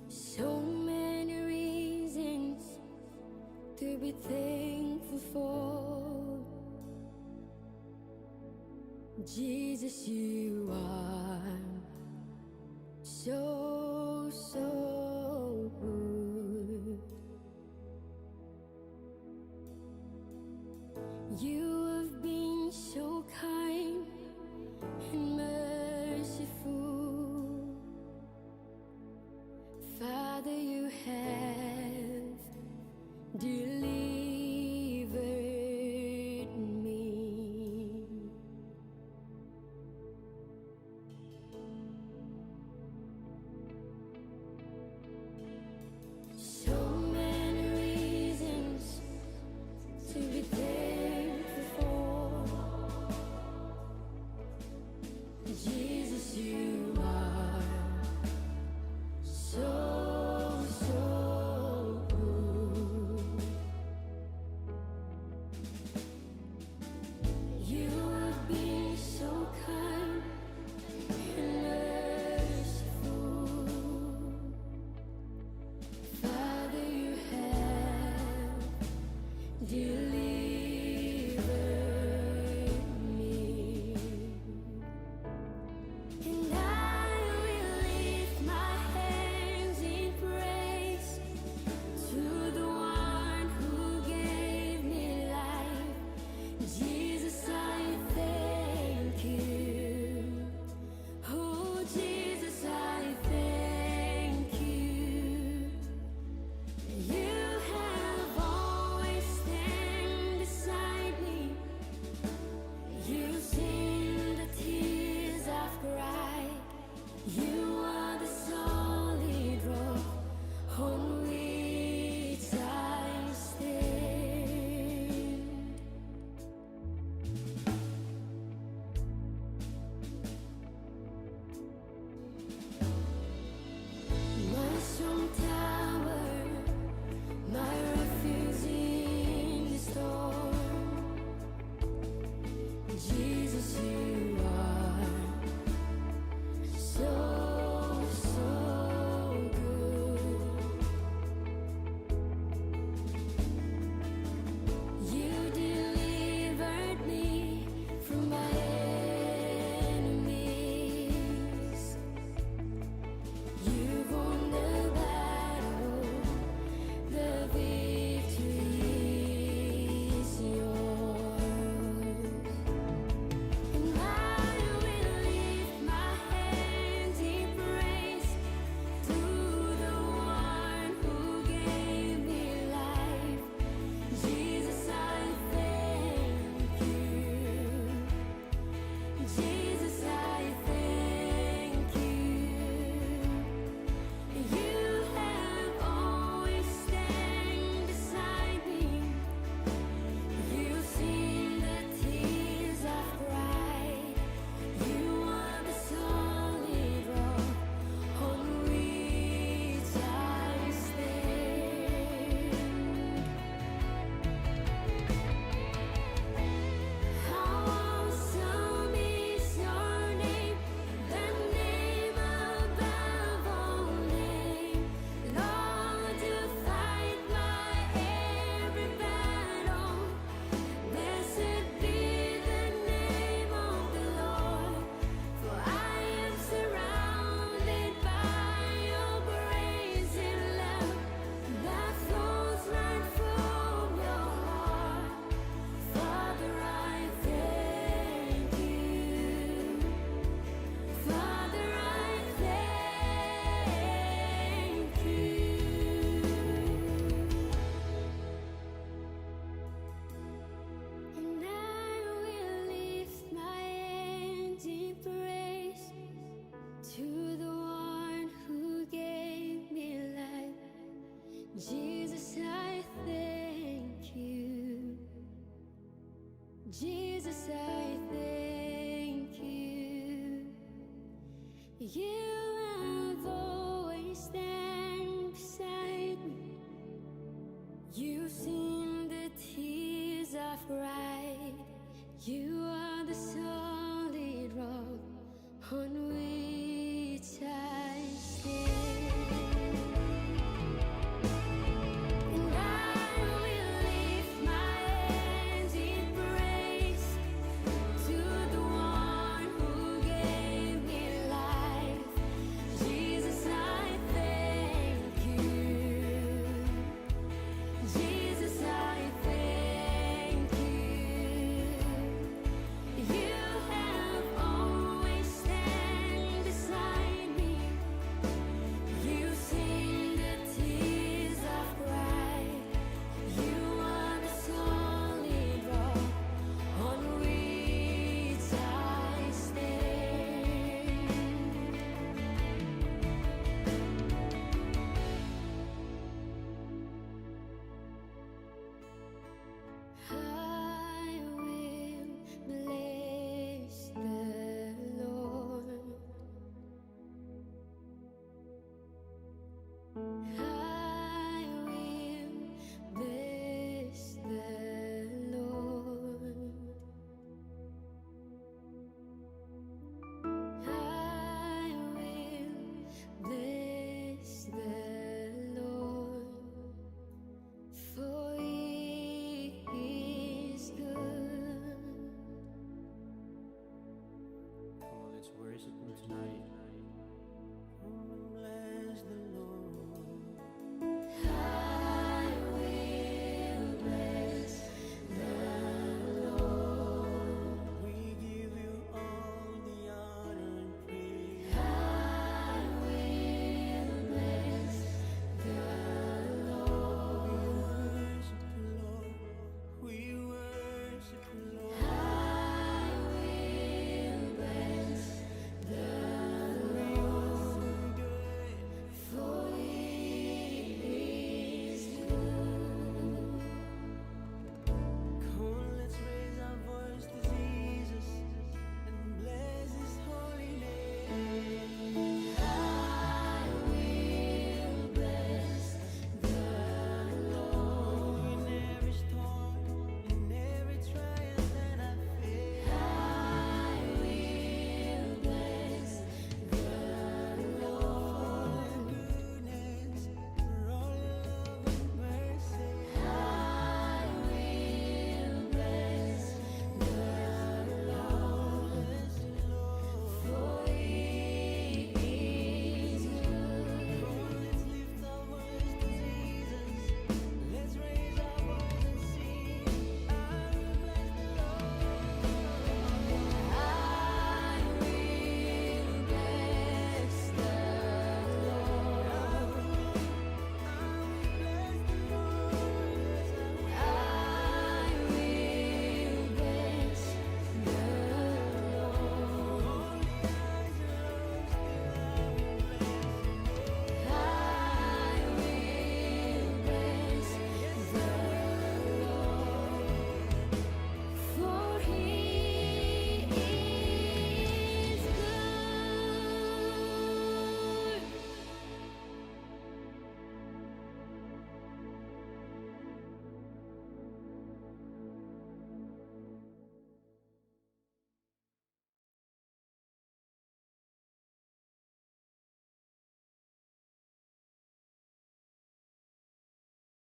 So many reasons to be thankful for. Jesus, you are so, so good. You have been so kind and merciful. Father, you have delivered me. So many reasons to be thankful Jesus, I thank you. You have always stand beside me. You've seen the tears I've cried. You are the solid rock on which